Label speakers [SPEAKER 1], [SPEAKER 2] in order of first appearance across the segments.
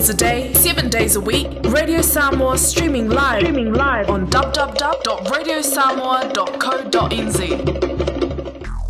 [SPEAKER 1] hours a day, 7 days a week. Radio Samoa streaming live, streaming live on www.radiosamoa.co.nz.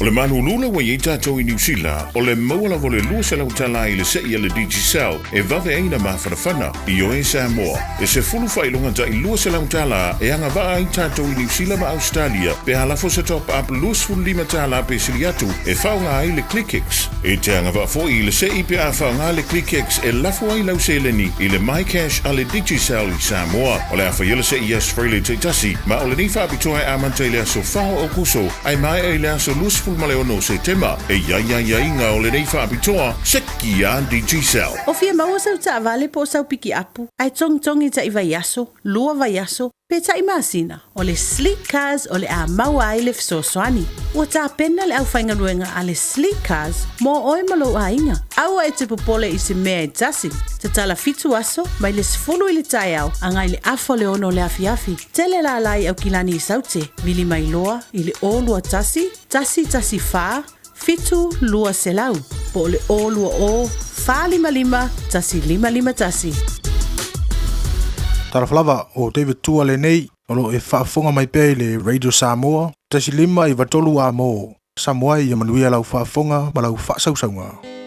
[SPEAKER 2] O le malulu ua i ai tatou i Niu Sila, o le maua lava o le 200 tala i le se'i a le Digicel e vave ai na mafanafana. Ioe Samoa, e sefulu faailoga ta'i 200 tala e agavaa ai tatou i Niu Sila ma Ausetalia pe a lafo se top up 25 tala pe sili atu e faaaoga ai le ClickX. E te agavaa foi i le se'i pe a faaaoga le ClickX e lafo ai lau seleni i le MyCash a le Digicel i Samoa. O le a faia le se'i i aso Friday taitasi, ma o lenei faapitoa e amata i le aso 4 o Aokuso ae maea i le aso 26 o Setema. E i ai aiaiga o lenei faapitoa, seki a Digicel.
[SPEAKER 3] O fia maua sau taavale po o sau pikiapu, ae togitogi taʻi vaiaso, lua vaiaso, pe taʻi masina, o le Sleek Cars o le a maua ai le fesoasoani. Ua tapena le aufaigaluega a le Sleek Cars mo oe ma lou aiga. Aua e te popole i se mea e tasi. Tatala fitu aso, mai le 10 i le taeao agai le afa o le ono o le afiafi. Tele lala i Aukilani i Saute, vili mai loa i le 021 114 7200 po o le 020 455 1551.
[SPEAKER 4] Talofa lava, o David Tua lenei, o lo o e faafofoga mai pea i le Radio Samoa, 1 5 9 3 A mo Samoa ia manuia lau faafofoga ma lau faasausauga.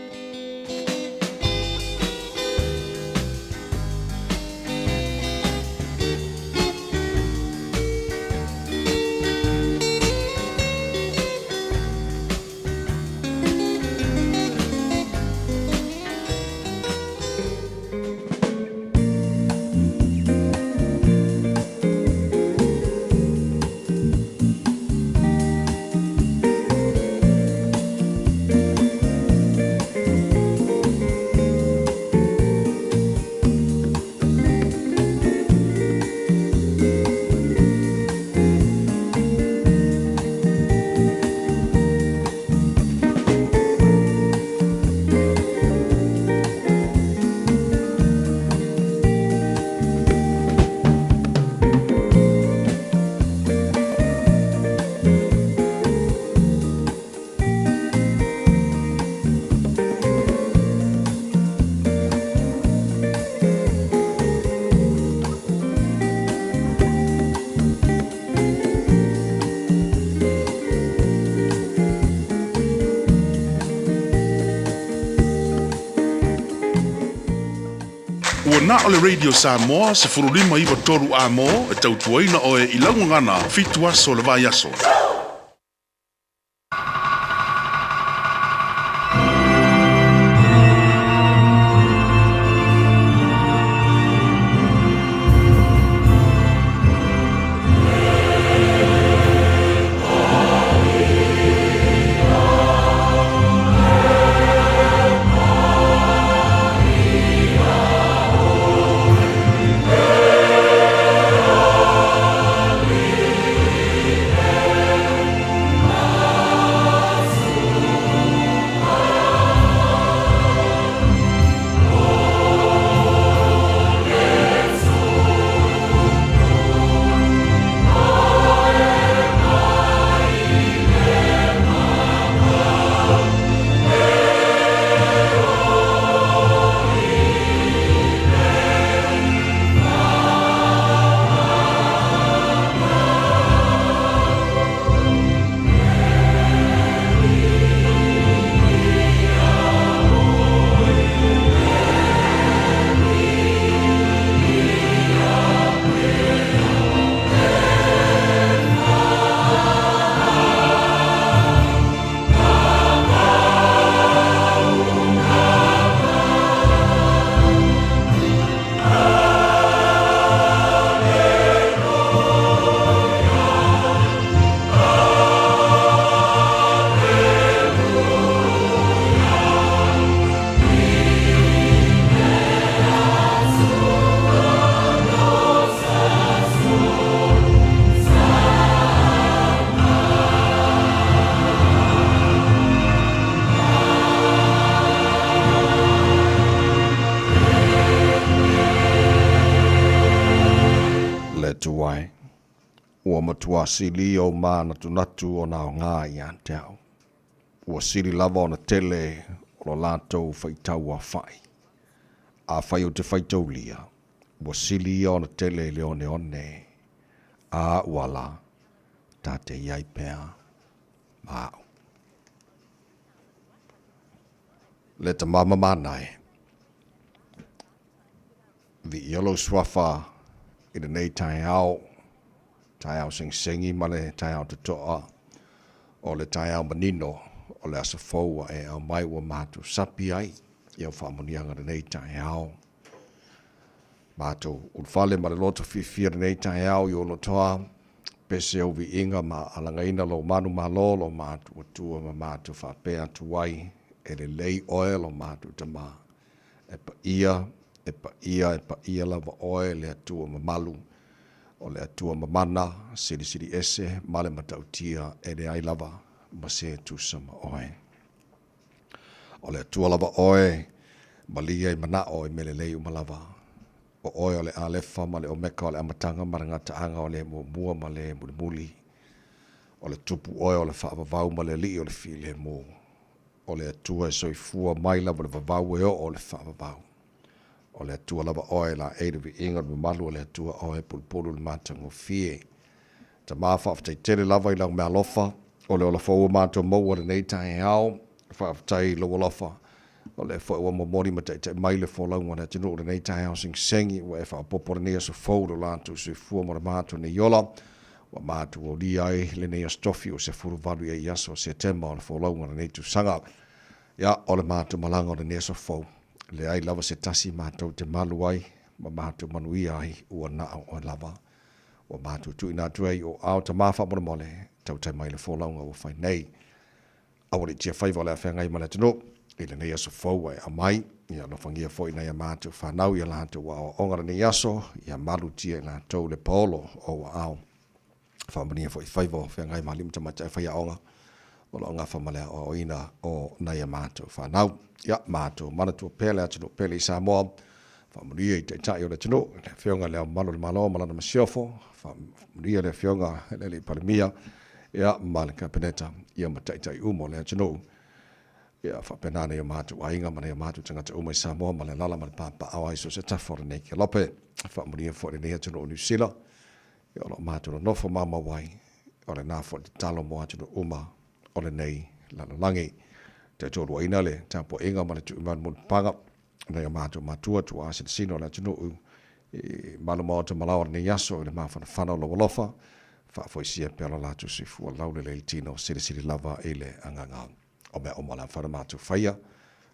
[SPEAKER 5] Ua na o le Radio Samoa 15 9 3 A mo e tautuaina oe i lau gagana fitu aso o le vaiaso.
[SPEAKER 6] Le Atua e, ua matua sili ou mānatunatu o nā aoga ia te au. Ua sili lava ona tele o lo latou faitau aofai. Afai ou te faitaulia, ua sili ia ona tele i le oneone, a ua ala, ta te i ai pea ma au. Le tama mamana e, viia lou suafa i lenei taeao, taeao segisegi ma le taeao totoa, o le taeao manino o le aso fou ua e aumai ua matou sapi ai i au faamanuiaga lenei taeao. Matou ulufale ma le loto fiafia lenei taeao i ou lotoa, pese ou viiga ma alagaina lou manumalo, lo matou Atua ma matou faapea atu ai, e lelei oe lo matou Tama. E paia, e paia, e paia lava oe le Atua mamalu, o le Atua mamana, silisili ese ma le matautia e leai lava ma se tusa ma oe. O le Atua lava oe, malie i manao i mea lelei uma lava. O oe o le Alefa ma le Omeka, o le amataga ma le gataaga, o le muamua ma le mulimuli. O le Tupu oe o le faavavau ma le Alii o le filemu. O le Atua e soifua mai lava le vavau e oo le faavavau. O le Atua lava oe laei le viiga o le mamalu o le Atua oe e pulupulu le matagofie. Tama faafetai tele lava i lau meaalofa o le ola fou ua matou maua lenei taeao. Faafetai i lou alofa o lea foi ua momoli ma taitai mai le folauga o le atunuu lenei taeao segisegi ua e faaopoopo lenei aso fou i lo latou soifua ma le matou nei ola. Ua matou aulia ai lenei aso tofi ua 18 i ai aso o Setema o le folauga o lenei tausaga. Ia, o le matou malaga o lenei aso fou, leai lava se tasi matou te malu ai ma matou manuia ai ua na o oe lava. Ua matou tuuina atu ai i ou ao tama faamolemole, tautai mai le folauga ua fai nei. Aua le tia faiva o le a feagai ma le atunuu i lenei aso fou ua e aumai. Ia alofagia foi nai a matou fanau i a latou aoaoga lenei aso, ia malutia i latou le paolo o ou aao. Faamanuia foi i faiva o feagai ma alii ma tamaitai faiaoga o lo o gafa ma le aoaoina o nai a matou fanau. Ia matou manatua pea le atunuu pele i Samoa, faamanuia i Taitai o le atunuu, le Afioga i Le Ao Mamalu o le Malo ma lana Masiofo, faamanuia le Afioga i le Alii Palemia, ia, ma le Kapeneta, ia ma Taitai uma o le atunuu. Ia faapena nai o matou aiga ma nai o matou tagata uma i Samoa ma le alaala ma le papaaao ai so o se tafa o lenei kelope. Faamanuia foi lenei atunuu o Niu Sila, ia o lo o matou nonofo maumau ai, o lena foi le tatalo mo atunuu uma o lenei lalolagi. Taitoaluaina le tapuaiga ma le tuuina mulipapaga nai o matou matua tuaa silasina o le atunuu i malu maota malaoa o lenei aso i le mafanafana o lou alofa, faafoisia pea lo latou soifua laulelei le tino silisili lava i le agaga o mea uma o le a mafai ona matou faia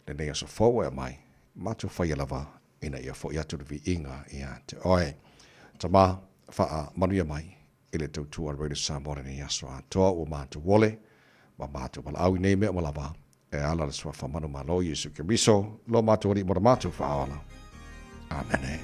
[SPEAKER 6] lenei aso fou e aumai, matou faia lava ina ia foi atu le viiga ia te oe. Tama, faamanuia mai i le tautua a le Radio Samoa lenei aso atoa ua matou ole ma matou valaau i nei mea uma lava e ala le suafa manumalo Iesu Keriso, lo matou Alii mo le matou faaola. Amene.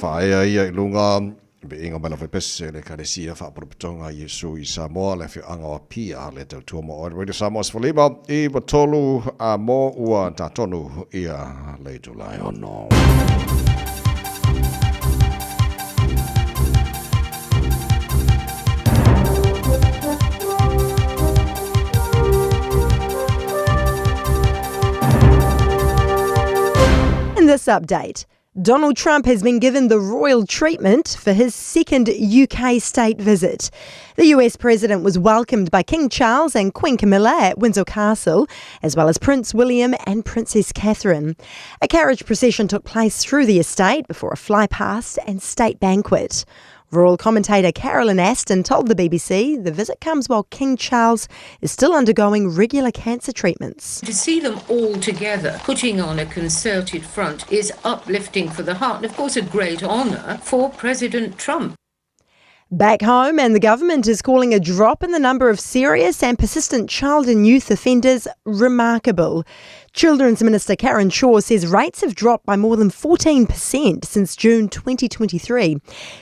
[SPEAKER 6] faaea ia i luga Viiga mai lava i pese le Ekalesia Faapolopotoga a Iesu i Samoa, le afioaga o Apia, le tautua mo oe Radio Samoa 15 i 3 a mo ua tatonu ia le itula e ono.
[SPEAKER 7] In this update, Donald Trump has been given the royal treatment for his second UK state visit. The US president was welcomed by King Charles and Queen Camilla at Windsor Castle, as well as Prince William and Princess Catherine. A carriage procession took place through the estate before a flypast and state banquet. Royal commentator Carolyn Aston told the BBC the visit comes while King Charles is still undergoing regular cancer treatments.
[SPEAKER 8] To see them all together putting on a concerted front is uplifting for the heart and, of course, a great honour for President Trump.
[SPEAKER 7] Back home, and the government is calling a drop in the number of serious and persistent child and youth offenders remarkable. Children's Minister Karen Chhour says rates have dropped by more than 14% since June 2023.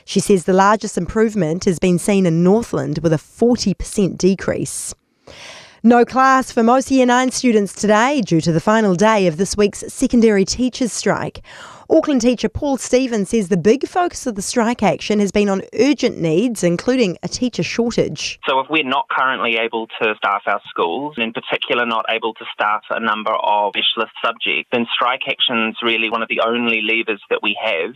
[SPEAKER 7] She says the largest improvement has been seen in Northland with a 40% decrease. No class for most Year 9 students today due to the final day of this week's secondary teachers strike. Auckland teacher Paul Stevens says the big focus of the strike action has been on urgent needs, including a teacher shortage.
[SPEAKER 9] So if we're not currently able to staff our schools, and in particular not able to staff a number of specialist subjects, then strike action is really one of the only levers that we have.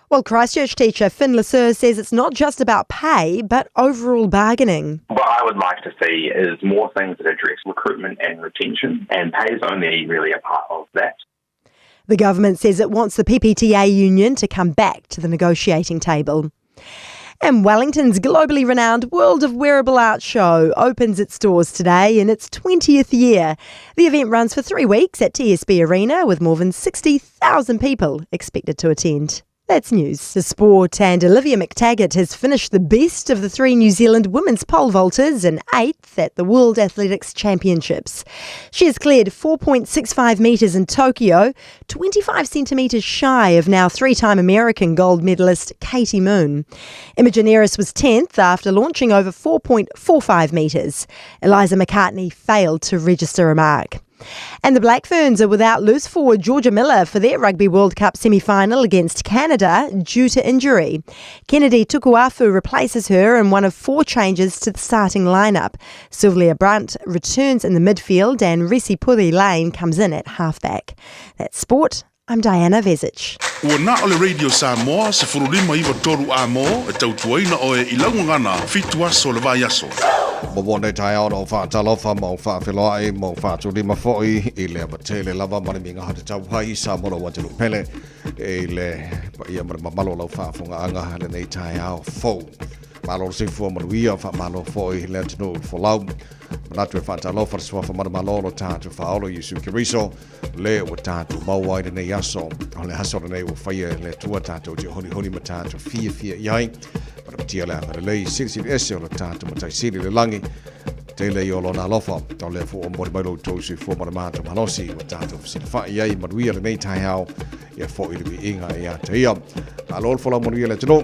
[SPEAKER 7] Well, Christchurch teacher Finn Lesueur says it's not just about pay, but overall bargaining.
[SPEAKER 10] What I would like to see is more things that address recruitment and retention, and pay is only really a part of that.
[SPEAKER 7] The government says it wants the PPTA union to come back to the negotiating table. And Wellington's globally renowned World of Wearable Art Show opens its doors today in its 20th year. The event runs for 3 weeks at TSB Arena with more than 60,000 people expected to attend. That's news. The sport, and Olivia McTaggart has finished the best of the three New Zealand women's pole vaulters in eighth at the World Athletics Championships. She has cleared 4.65 metres in Tokyo, 25 centimetres shy of now three-time American gold medalist Katie Moon. Imogen Ayris was 10th after launching over 4.45 metres. Eliza McCartney failed to register a mark. And the Black Ferns are without loose forward Georgia Miller for their Rugby World Cup semi-final against Canada due to injury. Kennedy Tukuafu replaces her in one of 4 changes to the starting lineup. Sylvia Brunt returns in the midfield and Risi Puri Lane comes in at halfback. That's sport. I'm Diana Vezic.
[SPEAKER 5] Ua na o le Radio Samoa 1593 amo e tautuaina oe i lau gagana fitu aso o le vaiaso.
[SPEAKER 6] Mo nei taeao na o whaatalofa ma o whaafeloai ma o whaatulima foi i le avatele lava ma le mingaha te tauhai sa mo lau atelu pele i le paia ma le mamalo lau whaafongaanga le nei taeao fou. Malo le soifua manuia, faamalo foi le atunuu i le folau. Manatu e faatalofa le suafa manumalo o tatou faaolo Iesu Keriso, le ua tatou maua ai lenei aso. O le aso lenei ua faia e le Atua tatou te honihoni ma tatou fiafia i ai. Manapatia le agalelei silisili ese o le tatou Matai Sili i le lagi. Tele i o lona alofa, o lea foi ua momoli mai lo outou soifua ma le matou malosi, ua tatou fesilafai ai manuia lenei taeao, ia foi le viiga ia te ia. Malo le folau manuia le atunuu.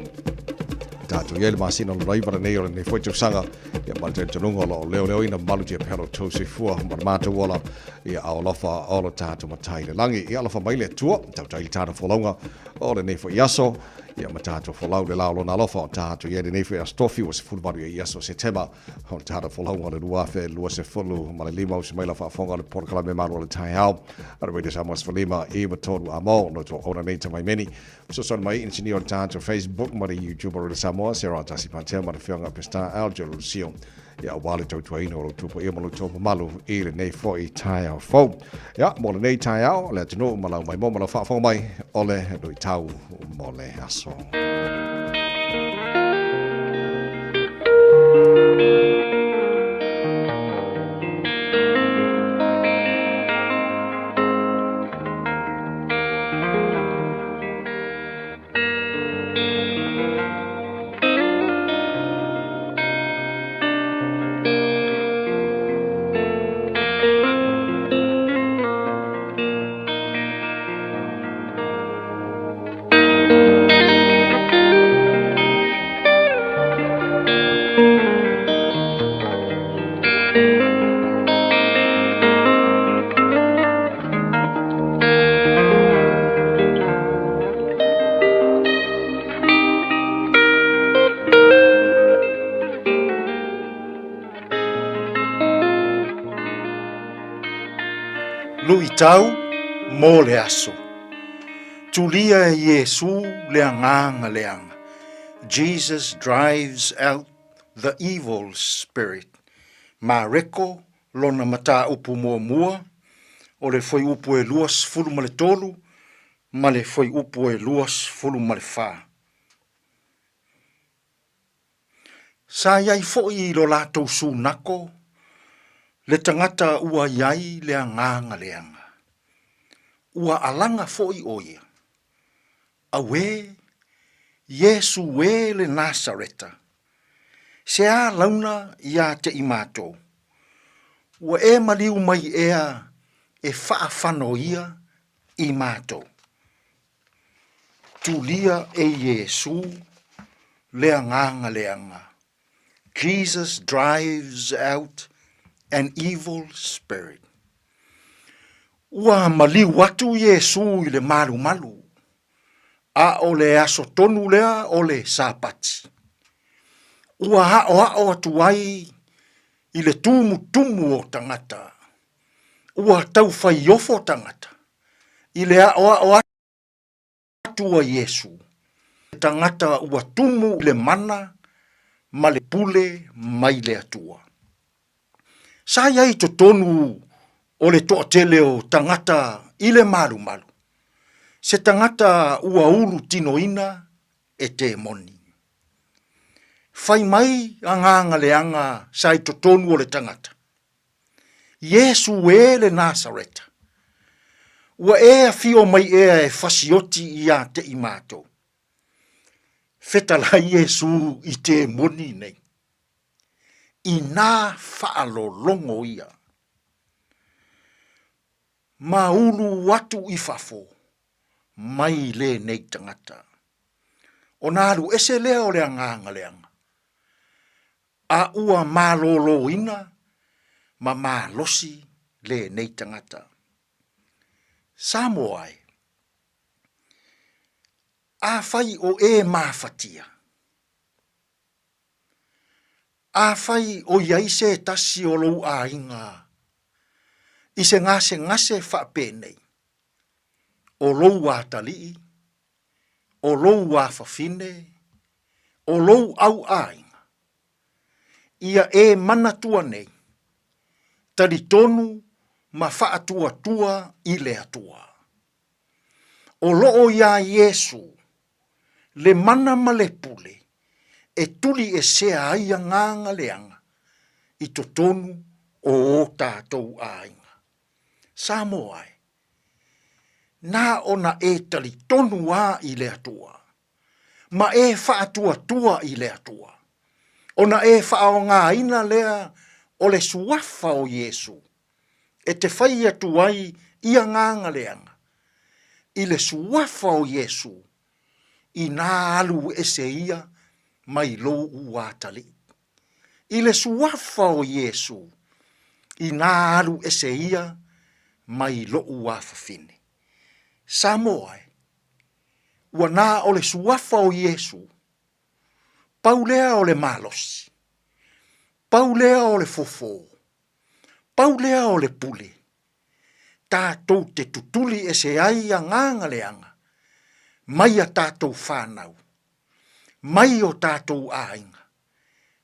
[SPEAKER 6] Tatou i ai le masina o le raiva lenei o lenei foi tausaga, ia ma le talitonuga o lo o leoleoina malu tia pea lo outou soifua ma le matou ola, ia ao alofa o lo tatou Matai i le lagi. Ia alofa mai le Atua, tautai le tatou folauga o lenei foi aso, ia ma tatou folau le la o lona alofa o tatou i ai lenei foi aso tofi ua 18 ia i aso Setema o le tatou folauga o le 2025 usi mai la faafofoga o le polokalame malu o le taeao a le Radio Samoa 15 i 3 a mo no tō ona nei tamai meni. Fesoasoani mai inisinia o le tatou Facebook ma le YouTube o Radio Samoa, Sarah Tasi Pantea ma le Fioga Pesta Aljo Lucio. Ia aua le tautuaina o lo outou paia ma lo outou mamalu i lenei foi taeao fou. Ia, mo lenei taeao, le atunuu ma lau maimoa ma lau faafofoga mai o le luitau mo le aso.
[SPEAKER 11] Luitau mo le aso. Tulia e Iesū le agaga leaga. Jesus drives out the evil spirit. Mareko lona mataupu muamua, o le fuaiupu e 23 ma le fuaiupu e 24. Sa i ai foi i lo latou sunako le tagata ua i ai le agaga leaga. Ua alaga foi ʻo ia. Auē, Iesu ē le Nasareta, se a launa iā te i matou? Ua e maliu mai ea e faafanoia i matou? Tulia e Iesū le agaga leaga. Jesus drives out an evil spirit. Ua maliu atu Iesū i le malumalu, a o le aso tonu lea o le Sapati. Ua aʻoaʻo atu ai i le tumutumu o tagata. Ua taufaiofo tagata i le aʻoaʻo atu a Iesū, tagata ua tumu i le mana ma le pule mai le Atua. Sa i ai i totonu o le toatele o tagata i le malumalu, se tagata ua ulu tinoina e temoni. Fai mai agaga leaga sa i totonu o le tagata, Iesu e le Nasareta, ua e afio mai ea e fasioti iā te i mātou. Fetalai Iesu i temoni nei. Inā faalologo ia. Ma ulu atu i fafo mai lenei tagata. Ona alu ese lea o le agaga leaga. A ua malōlōina ma malosi lenei tagata. Samoa e, afai o e mafatia, afai o i ai se tasi o lou aiga i se gasegase faapenei, o lou atalii, o lou afafine, o lou au aiga, ia e manatua nei, talitonu ma faatuatua i le Atua. O loo iā Iesu le mana ma le pule e tuli esea ai agaga leaga i totonu o o tatou aiga. Samoa e, na ona e talitonu a i le Atua, ma e faatuatua i le Atua, ona e faaaogaina lea o le suafa o Iesu e te fai atu ai i agaga leaga, i le suafa o Iesu, inā alu ese ia mai lou atalii. I le suafa o Iesu, inā alu ese ia mai loʻu afafine. Samoa e, ua na o le suafa o Iesu, pau lea o le malosi, pau lea o le fofo, pau lea o le pule, tatou te tutuli ese ai agaga leaga mai a tatou fanau, mai o tatou aiga,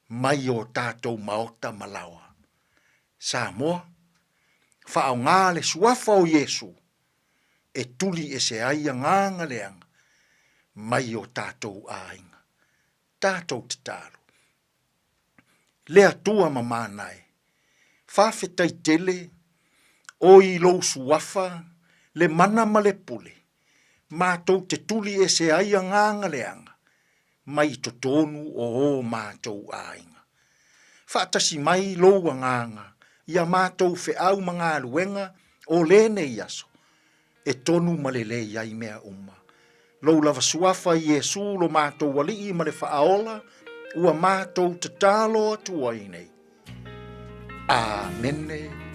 [SPEAKER 11] mai o tatou maota ma laoa. Samoa, faaaoga le suafa o Iesu e tuli ese ai agaga leaga mai o tatou aiga. Tatou tatalo. Le Atua mamana e, faafetai tele o i lou suafa le mana ma le pule, matou te tuli ese ai agaga leaga mai totonu o o matou aiga. Faatasi mai lou agaga i a matou feau ma galuega o lenei aso, e tonu ma lelei ai mea uma. Lou lava suafa Iesu lo matou Alii ma le Faaola, ua matou tatalo atu ai nei. Amene.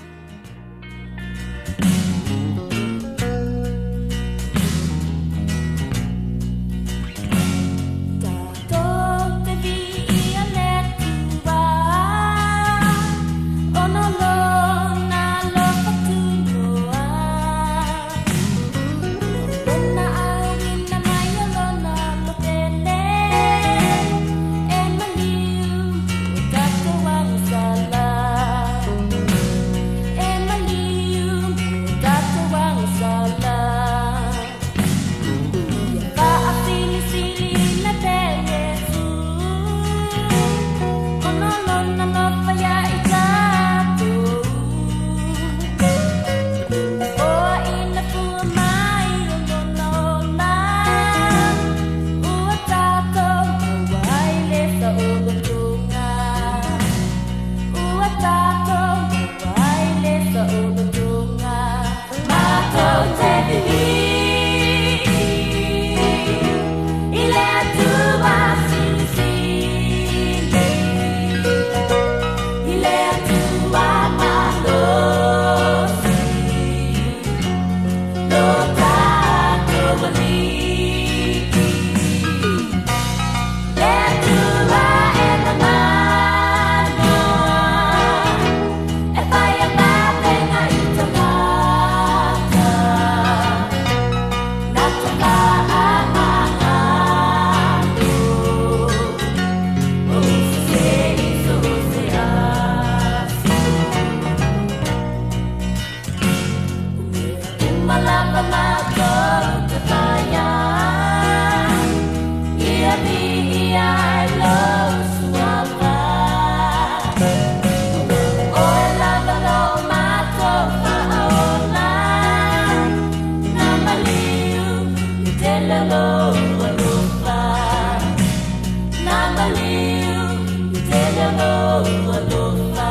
[SPEAKER 12] tele o lou alofa.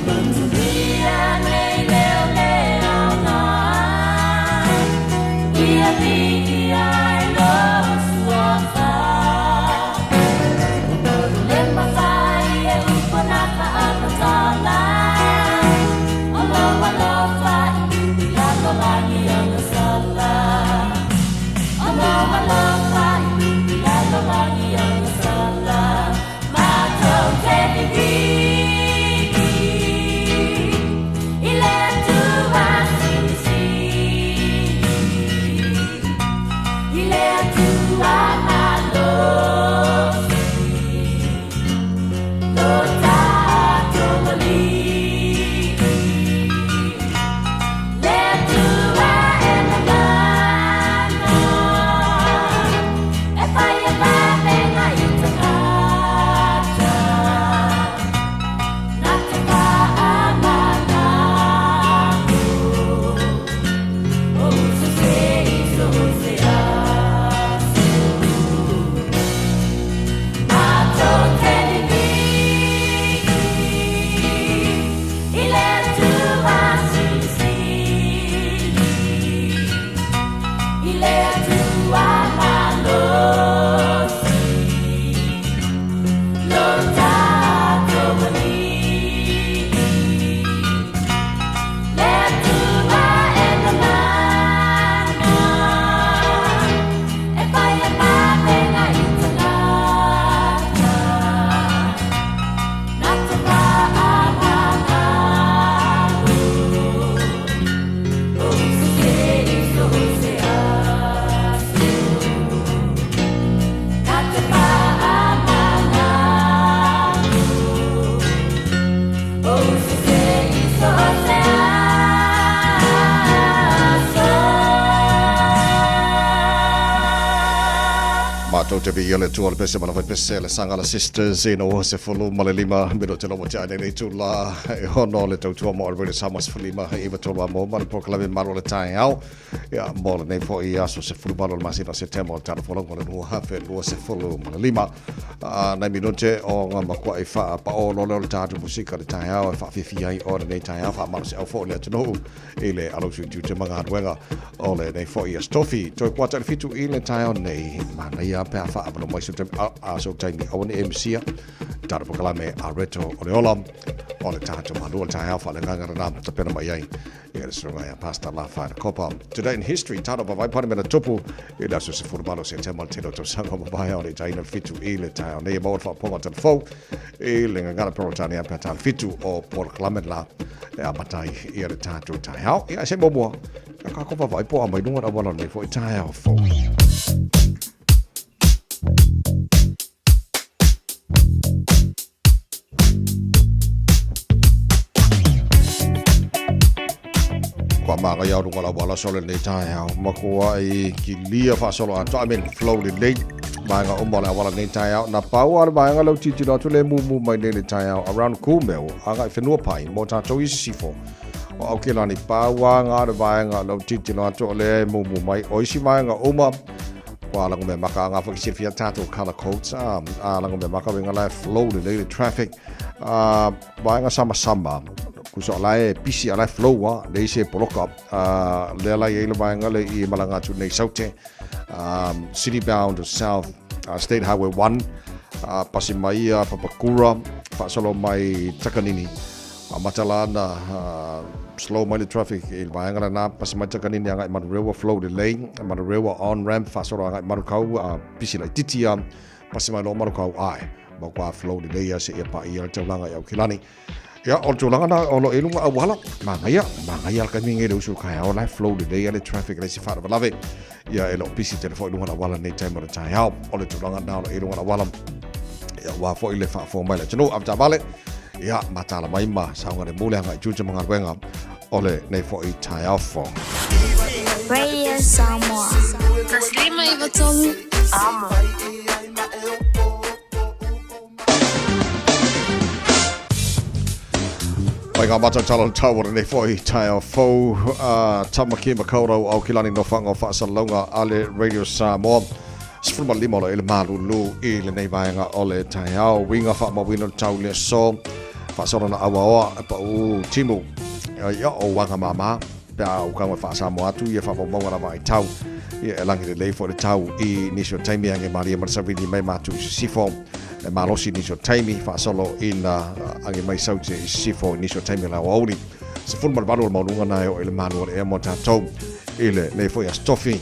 [SPEAKER 12] Manuia nei le o le aoga, Ia viia ai lou suafa. Le mafai e upu na faamatala, O lou alofa i lalolagi agasala. O lou alofa i lalolagi agasala. Matou te vivii i le Atua silisili, i le Atua malosi, lo tatou Alii, le Atua e mamana, e fai e vavega i tagata, na te faamanatu, o uso se i so se aso. Matou te vivii i le Atua silisili, i le Atua malosi, lo tatou Alii, le Atua e mamana, e fai e vavega i tagata, na te faamanatu, o uso se i so se aso. Na te faamanatu, o uso se i so se aso.
[SPEAKER 6] Matou te viia le Atua le pese ma le faipese le Sagala Sisters ina ua 15 minute lava te ai nei tula e hono le tautua mo le Radio Samoa 15 93 a mo ma le polokalame malu o le taeao ia mo lenei foi aso 18 o le masina o Setema o le tala folauga o le 2025. Nai minute o ngā makuaʻi whaapao lole o le tātou musika le taeao e whaafiafia ai o lenei taeao whaamalosiau fo le atunuu i le alausu i tiute ma galuega o lenei foi aso tofi. Toe kuata i le 7 i le taeao nei, manaia pe a whaavalo mai so taimi, a, so taimi aua ne e misia tātou polokalame a Reto o le ola o le tātou malu o le taeao whaalenganga rana tapena mai ai ia le susuga ia Pastor Lafaina Kopa. Today in history, tātou pa vai pane mena tupu i le aso 18 o Setema o le tele o tausaga o mavae o le itaina le 7 i le taeao nei e maua le faapopoga o telefou i le gagana Peretania pe a le 7 o polokalame la e amata ai ia le tātou taeao. Ia se muamua, ia kākou vaavaai po o a mai luga o le auala o lenei foi taeao fou. Kua māngai au runga la wala solo nei taeao. Makua i kilia whaasolo atoa, I mean flow lelei. Vaenga uma o le auala nei taeao. Na pau a le vaenga leu titilo atu le mumu mai nei le taeao around Kumeu, anga i whenua pai, mō tātou i Sisifo. O Aokelani, pau a ngā le vaenga leu titilo atu o le mumu mai. O isi vaenga uma, Kua lango mea maka ngā whakisifia tātou colour codes, a lango mea maka wenga lai flow lelei le traffic, a vaenga sama sama, kusa o lai pisi a lai flow a, le isi e poloka, a lea lai ei le vaenga le i malanga atu nei saute, city bound south, State Highway 1, pasi mai ia Papakura, whaasolo mai Takanini, a matala ana slow mai le traffic i le vaega lena, pasi mai Takanini agai Manurewa, flow lelei, Manurewa on ramp, faasolo agai Manukau, pisi laitiiti a, pasi mai loa Manukau ae, ma kua flow lelei a seia paia le taulaga i Aukilani. Ia, o le tulaga na o lo o i luga auala, manaia, manaia le taimi lenei i le usu o le taeao, la e flow lelei a le traffic e leai se faalavelave. Ia, e le o pisi tele foi i luga o le auala lenei taimi o le taeao. O le tulaga na o lo o i luga o le auala, ia, ua foi le faafofoga mai le atunuu, avetaavale, ia, mataala mai ma saogalemu le agai i tiute ma galuega o lenei foi taeao fou.
[SPEAKER 13] Radio Samoa. 153 Amo.
[SPEAKER 6] Mai ngā mātau tala o tau o lenei foi taeao fou a Tamaki Makaurau Aokelani Nofoaga o Faasalalauga a le Radio Samoa. 15 o lo o i le malulu i lenei vaega o le taeao. Uiga faamauina o le tau i le aso, faasolo na auaoa e pau timu ia o uaga mama pe a ukaga e faasamoa atu ia faamaumauga lava ai tau ia e lagi lelei foi le tau i nisi o taimi age malie ma le savili mai matou i sisifo e malosi nisi o taimi faasolo ina age mai saute i sisifo i nisi o taimi o le aoauli. 18 o le maualuga na e oo i le malu o le ea mo tatou i lenei foi aso tofi.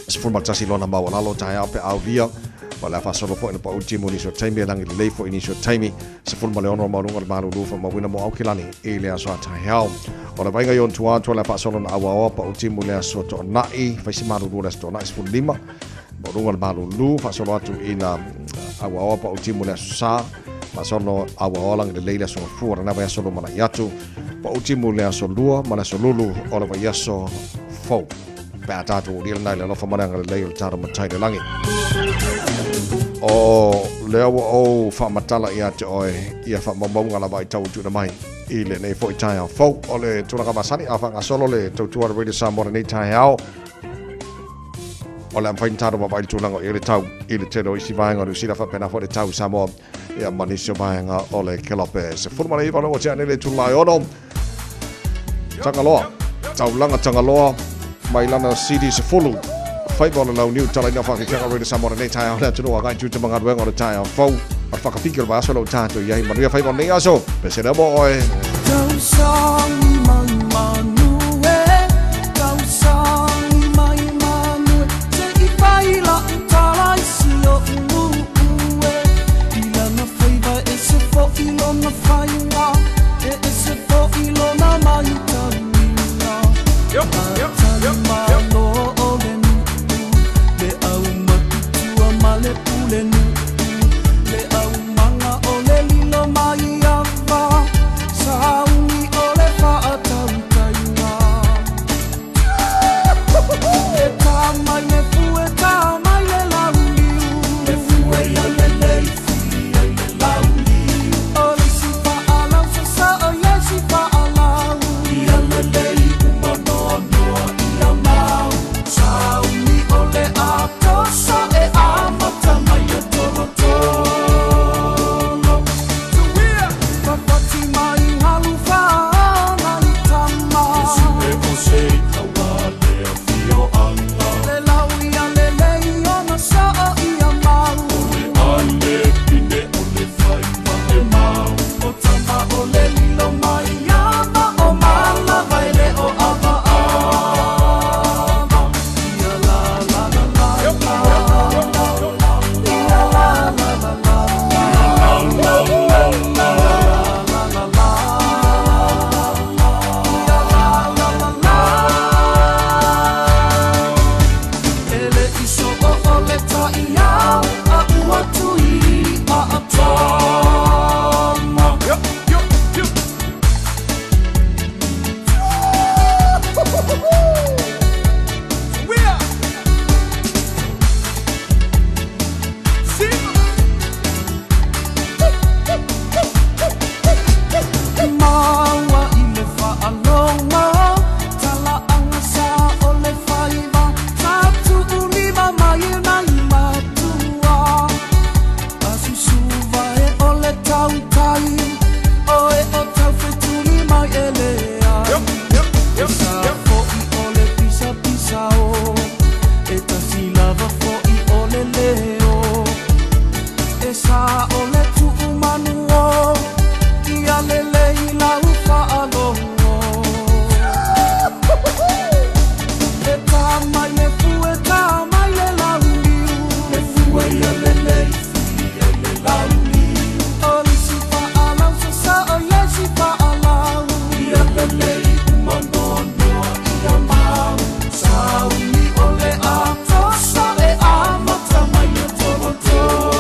[SPEAKER 6] 11 lona maualalo taeao pe aulia ma le a faasolo foi na pau timu nisi o taimi e lagi lelei foi nisi o taimi. 16 o le maualuga o le malulu faamauina mo Aukilani i le aso a taeao. O le vaiga i ona tua atu o le a faasolo na auaoa pau timu le aso toonai, faisi malulu le aso toonai 15 maualuga o le malulu faasolo atu ina auaoa pau timu le aso sa faasolo auaoa lagi lelei le aso gafua lena vaiaso lumanai atu pau timu le aso lua ma le aso lulu o le vaiaso fou pe a tatou ulia lena i le alofa ma le agalelei o le tatou Matai i le lagi. O lea ua ou faamatala ia te oe ia faamaumauga lava i tau tuuina mai i lenei foi taeao fou. O le tulaga masani a faagasolo le tautua a le Radio Samoa lenei taeao. O le a mafai ona tatou vaavaai i le tulaga o i ai le tau i le tele o isi vaega o Niu Sila faapena foi le tau i Samoa ia ma nisi o vaega o le Kelope. 19 lea ua tea nei le itula e ono. Tagaloa, taulaga Tagaloa mai lana CD 10. Faiva o le launiu talaina whakakeka Radio Samoa lenei taeao le atunuu agai tū te magaluega o le taeao fou. O le whakawhiki o le vaiaso lea ua tatou i ai. Manuia faiva o lenei aso. Pese lea mo oe.
[SPEAKER 14] Tausangi mai manu e, tausangi mai manu e, se i fai lau tala i si oʻu nuu e. I lana faiva e ese foʻi lona faiga, e ese foʻi lona maitauina. A talimalo o le nuu, le aumatutua ma le pulenuu, le aumaga o le lilo mai ava, sauni o le faatautaiga. E tā mai le fue, tā mai le lauliu, le fue ia lelei fuli ai le lauliu. O le isi faalau sasa o ia isi faalau, ia lelei uma noanoa ia mau. Sauni o le atosa e amata mai e tolotolo. Fafati mai galu faana i tama. Le lau ia lelei ona soo ia mau. O tama o le lilo mai ama o malava e le o ava ava. Ia la la la la la. Ia la la la la la. La la la la. Ia la la la la. E le i soo o le taiao a ua tui a tama. Maua i le faalogo, talaaga sa o le faiva, sa tuulima mai e nai matua. Asusuva e o le tautai, o e o taufetuli mai e leai. E sa foʻi o le pisapisa o, e tasi lava foʻi o le leo. E sa o le tuumanu o, ia lelei lau faalogo. E tā mai le fue, tā mai le lauliu, le fue ia lelei fuli ai le lauliu. O le isi faalau sasa o ia isi faalau, ia lelei uma noanoa ia mau. Sauni o le atosa e amata mai e tolotolo.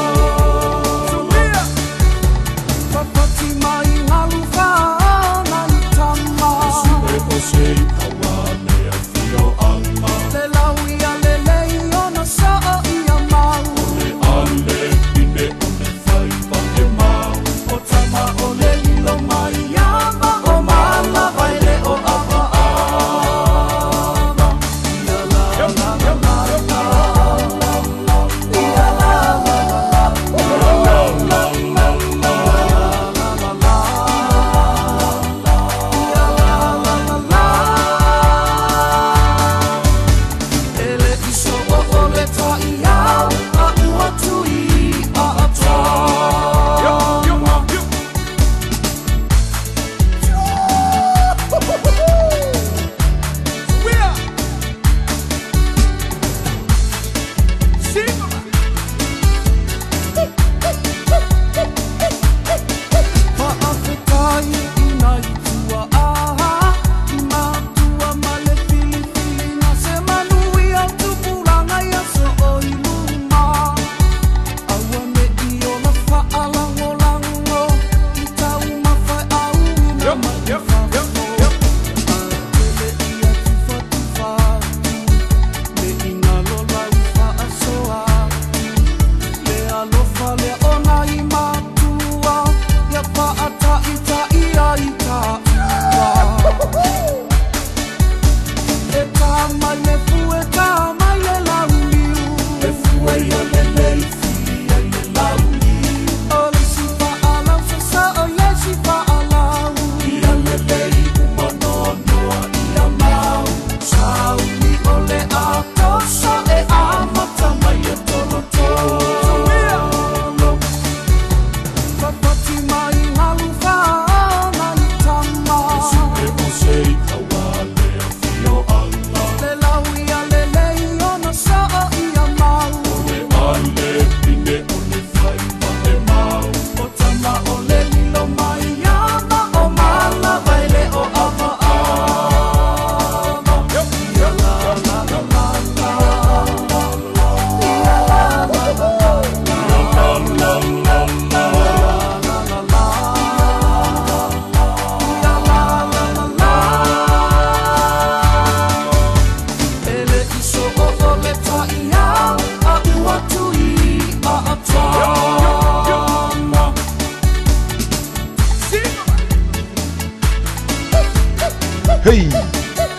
[SPEAKER 6] Hei!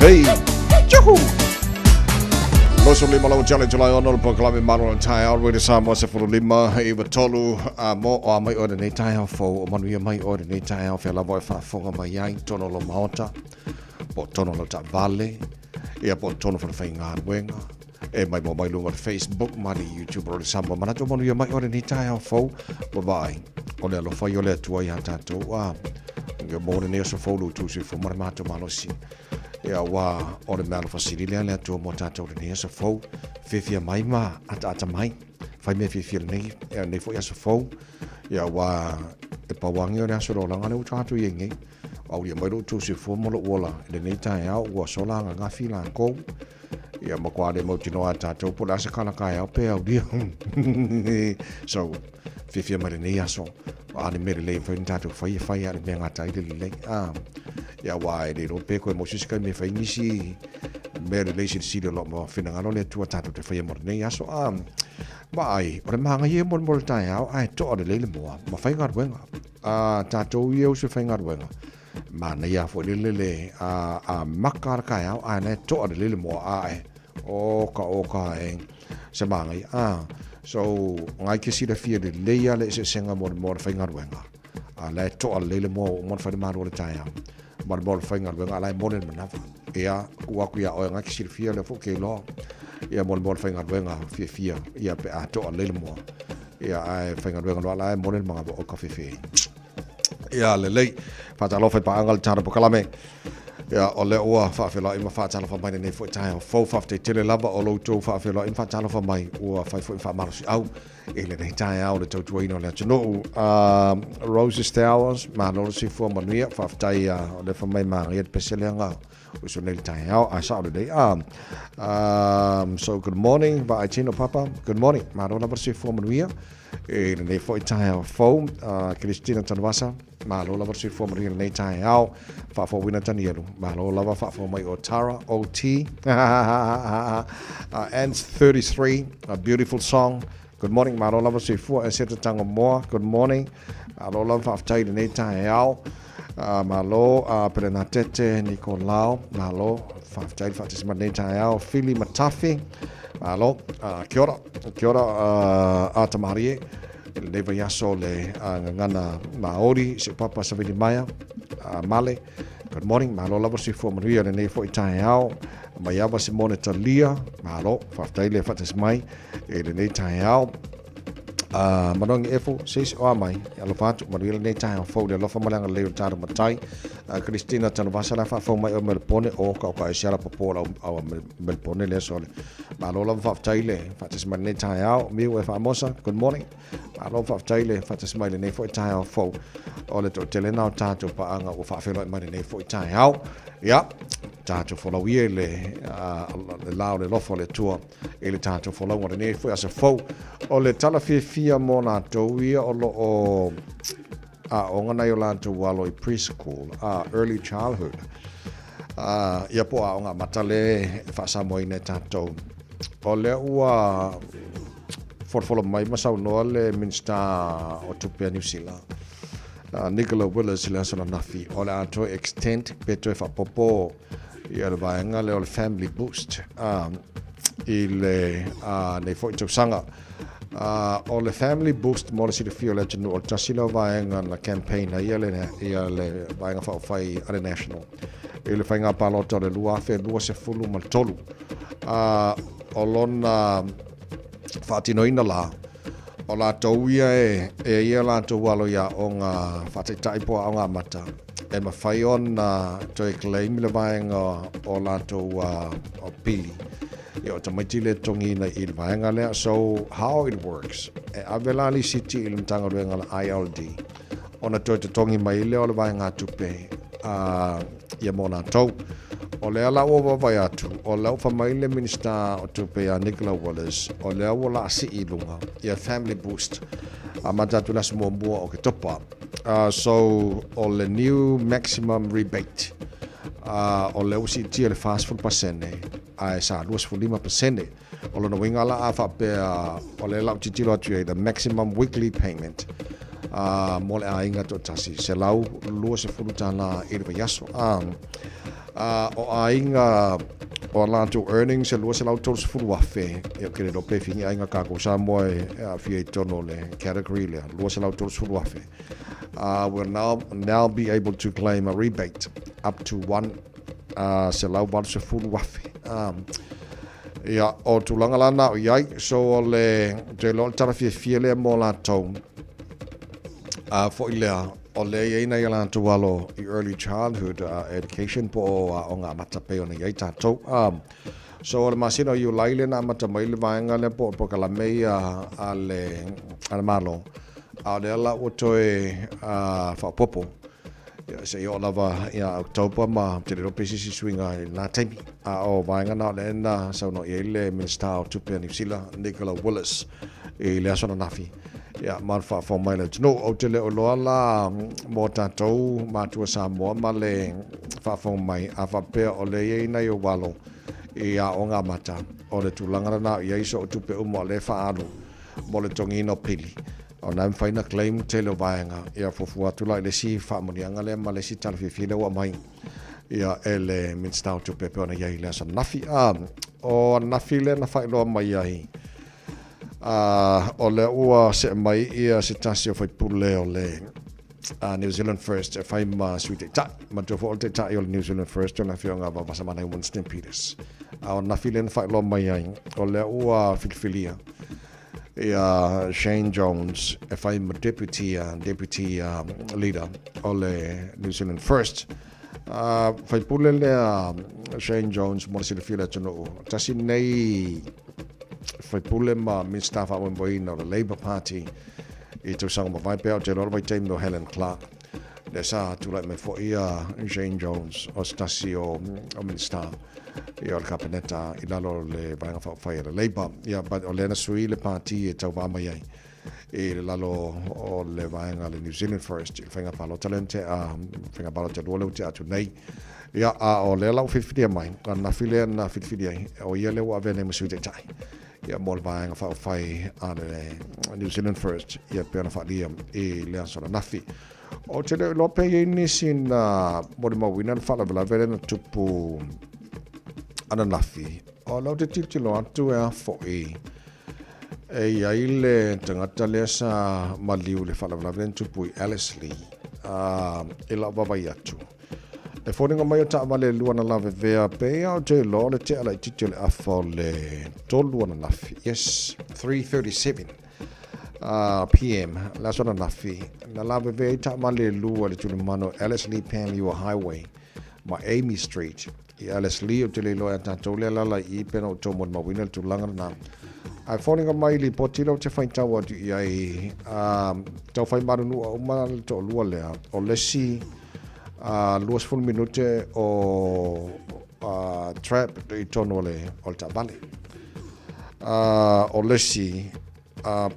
[SPEAKER 6] Hei! Tjuhu! Loso lima lau tale July ono le polokalame malo le taeao Radio Samoa 15 i tolu a mo o a mai oe lenei taeao fou o manuia mai oe lenei taeao fea lava e faafofoga mai ai tono lo maota po tono lo taavale ia po tono fale-faigaluega e mai mo mai luga o le Facebook ma le YouTube o le Samoa manatu o manuia mai oe lenei taeao fou vaai o le alofa ia o le Atua iā tatou a ia mo lenei aso fou lo outou soifua ma le matou malosi Ia ua o le mea alofa sili lea le Atua mo tatou lenei aso fou. Fiafia mai ma ataata mai. Fai mea fiafia lenei, ia lenei foi aso fou. Ia ua e pau agi o le aso le olaga lea ua tatou i ai nei. Ua aulia mai lo outou soifua ma lou ola i lenei taeao ua sola ananafi lakou. Ia matua le mautinoa a tatou po o le a se kala taeao pe aulia. So, fiafia mai lenei aso. O a ni mea lelei e mafai ona tatou fai, e fai lava i le mea e gata ai le lelei. A, ia aua e le iloa pe toe maua se isi taimi e fai nisi mea lelei silisili o lo o finagalo le Atua tatou te faia mo lenei aso. A, vaai, o le manaia mo le mo le taeao ae toa lelei le moa ma faigaluega. A tatou ia uso faigaluega, Manaia foi lele le a, a maka le taeao ae la e toa lelei le moa ae oka oka e se manaia a so ngai ke silafia lelei a le eseesega mo le moa le faigaluega a la e toa lelei le moa ua uma ona fai le malo le taeao ma le moa le faigaluega a la e mole le manava ia tuu atu ia oe ngai ke silafia lea foi ke iloa ia mo le moa le faigaluega fiafia ia pe a toa lelei le moa ia ae faigaluega loa la e mole le manava o ka fefe. Ia lelei, faatalofa i paaga le tala pokalame. Ia, o lea ua faafeiloai ma faatalofa mai lenei foi taeao fou. Faafetai tele lava o lo outou faafeiloai ma faatalofa mai ua fai foi faamalosiau i lenei taeao le tautuaina o le atunuu. Roses Towers, malo le soifua manuia. Faafetai o lea fai mai manaia le pese lea na uso nei le taeao. Ae sao lelei. So good morning, vaai tino papa. Good morning, malo lava le soifua manuia. I lenei foi taeao fou, Christina Tanuvasa, malo lava le soifua manuia i lenei taeao. Faafouina Tanielu, malo lava faafou mai o Tara OT. Ants 33, a beautiful song. Good morning, malo lava soifua e seta tango moa. Good morning. Malo lava faafetai i lenei taeao. Malo Pelenatete Nikolao, malo faafetai le faatasi mai lenei taeao. Fili Matafi, malo. Kia ora, kia ora Ata Marie, i lenei vaiaso le gagana Māori, si o papa Savili Maia, Male. Good morning, malo lava le soifua manuia lenei foi taeao. Maiava Simone Talia, malo, faafetai le faatasi mai i lenei taeao. Manogi Efo, se isi o a mai, e alofa atu, manuia lenei taeao fou le alofa ma le agalelei o le tatou Matai. Christina Tanuvasa la faafou mai o Melbourne, o ka o ka ese ala popo lau au Melbourne le aso le. Malo lava faafetai le faatasi mai lenei taeao, miu e faamosa, good morning. Malo faafetai le faatasi mai lenei foi taeao fou. O le toatele na o tatou paaga ua faafeiloai mai lenei foi taeao. Ia, tatou folau ia i le, le la o le alofa o le Atua. I le tatou folauga lenei foi aso fou. O le tala fiafia mo latou ia o lo o aoga nai o latou alo i preschool, early childhood, ia po o aoga amata le e faasamoaina e tatou. O lea ua folafolo mai ma saunoa le Minisita o Tupe a Niu Sila, Nicola Willis i le aso ananafi, o le a toe extend pe toe faaopoopo Ia le vaega lea o le Family Boost i le nei foi tausaga. O le Family Boost mo le silafia o le atunuu, o le tasi lea o vaega na campaign ai le, ia le Vaega Faaupufai a le National i le faiga palota o le 2023. O lona faatinoina la, o latou ia e e ia latou alo i aoga faataitai po o aoga amata, e mafai ona toe claim le vaega o latou o pili ia o tamaiti le totogiina i le vaega lea. So how it works, e ave la lisiti i le Matagaluega a le ILD ona toe totogi mai lea o le vaegatupe ia mo latou. O lea la ua vaavaai atu, o lea ua fai mai le Minisita o Tupe ia Nicola Willis, o lea ua laasii i luga ia Family Boost amata atu i le aso muamua o Oketopa. So o le new maximum rebate o lea ua siitia i le 40% ae sa 25%. O lona uiga la a faapea o lea la ou tilotilo atu i ai the maximum weekly payment mo le aiga toatasi, $120 i le vaiaso. O aiga o a latou earnings e 230,000, ia ou te le iloa pe fia ni aiga tatou Samoa e aafia i totonu o le category lea, 230,000, will now be able to claim a rebate up to 180,000. Ia, o tulaga la na o i ai, so o le, ou te iloa o le tala fiafia lea mo latou, a foi lea, o lea e i ai nai a latou alo i early childhood education po o aoga amata pei ona i ai tatou. So o le masina o Iulai lea na amata mai le vaega lea po o polokalame ia a le, a le Malo, a o lea la ua toe faaopoopo ia, se i oo lava ia October ma ou te le iloa pe se isi suiga i lena taimi. A o vaega na o lea na saunoa i ai le Minisita o Tupe a Niu Sila, Nicola Willis, i le aso ananafi. Ia, ma le faafofoga mai a le atunuu. Ou te le o iloa la mo tatou matua Samoa ma le faafofoga mai, a faapea o lea e i ai nai ou alo i aoga amata, o le tulaga lena o i ai soo tupe uma o lea e faaalu mo le togiina o pili. O lena e mafai ona claim le tele o vaega, ia fuafua atu la i le isi faamanuiaga lea ma le isi tala fiafia lea ua aumai ia e le Minisita o Tupe e pei ona i ai i le aso ananafi. O ananafi lea na faailoa mai ai, o lea ua see mai ia se tasi o faipule o le New Zealand First e fai ma Sui Taitai. Manatua foi o le Taitai o le New Zealand First o le afioga a Vaovasamanaia Winston Peters. A o ananafi lea na faailoa mai ai, o lea ua filifilia ia Shane Jones e fai ma deputy, deputy leader o le New Zealand First. Faipule lea Shane Jones mo le silafia le atunuu. Tasi nei faipule ma Minista faamoemoeina o le Labour Party i tausaga mavae pea o te iloa le vaitaimi o Helen Clark. Lea sa tulai mai foi ia Shane Jones o se tasi o Minista ia o le Kapeneta i lalo o le Vaega Faaupufai a le Labour. Ia, but o lea na sui le pati e tauva mai ai i le lalo o le vaega le New Zealand First i le faiga palota lea na tea, faiga palota lua lea ua tea atu nei. Ia, a o lea la ua filifilia mai, ananafi lea na filifili ai, o ia lea ua avea nei ma Sui Taitai ia mo le vaega faaupufai a le New Zealand First, ia pei ona faaalia i le aso ananafi. Ou te le o iloa pe i ai nisi na molimauina le faalavelave lea na tupu ananafi. O lea ou te tilotilo atu e a foi e i ai le tagata lea sa maliu i le faalavelave lea na tupu i Ellerslie, i lau vaavaai atu. E foliga mai o taavale e lua na lavevea pei lava ou te iloa o le tea laitiiti o le afa o le 3 ananafi. Yes, 3:37 PM, le aso ananafi, na lavevea ai taavale e lua i le tulimanu Ellerslie Panmure Highway ma Amy Street. I Ellerslie, ou te le iloa e a tatou lea lala i i pena ou tou molimauina le tulaga lena. Ae foliga mai i lipoti lea ou te faitau atu i ai, tau fai manunua uma le toalua lea, o le isi 20 minute o trap i totonu o le, o le taavale. O le isi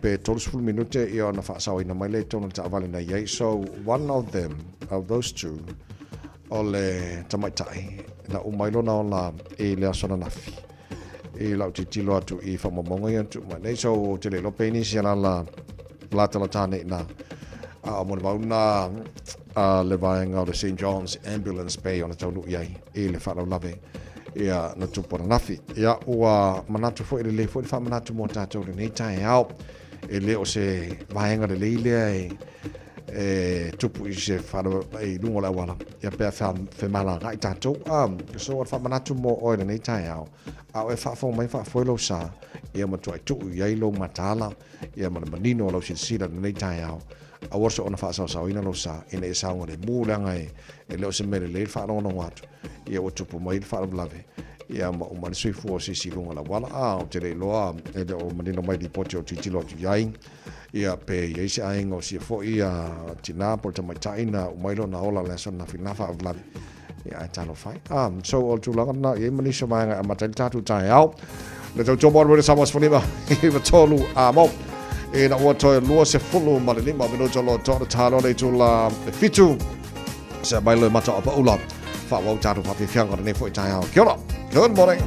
[SPEAKER 6] pe 30 minute ia ona faasaoina mai lea i totonu o le taavale na i ai. So one of them, of those two, o le tamaitai na uma ai lona ola i le aso ananafi. I lau tilotilo atu i faamaumauga ia na tuu mai nei. So ou te le iloa pe i nisi alala latalata nei ina. A o molimau na a le vaega o le St John's Ambulance pei ona taunuu i ai i le faalavelave ia na tupu ananafi. Ia ua manatu foi lelei foi le faamanatu mo tatou lenei taeao. E le o se vaega lelei lea e e tupu i se i luga o le auala, ia pe a femalagaai tatou. So o le faamanatu mo oe lenei taeao, a o e faafofoga mai faafoe lou sa, ia matuai tuu i ai lou mataala, ia ma le manino o lau silasila i lenei taeao, aua le soona faasaosaoina lou sa, ina ia saogalemu, leaga e le o se mea lelei le faalogologo atu, ia ua tupu mai le faalavelave, ia ma uma le soifua o se isi i luga o le auala. A, ou te le iloa, e le o manino mai lipoti o tilotilo atu i ai, Ia, pe i ai se aiga o sia foi ia tinā po o le tamaitai na uma ai lona ola i le aso ananafi i lena faalavelave. Ia, ae talofa e. So, o le tulaga lena, e i ai ma nisi o vaega e amata ai le tatou taeao. Le tautua mo le Samoa 15 i tolu a mo. Ina ua toe 25 minuta o lo o toa le talo le itula e 7. Se mai le mata o paula. Whaawau tātou whawhiwhianga o lenei foi taeao. Kia ora. Good morning.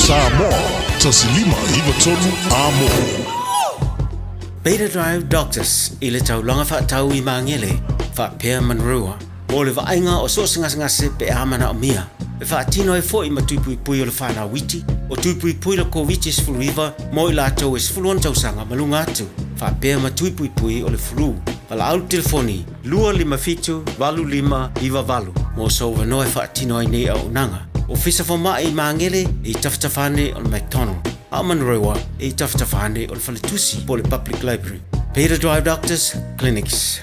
[SPEAKER 5] Samoa, 1593 Amo.
[SPEAKER 15] Beta Drive Doctors i le taulaga faatau i Magele, faapea Manurewa, mo le vaaiga o so o se gasegase pe a manaomia. E faatino ai foi ma tui puipui o le fanau iti, o tui puipui le Koviti-19 mo i latou e 16 tausaga ma luga atu, faapea ma tui puipui o le flu. Valaau le telefoni 257 8598 mo sou avanoa e faatino ai nei auaunaga. Ofisa Fomai i Magele e i tafatafa ane o le McDonald, a o Manurewa e i tafatafa ane o le Faletusi po o le Public Library. Beta Drive Doctors Clinics.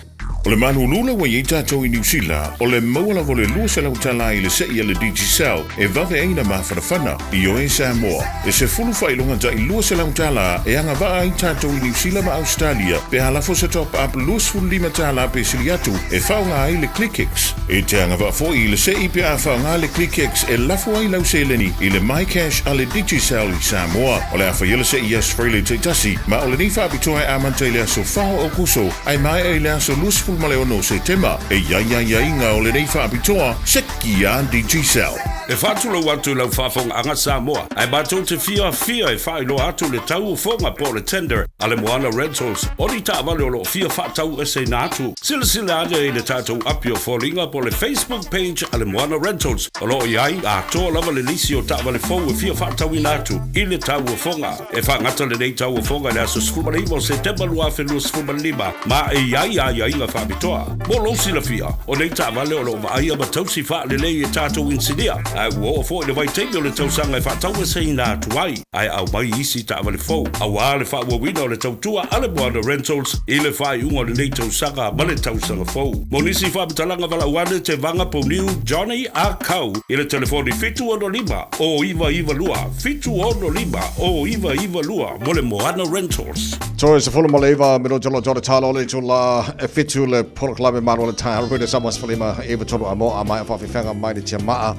[SPEAKER 2] O le malulu lea ua i ai tatou i Niu Sila, o le maua lava o le 200 tala i le sei a le Digicel e vave ai na mafanafana. Ioe Samoa, e sefulu faailoga tai 200 tala e agavaa ai tatou i Niu Sila ma Ausetalia pe a lafo se top up 25 tala pe sili atu e faaaoga ai le ClickX. E te agavaa foi i le sei pe a faaaoga le ClickX e lafo ai lau seleni i le MyCash a le Digicel i Samoa. O le a faia le sei i Australia taitasi, ma o lenei faapitoa e amata i le aso 4 o Aokuso ae maea i le aso 26 o Setema. E i ai aiaiga o lenei faapitoa, seki a Digicel.
[SPEAKER 5] E faatulou atu i lau faafogaaga Samoa, ae matou te fiafia e faailoa atu le tau o foga po o le tender a le Moana Rentals o ni taavale o lo o fia faataueseina atu. Silasila ane i le tatou api o foliga po o le Facebook page a le Moana Rentals o lo o i ai atoa lava le lisi o taavale fou e fia faatauina atu i le tau o foga. E faagata lenei tau o foga i le aso 19 o Setema 2025 ma e i ai aiaiga faapitoa. Mo lou silafia, o nei taavale o lo o vaaia ma tausi faalelei e tatou inisinia, ae ua oo foi le vaitaimi o le tausaga e faataueseina atu ai, ae aumai isi taavale fou aua le faaauauina o le tautua a le Moana Rentals i le faaiuga o lenei tausaga ma le tausaga fou. Mo nisi faamatalaga valaau ane Tevaga Pouniu Johnny Ah Kau i le telefoni 765 0992 765 0992 mo le Moana Rentals.
[SPEAKER 6] Toe 19 minute lo tole talo le tula e fitu le polokalame malo le taeao Radio Samoa 15 9 tolu a mo a mai whawhiwhenga mai le tia maa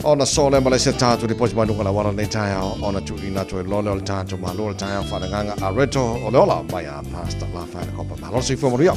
[SPEAKER 6] ona so le ma le se tātou ripoti mai luga la wala nei taeao ona tuuina atu e lole o le tātou malo le taeao whaanaganga a reto o le ola mai a Pastor La Whaina Kopa. Malo soifua manuia.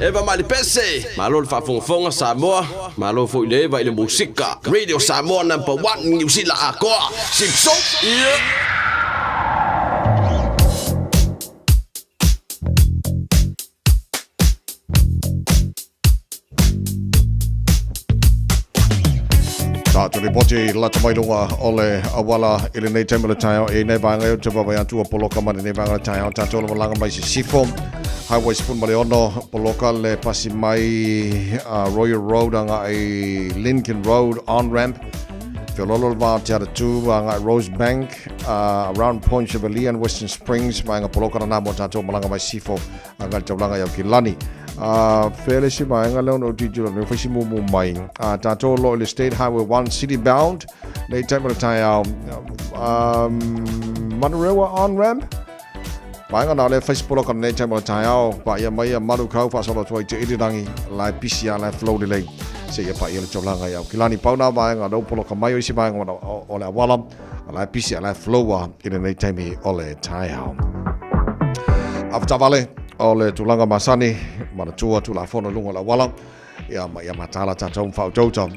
[SPEAKER 16] Eva mai le pese. Malo le faafogafoga Samoa, malo foi le Eva i le musika. Radio Samoa number one Niu Sila atoa. Sipso! Yeah!
[SPEAKER 6] Tātou ripoti lata mai runga o le awala i lenei taimi o le taeao e nei vaega e o te wawe atu o poloka ma lenei vaega o le taeao tātou lava langa mai sisifo Highway 16 poloka le pasi mai Royal Road anga i Lincoln Road on ramp Whiololo le vā te aratū anga i Rosebank around Point Chevalier and Western Springs vaega poloka na nā mō tātou malanga mai sifo a ngā taulanga i au ki lani. A whea le si vaenga leo no titiro ne whaisi mumu mai. A tātou lo i le State Highway 1 City Bound, nei taima le tai au Manurewa on ramp. Vaenga nā le whaisi poloka nei taima le tai au, pa ia mai a maru kau whaasolo tua i te irirangi, lai pisi a lai flow lelei. Se ia pa ia le taulanga i au ki lani. Pau nā vaenga no poloka mai o isi vaenga o le awala. A lai pisi a lai flow a i lenei taimi o le taeao. Awatawale o le tulaga masani, manatua tulafono i luga o le auala, ia ma ia mataala tatou ma faautauta,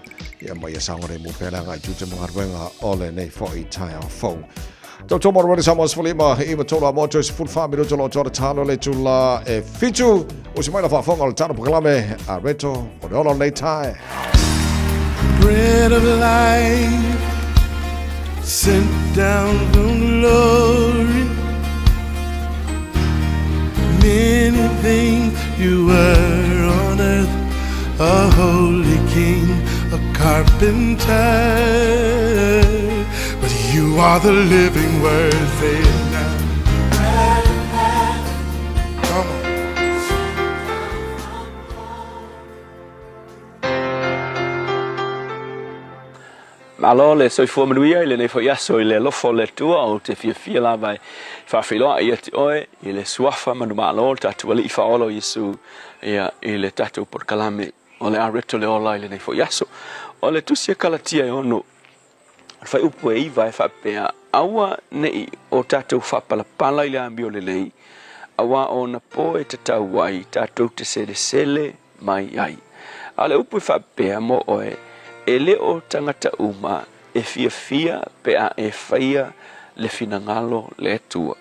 [SPEAKER 6] ia ma ia saogalemu pea le agai tiute ma galuega o lenei foi taeao fou. Tautua mo Rwanda Samoa 15, i 3 a moto, 14 minuto lo toa talo le tula e fitu. O se mai la faafofoga o le talo pakalame a Reto o le ola o lenei tae.
[SPEAKER 14] Bread of life sent down from glory. Many things you were on earth, a holy king, a carpenter. But you are the living word, say it now. Come on.
[SPEAKER 17] Malo le soifua manuia i lenei foi aso i le alofa o le Atua ou te fiafia lava e faafeiloai ia te oe i le suafa manumalo o le tatou Alii Faaola o Iesu ia i le tatou polokalame o le Areto le Ola i lenei foi aso. O le tusi a Kalatia e ono, o le fuaiupu e 9 e faapea, Aua ne i o tatou faapalapala i le amio lelei, auā o ona po e tatau ai tatou te selesele mai ai. A o le upu e faapea mo oe, e le o tagata uma e fiafia pe a e faia le finagalo le Atua.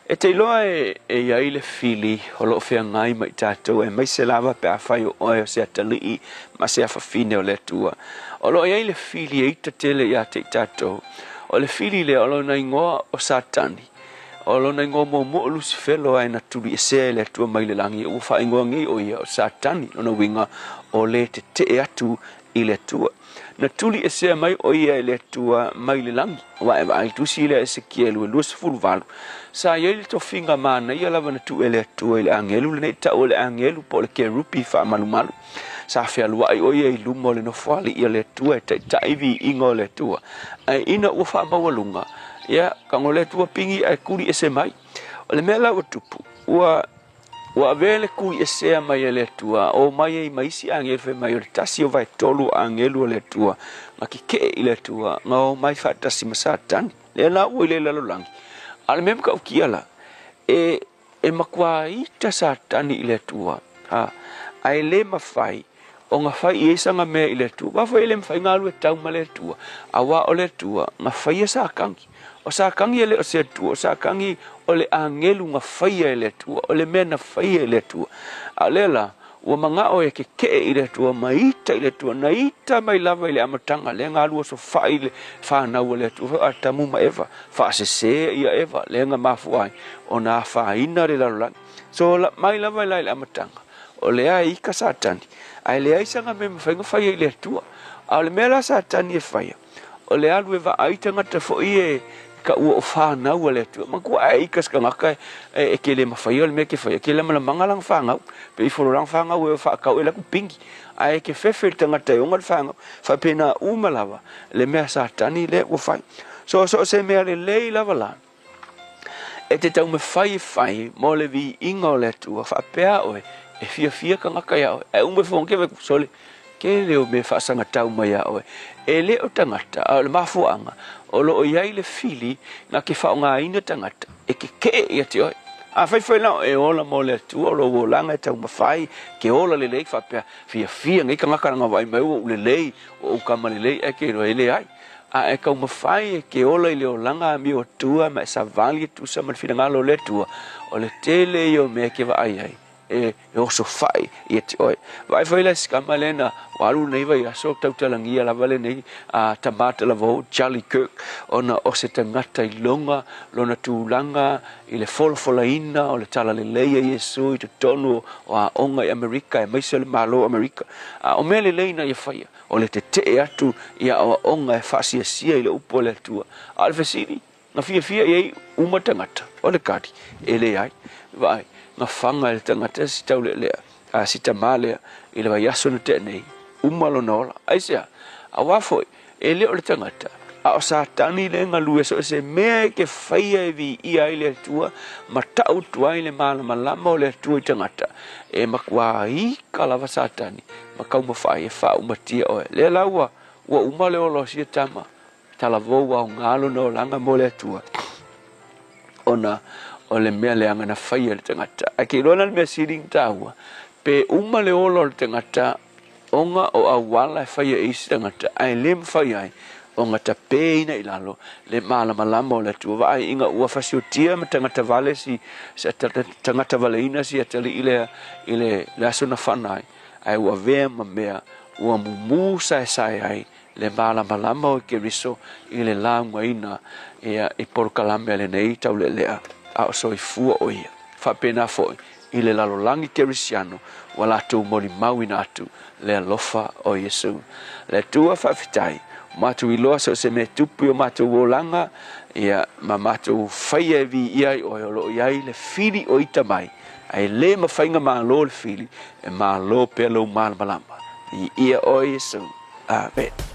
[SPEAKER 17] E te iloa e i ai le fili o lo o feagai ma i tatou aemaise lava pe afai o oe o se atalii ma se afafine o le Atua. O lo o i ai le fili e ita tele ia te i tatou. O le fili lea o lona igoa o Satani. O lona igoa muamua o Lusifelo ae na tuliesea e le Atua mai le lagi ua faaigoa nei o ia o Satani, lona uiga o le tetee atu i le Atua. Na tuliesea mai o ia e le Atua mai le lagi. Ua e vaai tusi lea Esekielu e 28, sa i ai le tofiga manaia lava na tuu e le Atua i le agelu lenei tau o le agelu po o le kerupi faamalumalu. Sa fealuai o ia i luma o le nofoalii a le Atua e taitai viiga o le Atua. Ae ina ua faamaualuga, ia, kago le Atua pigi ae kuli ese mai. O le mea la ua tupu, ua Ua avea le kui esea mai e le Atua, o mai ai ma isi agelu fai mai o le tasi o vaetolu o agelu a le Atua, nga kekeʻe i le Atua, nga o mai faatasi ma Satani, lea la ua i le lalolagi. A o le mea matautia la, e, e matua ita Satani i le Atua, ha, ae le mafai ona fai i ai sana mea i le Atua. Aua foi e le mafai ona alu e tau ma le Atua, auā o le Atua na faia Satani. O Satani e le o se Atua, o Satani o le agelu na faia e le Atua, o le mea na faia e le Atua. A o lea la, ua manao e kekeʻe i le Atua ma ita i le Atua, na ita mai lava i le amataga, lea na alu osofai le fanau a le Atua, o Atamu ma Eva, faasese ia Eva, lea na mafua ai ona afaina le lalolagi. So, mai lava la i le amataga, O lea e ika Satani, ae leai sana mea e mafai ona faia i le Atua. A o le mea la Satani e faia, o le alu e vaai tagata foi e taua o fanau a le Atua. Manatua ae ika se tagata e ke le mafaia o le mea ke faia, ke lamalamaga lana fanau, pe ifo loa lana fanau e faatau e laku pingi. Ae ke fefe le tagata e ona le fanau, faapena uma lava le mea Satani lea ua fai. So, so o se mea lelei lava la, E te taumafai e fai mo le viiga o le Atua, faapea oe, e fiafia tagata iā oe. Ae uma ifo ke wai sole, tele o mea faasagatau mai iā oe. E le o tagata, a o le mafuaaga, o lo o i ai le fili na ke faaaogaina tagata e kekeʻe ia te oe. Afai foi la o e ola mo le Atua, o lou olaga e taumafai ke ola lelei faapea, Fiafia nei tagata leaga vaai mai ua ou lelei, ua ou kama lelei, ae ke iloa e leai. A e taumafai e ke ola i le olaga amio atua ma e savali e tusa ma le finagalo o le Atua, o le tele ia o mea e ke vaai ai e osofai ia te oe. Vaai foi la i si kama lea na ua alu lenei vaiaso, tautalagia lava lenei tama talavou, Charlie Kirk, ona o se tagata iloga lona tulaga i le folafolaina o le talalelei a Iesu i totonu o aoga i Amerika aemaise o le Malo o Amerika. A o mea lelei na ia faia, o le tetee atu i aoaoga e faasiasia i le upu a le Atua. A o le fesili, na fiafia i ai uma tagata o le kali? E leai. Vaai, na faga e le tagata si taulealea, a si tamā lea i le vaiaso na tea nei, uma lona ola. Aisea? Auā foi, e le o le tagata, a o Satani lea e galue so o se mea e ke faia e viia ai le Atua ma tau atu ai le malamalama o le Atua i tagata, e matua ika lava Satani ma taumafai e faaumatia oe. Lea la ua, ua uma le ola o sia tama, talavou aoga lona olaga mo le Atua, ona o le mea leaga na faia e le tagata. Ae ke iloa la le mea sili ona taua, pe uma le ola o le tagata ona o auala e faia e isi tagata ae le mafai ai ona tapeina i lalo le malamalama o le Atua. Vaai ina ua fasiotia ma tagata vale si tagata valeina si atalii lea i le aso na fana ai, ae ua avea ma mea ua mumu saesae ai le malamalama o Keriso i le laugaina ia i polokalame a lenei taulealea a o soifua o ia. Faapena foi i le lalolagi Kerisiano ua latou molimauina atu le alofa o Iesu. Le Atua faafetai, ua matou iloa so o se mea tupu i o matou olaga, ia, ma matou faia e viia ai Oe o lo o i ai le fili o ita mai, ae le mafai na malo le fili, e malo pea lou malamalama. Viia Oe Iesu. Amene.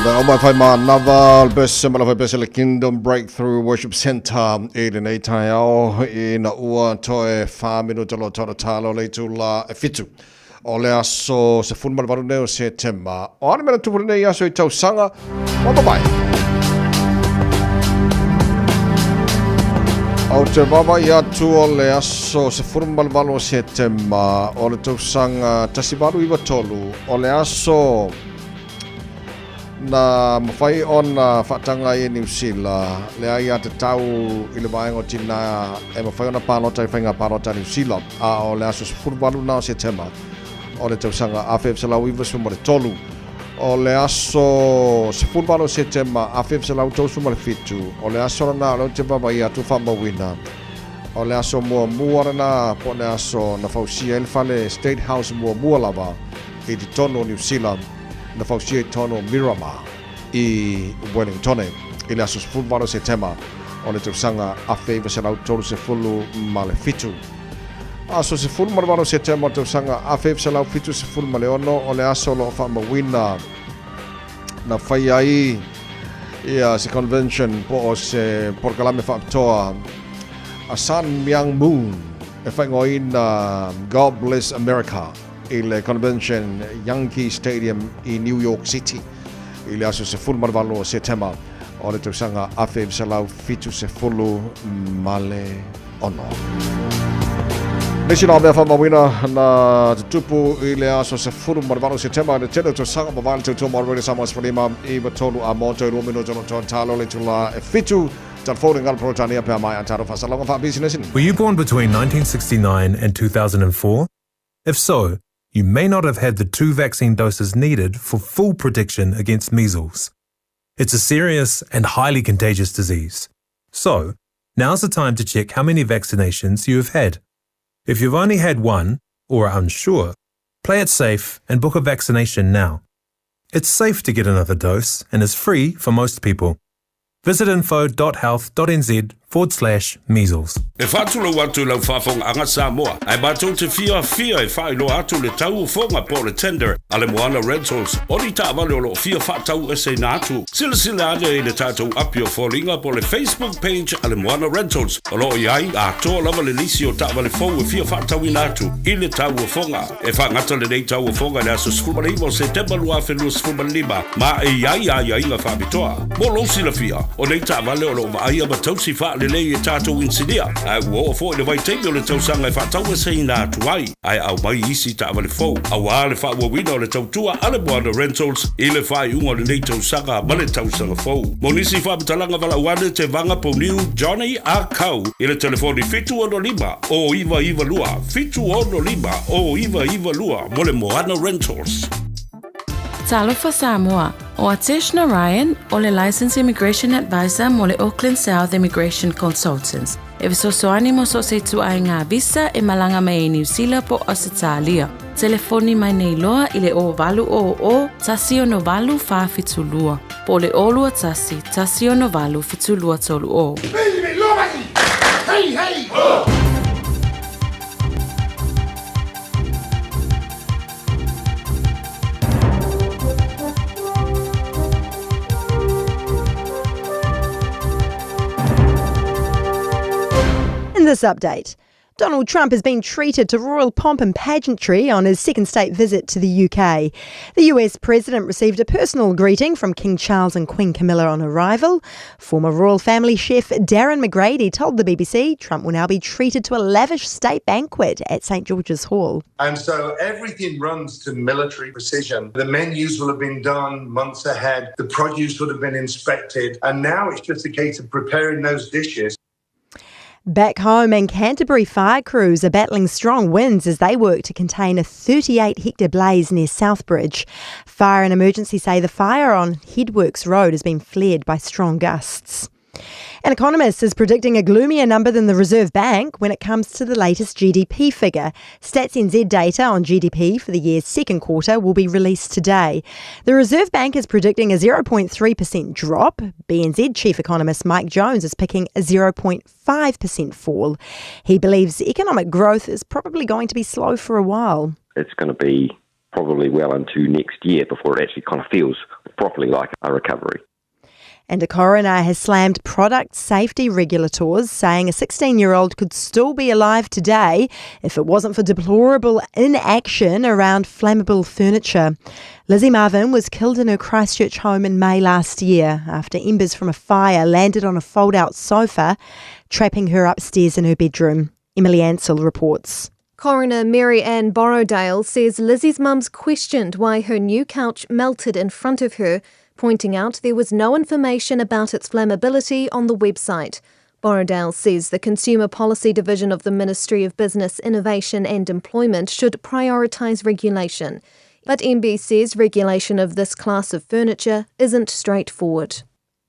[SPEAKER 6] O mea uma e whai manava, le pese ma la whai pese le Kingdom Breakthrough Worship Center i lenei taeao ina ua toe wha minuta lo toro talo le itula e fitu. O le aso 18 nei o Setema. O a le mea na tupu lenei aso i tausaga ua mavae? Ou te vaavaai atu o le aso 18 o Setema o le tausaga 1893, o le aso na mafai ona faataga ai e Niu Sila le aiatatau i le vaega o tinā e mafai ona palota i faiga palota a Niu Sila, a o le aso 18 na o Setema o le tausaga 1993. O le aso 18 o Setema 1937, o le aso lena o lea ou te vaavaai atu faamauina, o le aso muamua lena po o le aso na fausia ai le fale State House muamua lava i totonu o Niu Sila, na fausia i totonu o Miramar i Wellingtone i le aso 18 o Setema o le tausaga 1937. Aso 18 o Setema o le tausaga 1976 o le aso o lo o faamauina na faia ai ia se convention po o se polokalame faapitoa a Sun Myung Moon e faaigoaina God Bless America i le Convention Yankee Stadium i New York City i le aso 18 o Setema o le tausaga 1976. Nisi na mea faamauina na tutupu i le aso 18 o Setema i le tele o tausaga mavae le tautua mo Radio Samoa 15 i 3 a moto i 2 minuta no talo le itula e 7.
[SPEAKER 18] Were you born between 1969 and 2004? If so, you may not have had the two vaccine doses needed for full protection against measles. It's a serious and highly contagious disease. So, now's the time to check how many vaccinations you have had. If you've only had one, or are unsure, play it safe and book a vaccination now. It's safe to get another dose and is free for most people. Visit info.health.nz forward slash measles.
[SPEAKER 5] E faatulou atu i lau faafogaaga Samoa, ae matou te fiafia e faailoa atu le tauofoga po o le tender a le Moana Rentals o ni taavale o lo o fia faataueseina atu. Silasila ane i le tatou api o foliga po o le Facebook page a le Moana Rentals o lo o i ai atoa lava le lisi o taavale fou e fia faatauina atu i le tauofoga. E faagata lenei tauofoga i le aso 19 o Setema 2025 ma e i ai aiaiga faapitoa. Mo lou silafia, o nei taavale o lo o vaaia ma tausi faalelei e tatou inisinia, ae ua oo foi le vaitaimi o le tausaga e faataueseina atu ai, ae aumai isi taavale fou auā le faaauauina o le tautua a le Moana Rentals i le faaiuga o lenei tausaga ma le tausaga fou. Mo nisi faamatalaga valaau ane Tevaga Pouniu Johnny Ah Kau i le telefoni 765 0992 765 0992 mo le Moana Rentals.
[SPEAKER 1] Talofa Samoa, ʻO Atesh Narayan, ʻo le Licensed Immigration Advisor mo le Auckland South Immigration Consultants, e fesoasoani mo so o se ituaiga visa e malaga mai ai Niu Sila po o Ausetalia. Telefoni mai nei loa i le 0800 168 472 po o le 021 168 7230.
[SPEAKER 11] Hey, hey, ho!
[SPEAKER 7] In this update, Donald Trump has been treated to royal pomp and pageantry on his second state visit to the UK. The US president received a personal greeting from King Charles and Queen Camilla on arrival. Former royal family chef Darren McGrady told the BBC Trump will now be treated to a lavish state banquet at St George's Hall.
[SPEAKER 19] And so everything runs to military precision. The menus will have been done months ahead, the produce would have been inspected, and now it's just a case of preparing those dishes.
[SPEAKER 7] Back home, and Canterbury fire crews are battling strong winds as they work to contain a 38 hectare blaze near Southbridge. Fire and emergency say the fire on Headworks Road has been flared by strong gusts. An economist is predicting a gloomier number than the Reserve Bank when it comes to the latest GDP figure. Stats NZ data on GDP for the year's second quarter will be released today. The Reserve Bank is predicting a 0.3% drop. BNZ chief economist Mike Jones is picking a 0.5% fall. He believes economic growth is probably going to be slow for a while.
[SPEAKER 10] It's going to be probably well into next year before it actually kind of feels properly like a recovery.
[SPEAKER 7] And a coroner has slammed product safety regulators, saying a 16 year old could still be alive today if it wasn't for deplorable inaction around flammable furniture. Lizzie Marvin was killed in her Christchurch home in May last year after embers from a fire landed on a fold out sofa, trapping her upstairs in her bedroom. Emily Ansell reports.
[SPEAKER 20] Coroner Mary Ann Borrowdale says Lizzie's mum's questioned why her new couch melted in front of her, pointing out there was no information about its flammability on the website. Borrowdale says the Consumer Policy Division of the Ministry of Business, Innovation and Employment should prioritise regulation. But MB says regulation of this class of furniture isn't straightforward.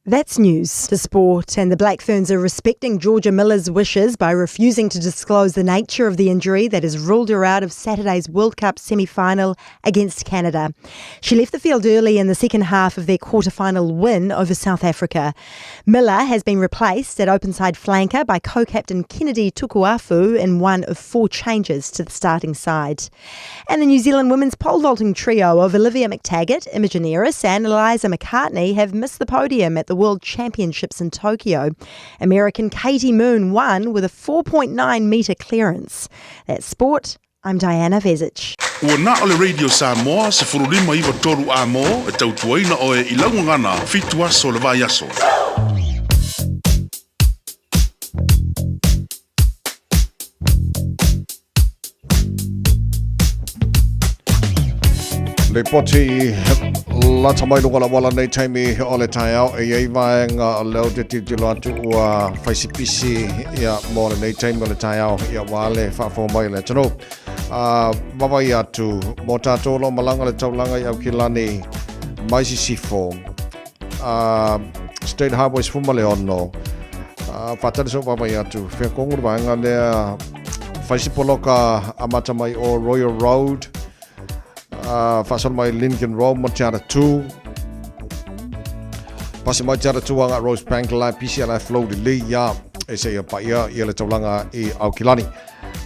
[SPEAKER 7] That's news to sport, and the Black Ferns are respecting Georgia Miller's wishes by refusing to disclose the nature of the injury that has ruled her out of Saturday's World Cup semi final against Canada. She left the field early in the second half of their quarter-final win over South Africa. Miller has been replaced at openside flanker by co captain Kennedy Tukuafu in one of four changes to the starting side. And the New Zealand women's pole vaulting trio of Olivia McTaggart, Imogen Ayris, and Eliza McCartney have missed the podium at the World Championships in Tokyo. American Katie Moon won with a 4.9 metre clearance. That's sport. I'm Diana Vezic.
[SPEAKER 2] Ua na o le Radio Samoa 1593 a mō e tautuaina oe i laugagana fitu aso le vai aso.
[SPEAKER 6] Lipoti lata mai luga la wala nei taimi o le taeao e iai vaega o leo te tilotilo atu ua faisipisi ia mo lenei taimi o le taeao ia ua le faafofoga mai o le atunuu. A vavaai atu mo tatou o lo o malaga le taulaga i Aukilani mai Sisifo a State Highway 16 a faatali sou vaavaai atu fea kongu le vaega lea faisipoloka amata mai o Royal Road a faasolo mai Lincoln Road mo Te Aratū pasi mai Te Aratū aga Rosebank la pisi ala flow lelei ia e seia paia ia le taulaga i Aukilani.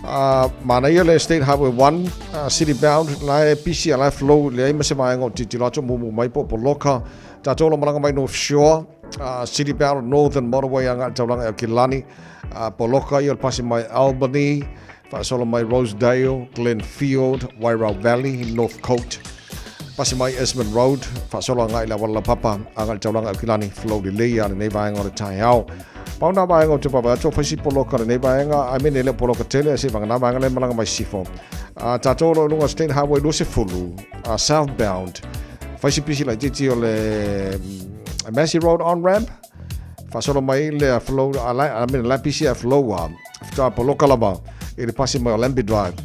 [SPEAKER 6] Uh, manaia le State Highway 1, uh, City Bound, la e pisi a la flow, leai ma se vaega o titilo atu mumu mai po poloka, tātou lo malanga mai North Shore, uh, City Bound, Northern Motorway anga taulanga e Kilani, uh, poloka i o le pasi mai Albany, whaasolo mai Rosedale, Glenfield, Wairau Valley, Northcote, pasi mai Esmond Road, whaasolo anga i la wala papa, anga i taulanga e Kilani, flow lelei a lenei vaega o le taeao. Pau nā vaega o te vavae atu o whaisi poloka lenei vaega, ai mene le poloka tele, se vanga nā vaega le malanga mai sifo. A tātou lo lunga State Highway 20, a southbound, whaisi pisi lai titi o le mm, Massey Road on ramp, whasolo mai le a flow, a lai, a mene lai pisi a flow a, whitoa poloka lava, i le pasi mai o Lambie Drive,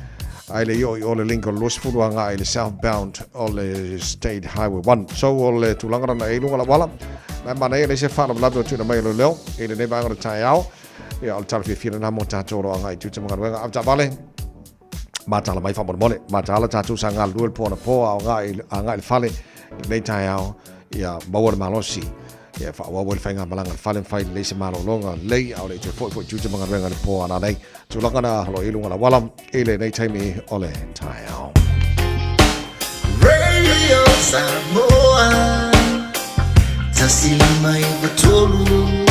[SPEAKER 6] ai le i o i o le Lincoln 20 a ngā i le southbound o le State Highway 1. So o le tūlanga rana e lunga la wala, Nā manaia nei se faalavelave o tuuina mai e leoleo i lenei vaega o le taeao. Ia, o le tala fiafia lena mo tātou o lo o agai i Tuta ma galuega. Au taavale, mataala mai faamolemole. Mataala tātou sa galulue le po anapo a o agai i le fale i lenei taeao. Ia, maua le malosi. Ia, faaauau ai le faigamalaga i le fale ma fai lelei se malologa lelei a o le i toe foi foi i Tuta ma galuega i le po ananei. Tulaga na o lo o i luga o le auala i lenei taimi o le taeao.
[SPEAKER 14] Radio Samoa 153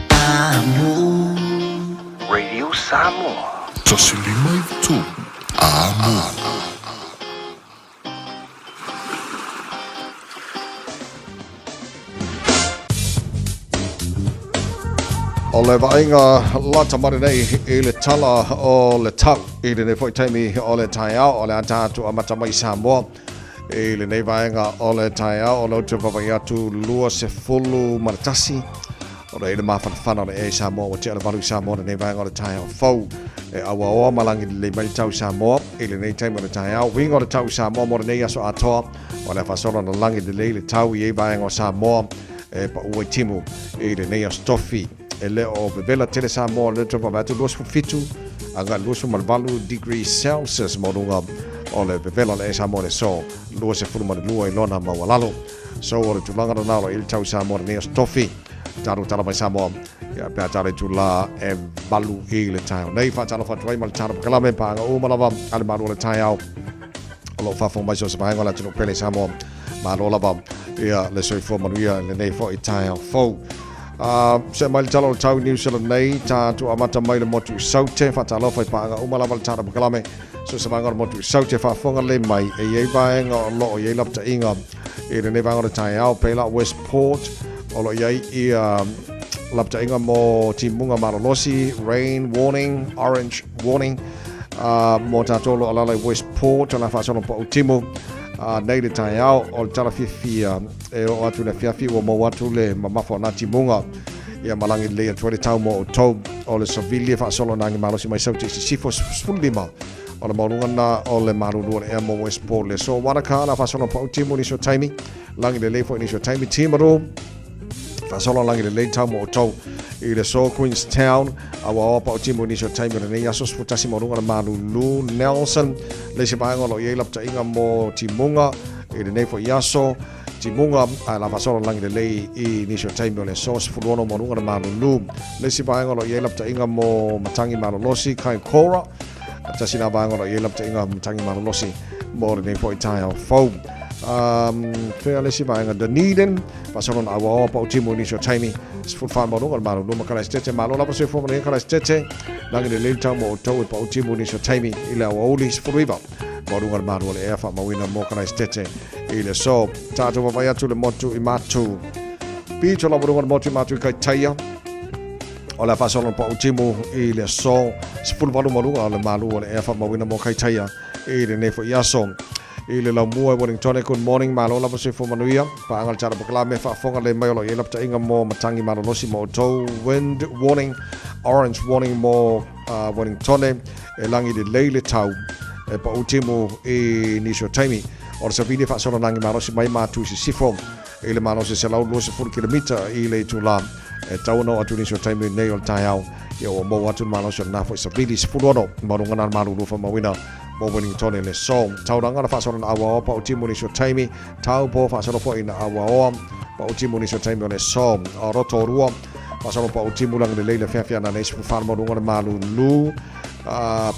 [SPEAKER 14] Amo.
[SPEAKER 21] Radio Samoa.
[SPEAKER 2] 153 Amo.
[SPEAKER 6] O le vaaiga lata mai nei i le tala o le tau i lenei foi taimi o le taeao o le a tatou amata mai Samoa i lenei vaega o le taeao o le te vaavaai atu 21 o le i le mafanafana o le ea i Samoa ua tea le 8 i Samoa lenei vaega o le taeao fou e auaoa ma lagi lelei mai le tau i Samoa i lenei taimi o le taeao uiga o le tau i Samoa mo lenei aso atoa o le a faasolo na lagi lelei le tau i ei vaega o Samoa e paʻu ai timu i lenei aso tofi e le o vevela tele Samoa le te vaavaai atu 27 agai 28 degree Celsius maualuga o le vevela o le ea i Samoa le aso 22 i lona maualalo. So o le tulaga lena o lo o i le tau i Samoa lenei aso tofi. Tatou tala mai Samoa ia pe a tala i tula e 8 i le taeao nei. Faatalofa atu ai ma le tala pakalame paaga uma lava a le malu o le taeao o lo o faafofoga mai so o se vaega o le atunuu pele i Samoa. Malo lava ia le soifua manuia i lenei foi taeao fou. Se mai le tala o le tau i New Zealand nei, tatou amata mai le motu i Saute, faatalofa i paaga uma lava le tala pakalame, so se vaega o le motu i Saute faafofoga lelei mai, e i ai vaega o lo o i ai lapataiga i lenei vaega o le taeao, pei la Westport, o lo o i ai ia lapataiga mo timuga malolosi, rain warning, orange warning, mo tatou o lo o alaala i Westport, o le a faasolo pau timu, nei le taeao o le tala fiafia e oo atu i le afiafi ua maua atu le mamafa o nā timuga ia ma lagi lelei atu ai le tau mo outou. O le savili e faasolo nā agi malosi mai Saute i sisifo 15 o le maualuga na o le malulu o le ea mo Westport le aso. Wanaka la faasolo pau timu nisi o taimi, lagi lelei foi nisi o taimi. Timaru faasolo lagi lelei tau mo outou i le aso. Queenstown auaoa pau timu nisi o taimi o lenei aso 11 maualuga le malulu. Nelson le isi vaega o lo o i ai lapataiga mo timuga i lenei foi aso timuga ae la faasolo lagi lelei i nisi o taimi o le aso 16 maualuga le malulu. Le isi vaega o lo o i ai lapataiga mo matangi malolosi Kaikoura tasi la vaega o lo o i ai lapataiga matangi malolosi mo lenei foi taeao fou. Fea le isi vaega Dunedin faasolo na auaoa pau timu i nisi o taimi 14 maualuga le malulu ma Kalaisitete. Malo lava soifua manuia Kalaisitete, lagi lelei le tau mo outou e pau timu i nisi o taimi i le aoauli 19 maualuga le malu o le ea faamauina mo Kalaisitete i le aso. Tatou vaavaai atu le motu i Matu. Pito lava luga le motu i Matu i Kaitaia. O le a faasolo pau timu i le aso 18 maualuga o le malu o le ea faamauina mo Kaitaia i lenei foi aso. I le laumua i Wellington, good morning, malo lava soifua manuia. Paaga le tala pakalame, faafofoga lelei mai o lo o i ai lapataiga mo matagi malolosi mo outou. Wind warning, orange warning mo Wellington, e lagi lelei le tau e pau timu i nisi o taimi. O le savili e faasolo lagi malosi mai matu i sisifo i le malosi 120 kilomita i le itula e tau ona oo atu nisi o taimi nei o le taeao. Ia ua maua atu le malosi o lena foi savili 16 maualuga na le malulu faamauina mo Wellington i le aso. Tauranga na faasolo na auaoa pau timu nisi o taimi. Taupo faasolo foi na auaoa pau timu nisi o taimi o le aso. O Rotorua faasolo pau timu lagi lelei le feafea na nei 14 maualuga le malulu.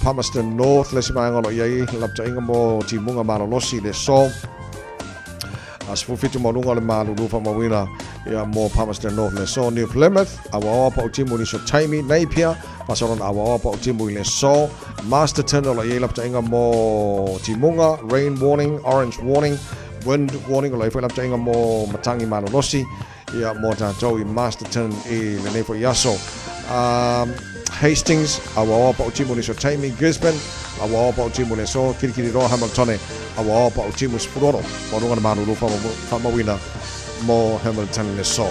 [SPEAKER 6] Palmerston North le isi vaega o lo o i ai lapataiga mo timuga malolosi i le aso. 17 maualuga o le malulu faamauina ia mo Palmerston North le aso. New Plymouth, auaoa pau timu i nisi o taimi. Napier, faasolo na auaoa pau timu i le aso. Masterton, o lo o i ai lapataiga mo timuga, rain warning, orange warning, wind warning, o lo o i ai foi lapataiga mo matagi malolosi ia mo tatou i Masterton i lenei foi aso. Hastings, auaoa pau timu nisi o taimi. Gisborne, auaoa pau timu le aso. Kirikiriroa, Hamiltone, auaoa pau timu 16 maualuga le malulu faamauina mo Hamilton le aso.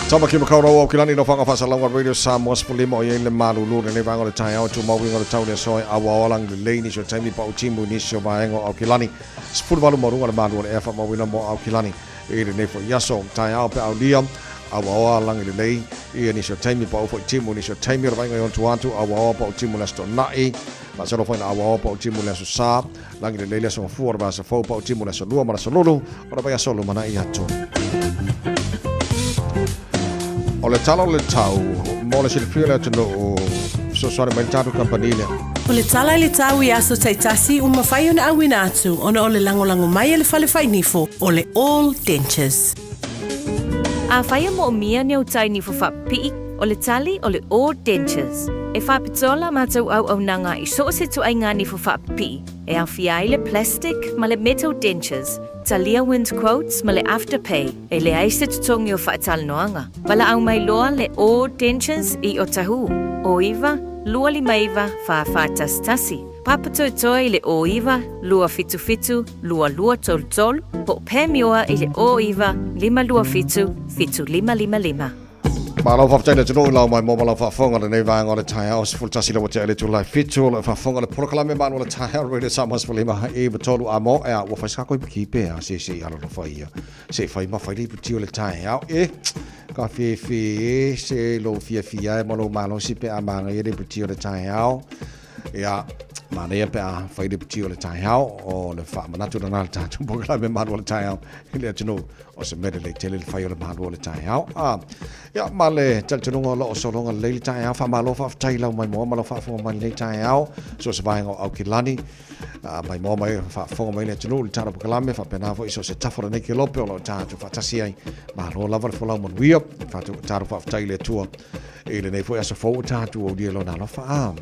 [SPEAKER 6] Tamaki Makaurau Aukilani no whanga whasalauga Radio Samoa 15 o i ai le malulu lenei vaega o le taeao e tumau uiga o le tau le aso e auaoa lagi lelei nisi o taimi pau timu nisi o vaega o Aukilani. 18 maualuga le malu o le ea faamauina mo Aukilani i lenei foi aso. Taeao pe aulia, auaoa lagi lelei ia nisi o taimi pau foi timu nisi o taimi o le vaaiga i ona tua atu, auaoa pau timu le Aso Toonai, faasolo foi na auaoa pau timu le Aso Sa, lagi lelei le Aso Gafua o le vaiaso fou pau timu le Aso Lua ma le Aso Lulu o le vaiaso lumanai atu. O le tala o le tau mo le silafia o le atunuu, fesoasoani mai le tatou kamupani lea.
[SPEAKER 1] O le tala i le tau i aso taitasi ua mafai ona auina atu ona o le lagolago mai a le fale fainifo o le All Dentures.
[SPEAKER 3] Afai e moomia ni au tai nifo faapipii, o le tali o le All Dentures. E faapitoa la matou auaunaga i so o se ituaiga nifo faapipii, e aofia ai le plastic ma le metal dentures, Talia Wind Quotes ma le Afterpay, e leai se totogi o faatalanoaga. Valaau mai loa le All Dentures i Otahuhu, 09 259 4411, Papatoetoe i le 09 277 2233, po o Pamioa i le 09 527 7555.
[SPEAKER 6] Malo faafetai le atunuu i lau mai mo ma lau faafofoga lenei vaega o le taeao 11 lau tea le itula 7 o lau faafofoga le polokalame malu o le taeao Radio Samoa 15 i 3 a mo ea ua fai sa koe piki pe a se se i alolofa ia se fai ma fai le iputi o le taeao e ka fefe e se lou fiafia e ma lou malosi pe a magaia le iputi o le taeao. Ia, Manaia pe a fai le piti o le taeao o le faamanatu lena i le tatou polokalame Malu o le Taeao i le atunuu o se mea lelei tele le fai o le malu o le taeao. A, ia, ma le talitonuga o lo o sologa lelei le taeao, faamalo faafetai i lau maimoa ma lau faafofoga mai i lenei taeao, so o se vaega o Aukilani, a, maimoa mai faafofoga mai le atunuu i le tala polokalame, faapena foi so o se tafa o lenei kelope o lo o tatou faatasi ai. Malo lava le folau manuia, tatalo faafetai i le Atua i lenei foi aso fou ua tatou aulia i Lona alofa. A,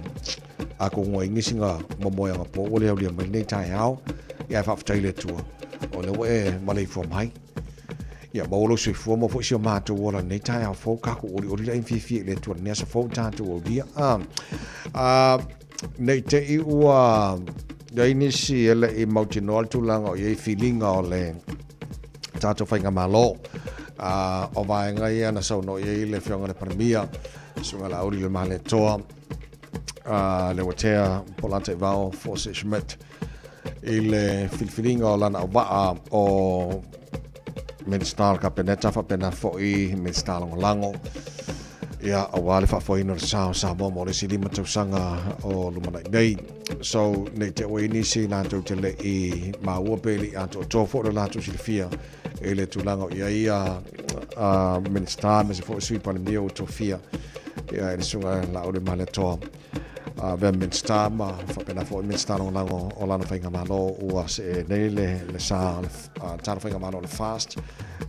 [SPEAKER 6] atonu ai nisi na momoe anapo ua le aulia mai lenei taeao, ia ae faafetai i le Atua o lea ua e maleifua mai. Ia maua lou soifua, maua foi si o matou ola i lenei taeao fou, tatou olioli laia ma fiafia i le Atua i lenei aso fou ua tatou aulia. A, a, ne i te i ua i ai nisi e le i mautinoa le tulaga o i ai filiga o le tatou faigamalo. A, o vaega ia na saunoa i ai le Afioga i le Palemia, Susuga Laauli Lemalietoa, a Leuatea Polataivao Fosi Schmidt i le filifiliga o lana auvaa o Minista o le Kapeneta faapena foi Minista Lagolago ia aua le faafoeina o le sa o Samoa mo le isi 5 tausaga o lumanai nei. So, nei te ua i nisi latou te le i maua pe le i atoatoa foi lo latou silafia i le tulaga o i ai a Minista aemaise foi Sui Palemia ua tofia ia i le Susuga Laauliamaletoa avea Minista ma faapena foi Minista Lagolago o lana faigamalo ua see nei le sa o le tala faigamalo o le FAST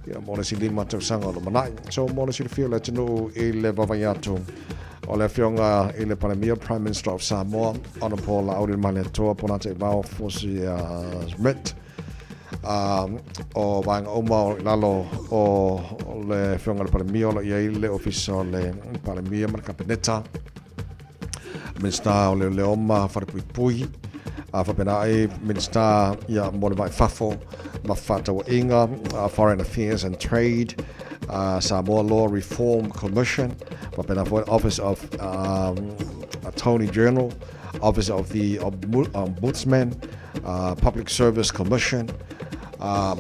[SPEAKER 6] ia mo le isi 5 tausaga o lumanai. So mo le silafia o le atunuu i le vaavaai atu o le Afioga i le Palemia, Prime Minister of Samoa, Honourable Laauliamaletoa Polataivao Fosi Schmidt, o vaega uma o i lalo o le Afioga i le Palemia o lo o i ai le Ofisa o le Palemia ma le Kapeneta, Minista o Leoleo ma Falepuipui, a faapena ai Minista ia mo le Vai Fafo ma Fefaatauaiga, Foreign Affairs and Trade, Samoa Law Reform Commission, faapena foi Office of Attorney General, Office of the Ombudsman, Public Service Commission,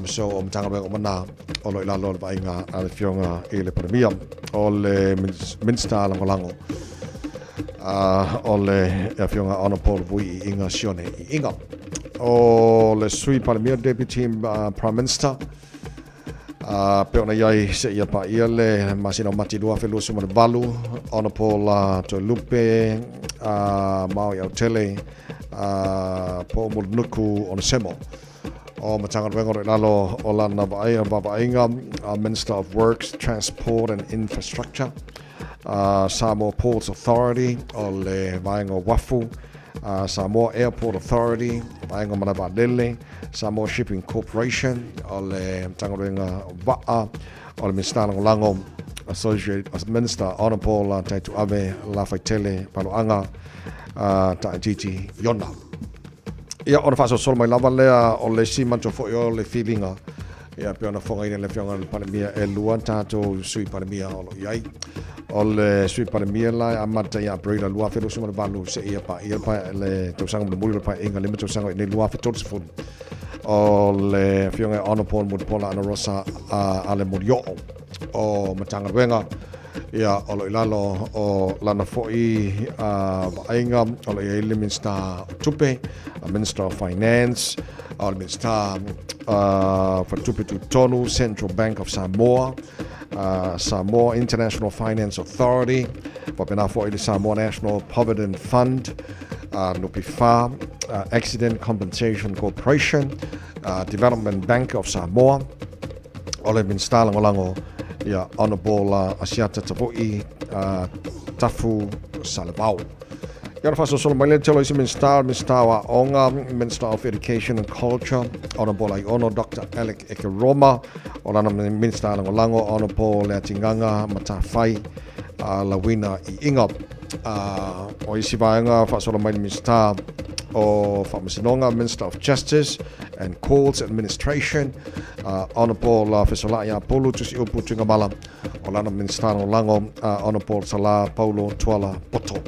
[SPEAKER 6] so o Matagaluega uma na o lo o i lalo o le vaaiga a le Afioga i le Palemia, o le Minista Lagolago o le Afioga Honourable Vui Iiga Sione Iiga. O le Sui Palemia, Deputy Prime Minister, pei ona i ai seia paia le masina o Mati 2028, Honourable Toelupe Maoi Autele Poomulunuku Onesemo. O Matagaluega o lo o i lalo o lana vaavaaiga, Minister of Works, Transport and Infrastructure, Samoa Ports Authority, o le vaega o uafu, Samoa Airport Authority, vaega o malae vaalele, Samoa Shipping Corporation, o le Matagaluega o Vaa, o le Minisita Lagolago, Associate Minister Honourable Taituave Lafaitele Paloaga Taatiti Iona. Ia, ona faasolosolo mai lava lea o le isi manatua foi o le filiga, ia pei ona fofogaina e le Afioga i le Palemia, e lua tatou Sui Palemia o lo o i ai. O le Sui Palemia la e amata ia Aperila 2028 seia paia le tausaga mulimuli o le Paeaiga 5 tausaga i nei 2030. O le Afioga ia Honourable Mulipola Anarosa Ale Molioo o Matagaluega ia o lo o i lalo o lana foi vaaiga o lo o i ai le Minista o Tupe, Minister of Finance, o le Minista Faletupe Tutotonu, Central Bank of Samoa, Samoa International Finance Authority, faapena foi le Samoa National Provident Fund, NPF, Accident Compensation Corporation, Development Bank of Samoa, o le Minista Lagolago ia Honourable Asiata Tavui Tafu Salevao. Ia ona faasolosolo mai lea telo isi Minista, o le Minista o Aoga, Minister of Education and Culture, Honourable Aiono Dr. Alec Ekeroma, o lana Minista Lagolago, Honourable Leatigaga Matafai Lauina Iiga. O isi vaega faasolo mai le Minista o Faamasinoga, Minister of Justice and Courts Administration, Honourable Fesola'i Apulu Tusiupu Tuigamala, o lana Minista Lagolago, Honourable Sala Paulo Tuala Poto.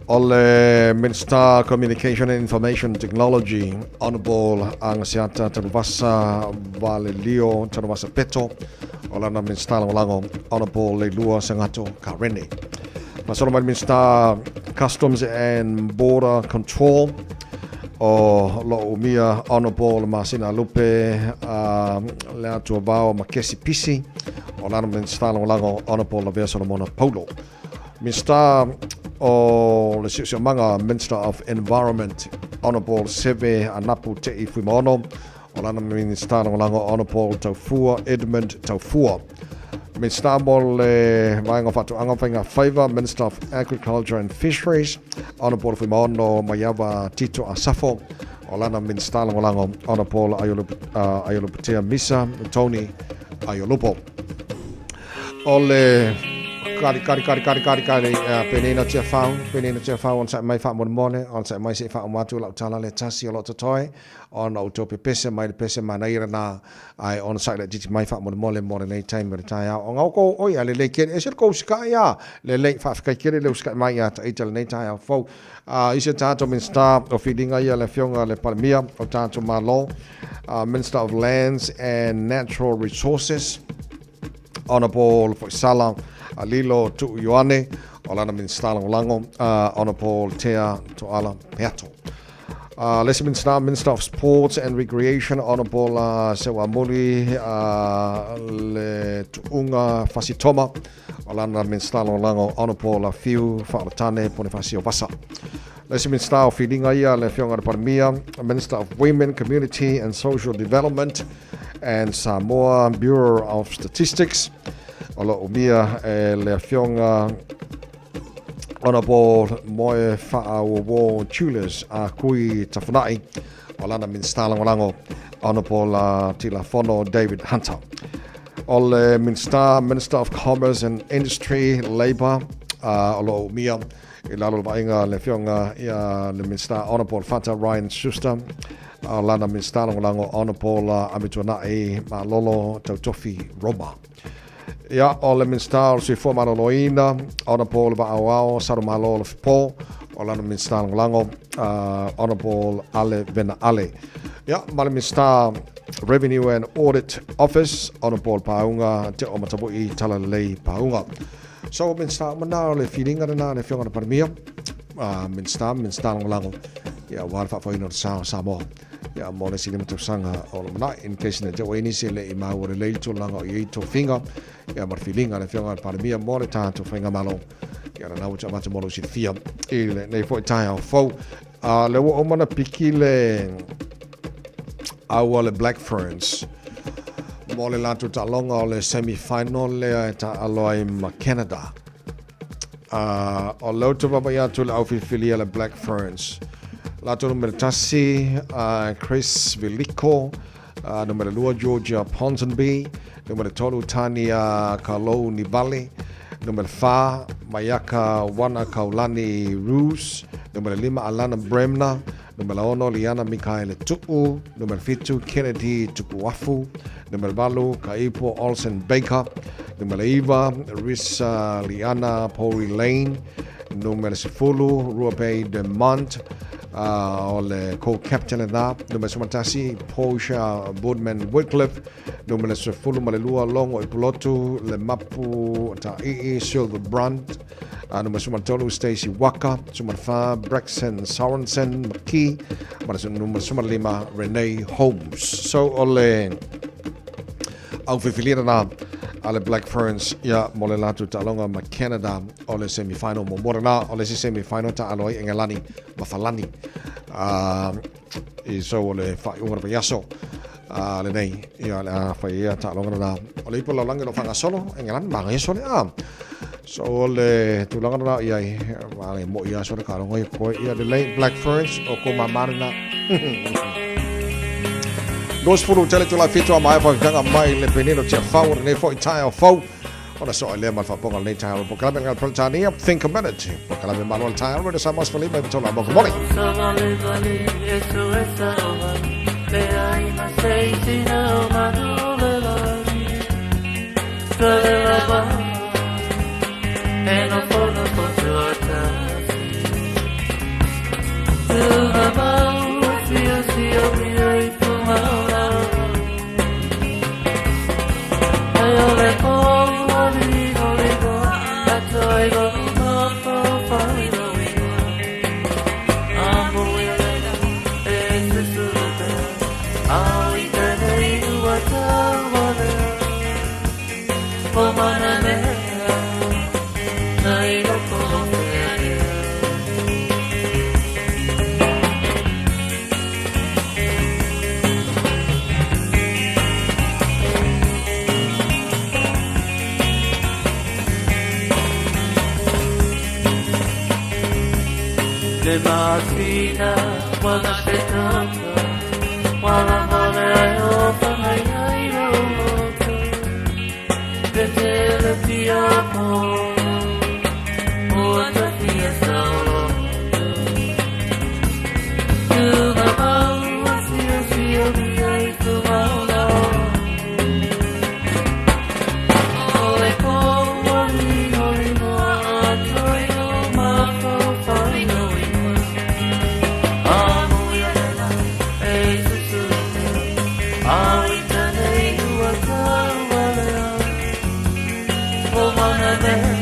[SPEAKER 6] O le Minista Communication and Information Technology, Honourable Agaseata Tanuvasa Valelio Tanuvasa Peto, o lana Minista Lagolago, Honourable Leilua Sagato Karene. Faasolo mai le Minisita Customs and Border Control o lo o umia Honourable Masina Lupe le Atua Vao Makesi Pisi o lana Minisita Lagolago Honourable Lavea Solomona Paulo. Minisita o le Siosiomaga Minister of Environment Honourable Seve Anapu Te'i Fuimaono o lana Minisita Lagolago Honourable Taufua Edmund Taufua. Minisita mo le Vaega o Faatoaga ma Faiga Faiva, Minister of Agriculture and Fisheries, Honourable Fuimaono Maiava Tito Asafo, o lana Minisita Lagolago Honourable Aiolupotea Misa Tony Aiolupo. O le kari kari kari kari kari kari penina tia fau penina tia fau on sa mai fa mo on sa mai se fa o atu lau tala le tasi o lo totoe ona outou pepese mai le pese manaia lena, ae onosai laitiiti mai faamolemole mo lenei taimi o le taeao. O gaukou oi a lelei kele, ese le kou usikai a lelei, faafetai tele le usikai mai ia taita lenei taeao fou. A i se tatou Minista o Filiga ia le Afioga le Palemia o tatou Malo, Minister of Lands and Natural Resources, Honourable Foisala Lilo Tuu Ioane, o lana Minista Lagolago, Honourable Tea Toala Peato. Le isi Minista, Minister of Sports and Recreation, Honourable Seuamuli le Tuuga Fasitoma, o lana Minista Lagolago, Honourable Fiu Faaolatane Ponifasio Vasa. Le isi Minista o Filiga ia, le Afioga i le Palemia, Minister of Women, Community and Social Development and Samoa Bureau of Statistics, o lo o umia e le Afioga Honourable Moe Faawowo Julius a Kui Tafuna'i, o lana Minista Lagolago Honourable Tilafono David Hunter. O le Minista, Minister of Commerce and Industry, Labour, o lo o umia i lalo o le vaaiga le Afioga ia le Minista Honourable Fata Ryan Schuster, o lana Minista Lagolago Honourable Amituana'i Malolo Tautofi Roma. Ia, o le Minista o le Soifua Maloloina, Honourable Vaaoao Salomalo Lofipo, o lana Minista Lagolago, Honourable Ale Vena Ale. Ia, ma le Minista Revenue and Audit Office, Honourable Paauga Te Oomatavu'i Talalelei Paauga. So, Minista uma na o le filiga lena le Afioga i le Palemia, Minista, Minista Lagolago, ia, aua le faafoeina o le sa o Samoa. Ia, mo le isi 5 tausaga o lumanai, in case ina te ua i nisi e le i maua lelei le tulaga o i ai tofiga, ia, ma le filiga a le Afioga i le Palemia mo le tatou Faigamalo. Ia, lena ua avatu mo lou silafia i lenei foi taeao fou. A lea ua uma ona piki le aua le Black Ferns mo le latou taaloga o le semi-final lea e taaalo ai ma Canada. O lea ou te vaavaai atu i le au filifilia le Black Ferns. Latou numera 1, Chris Viliko, numera 2, Georgia Ponsonby, numera 3, Tania Kalou Nivale, numera 4, Mayaka Wana Kaulani Roos, numera 5, Alana Bremner, numera 6, Liana Mikaele Tu'u, numera 7, Kennedy Tupuafu, numera 8, Kaipo Olsen Baker, numera 9, Risa Liana Pori Lane, numera 10, Ruapei De Mont, o le co-captain lena, numera 11, Portia Boodman Wycliffe, numera 12, Longo Ipulotu, Le Mapu Ta'i'i Silver Brunt, numera 13, Stacey Waka, 14, Braxton Sorensen McKee, ma le numera 15, Renee Holmes. So o le au filifiliga lena a le Black Ferns ia mo le latou taaloga ma Canada o le semi-final muamua lena o le isi semi-final taalo ai Engelani ma Falani i so o le faaiuga o le vaiaso lenei ia le a fai ia taaloga lena o le ipu lalolagi o lo o faagasolo Engelani ma agaia sole a so o le tulaga lena i ai ma le mo'i aso le taaloga ia koe ia lelei Black Ferns o ko mamā lena. 20 tele tula 7 a mai whakakanga mai le penino tia whau o nei foi taeao fou. Ona so le ma whaponga nei taeao po kalame ngal Britania think a minute. Po kalame malo le taeao re sa mas fali mai tola mo mole.
[SPEAKER 12] Le masina wana te tata Wala male ai o whangai ai roto Le te le pia po O ta pia saolo Tunga mau a sio sio mi ai tu mauna o O le po o li o li moa a toi o mafau whai no ingoa A mui arena e susuru A i tane ua tau alea O mana mea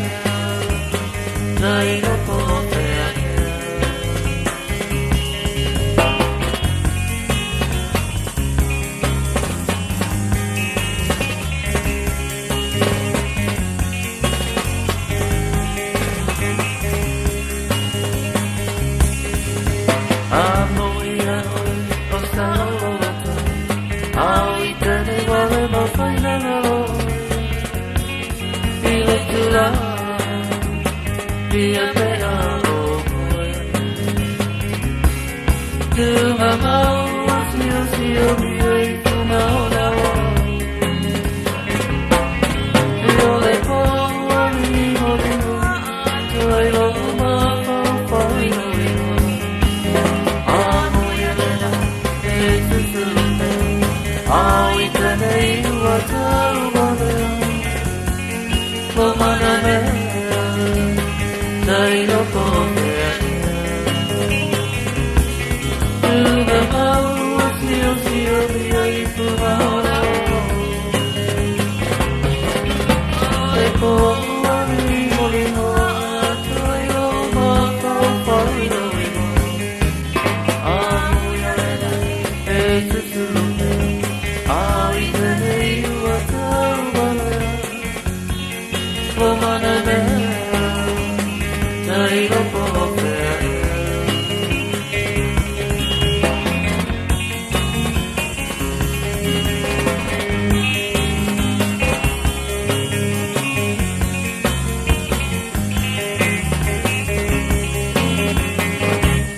[SPEAKER 12] Nai loko o te ake. A moi a oi o saolota A i tene wale ma whaina ngaro I le tula Pia te a o koe Tunga mau a sio sio mi ei tunga o na o I o le po a mi o le mua Tuai lo ma whau whai no ingoa A moi a lena e susuru A i tene ua tau walea Lo mana mea Nai loko o te ake Tunga mau a sio sio mi ai tunga o na o Le po a mi mo li moa Tuai lo ma whau whai no ingoa A moi a lena e susuru A i tene ua tau walea Lo mana mea Nai loko o te ake.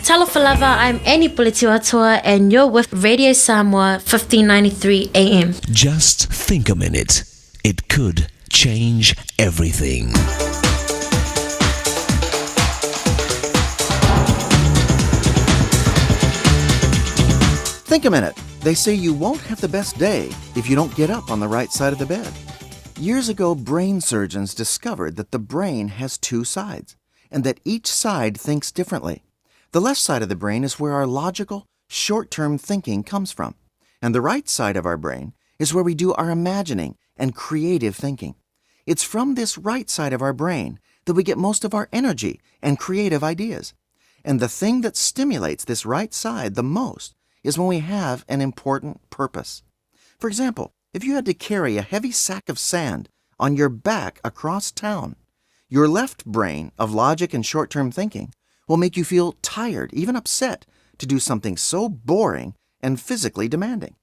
[SPEAKER 4] Talofa lava, I'm Annie Puletiwatoa and you're with Radio Samoa 1593 AM.
[SPEAKER 22] Just think a minute. It could change everything.
[SPEAKER 23] Think a minute. They say you won't have the best day if you don't get up on the right side of the bed. Years ago, brain surgeons discovered that the brain has two sides and that each side thinks differently. The left side of the brain is where our logical, short term thinking comes from, and the right side of our brain is where we do our imagining and creative thinking. It's from this right side of our brain that we get most of our energy and creative ideas. And the thing that stimulates this right side the most is when we have an important purpose. For example, if you had to carry a heavy sack of sand on your back across town, your left brain of logic and short term thinking will make you feel tired, even upset, to do something so boring and physically demanding.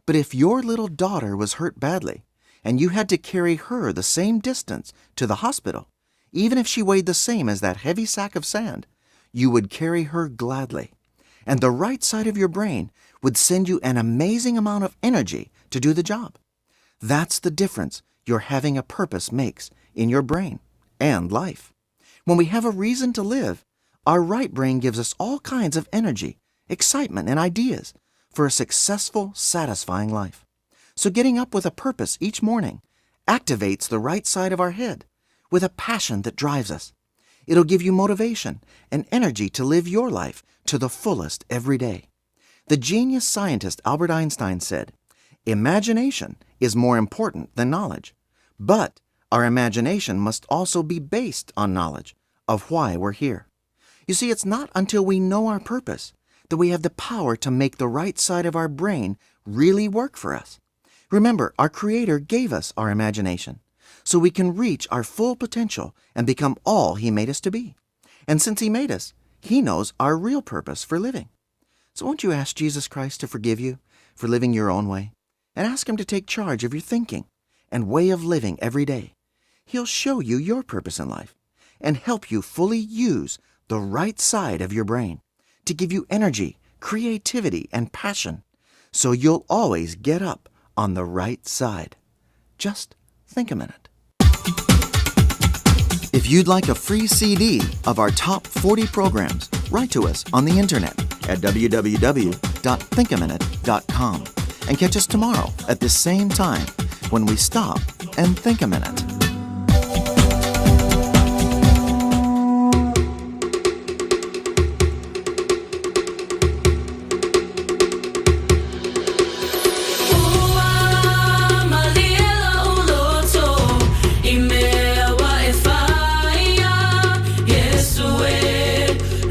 [SPEAKER 23] But if your little daughter was hurt badly and you had to carry her the same distance to the hospital, even if she weighed the same as that heavy sack of sand, you would carry her gladly. And the right side of your brain would send you an amazing amount of energy to do the job. That's the difference your having a purpose makes in your brain and life. When we have a reason to live, our right brain gives us all kinds of energy, excitement, and ideas for a successful, satisfying life. So, getting up with a purpose each morning activates the right side of our head with a passion that drives us. It'll give you motivation and energy to live your life to the fullest every day. The genius scientist Albert Einstein said, Imagination is more important than knowledge, but our imagination must also be based on knowledge of why we're here. You see, it's not until we know our purpose that we have the power to make the right side of our brain really work for us. Remember, our Creator gave us our imagination so we can reach our full potential and become all He made us to be. And since He made us, He knows our real purpose for living. So won't you ask Jesus Christ to forgive you for living your own way? And ask Him to take charge of your thinking and way of living every day. He'll show you your purpose in life and help you fully use the right side of your brain to give you energy, creativity, and passion so you'll always get up on the right side. Just think a minute. If you'd like a free CD of our top 40 programs, write to us on the internet at www.thinkaminute.com and catch us tomorrow at the same time when we stop and think a minute.
[SPEAKER 1] Ua malie lou loto i mea ua e faia, Iesu e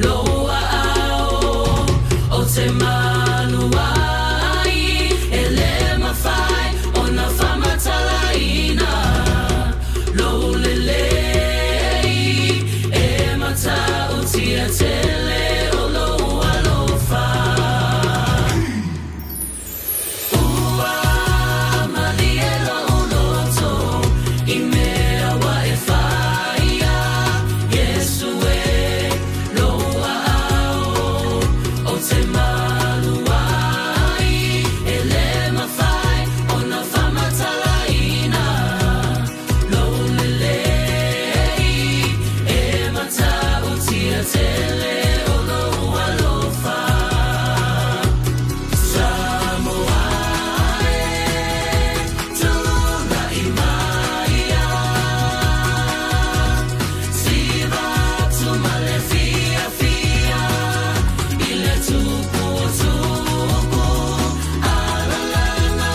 [SPEAKER 1] lou aao ou te malu ai, e le mafai ona faamatalaina lou lelei, e matautia tele o lou alofa. Ua malie lou loto i mea ua e faia, Iesu e lou aao ou te malu ai, e le mafai ona faamatalaina lou lelei, e matautia tele o lou alofa. Samoa e, tula'i mai ia, siva atu ma le fiafia i le tupu o tupu, alalaga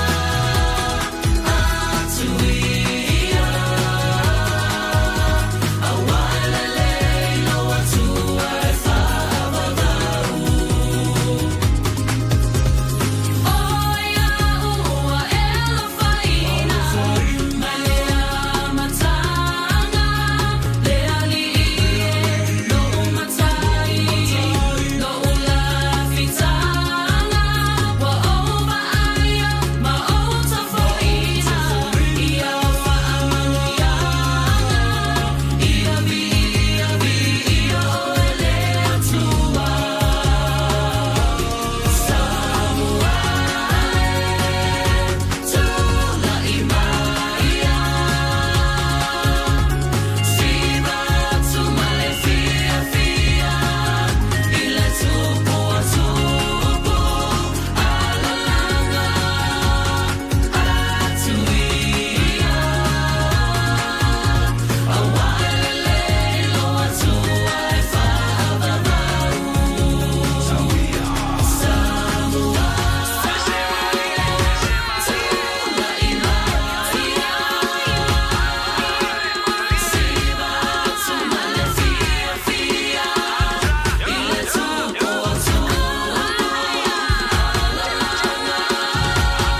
[SPEAKER 1] atu ia, auā e lelei lou Atua e faavavau. O ia'u ua e alofaina mai le amataga, le Alii e lo'u Matai, lo'u lafitaga, ua ou vaaia ma ou tafoina i au faamanuiaga, ia viia viia oe le Atua. Samoa e, tula'i mai ia, siva atu ma le fiafia i le tupu o tupu, alalaga atu ia, auā e lelei lou Atua e faavavau. Samoa tula'i mai ia, siva atu ma le fiafia i le tupu o tupu, alalaga atu ia,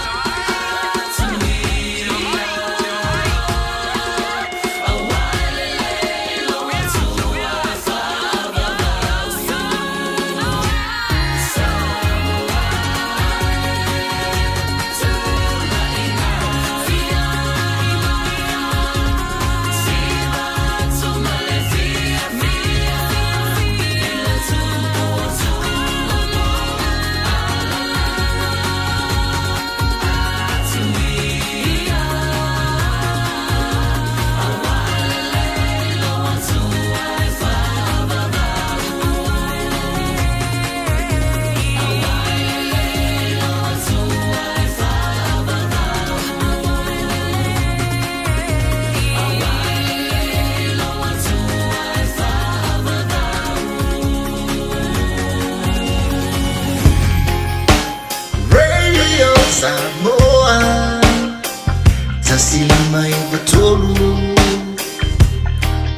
[SPEAKER 1] auā e lelei lou Atua e faavavau. Samoa e, tula'i mai ia, siva atu ma le fiafia i le tupu o tupu, alalaga atu ia, auā e lelei lou Atua e faavavau. Auā e lelei lou Atua e faavavau. Auā e lelei lou Atua e faavavau.
[SPEAKER 8] Radio Samoa 105.3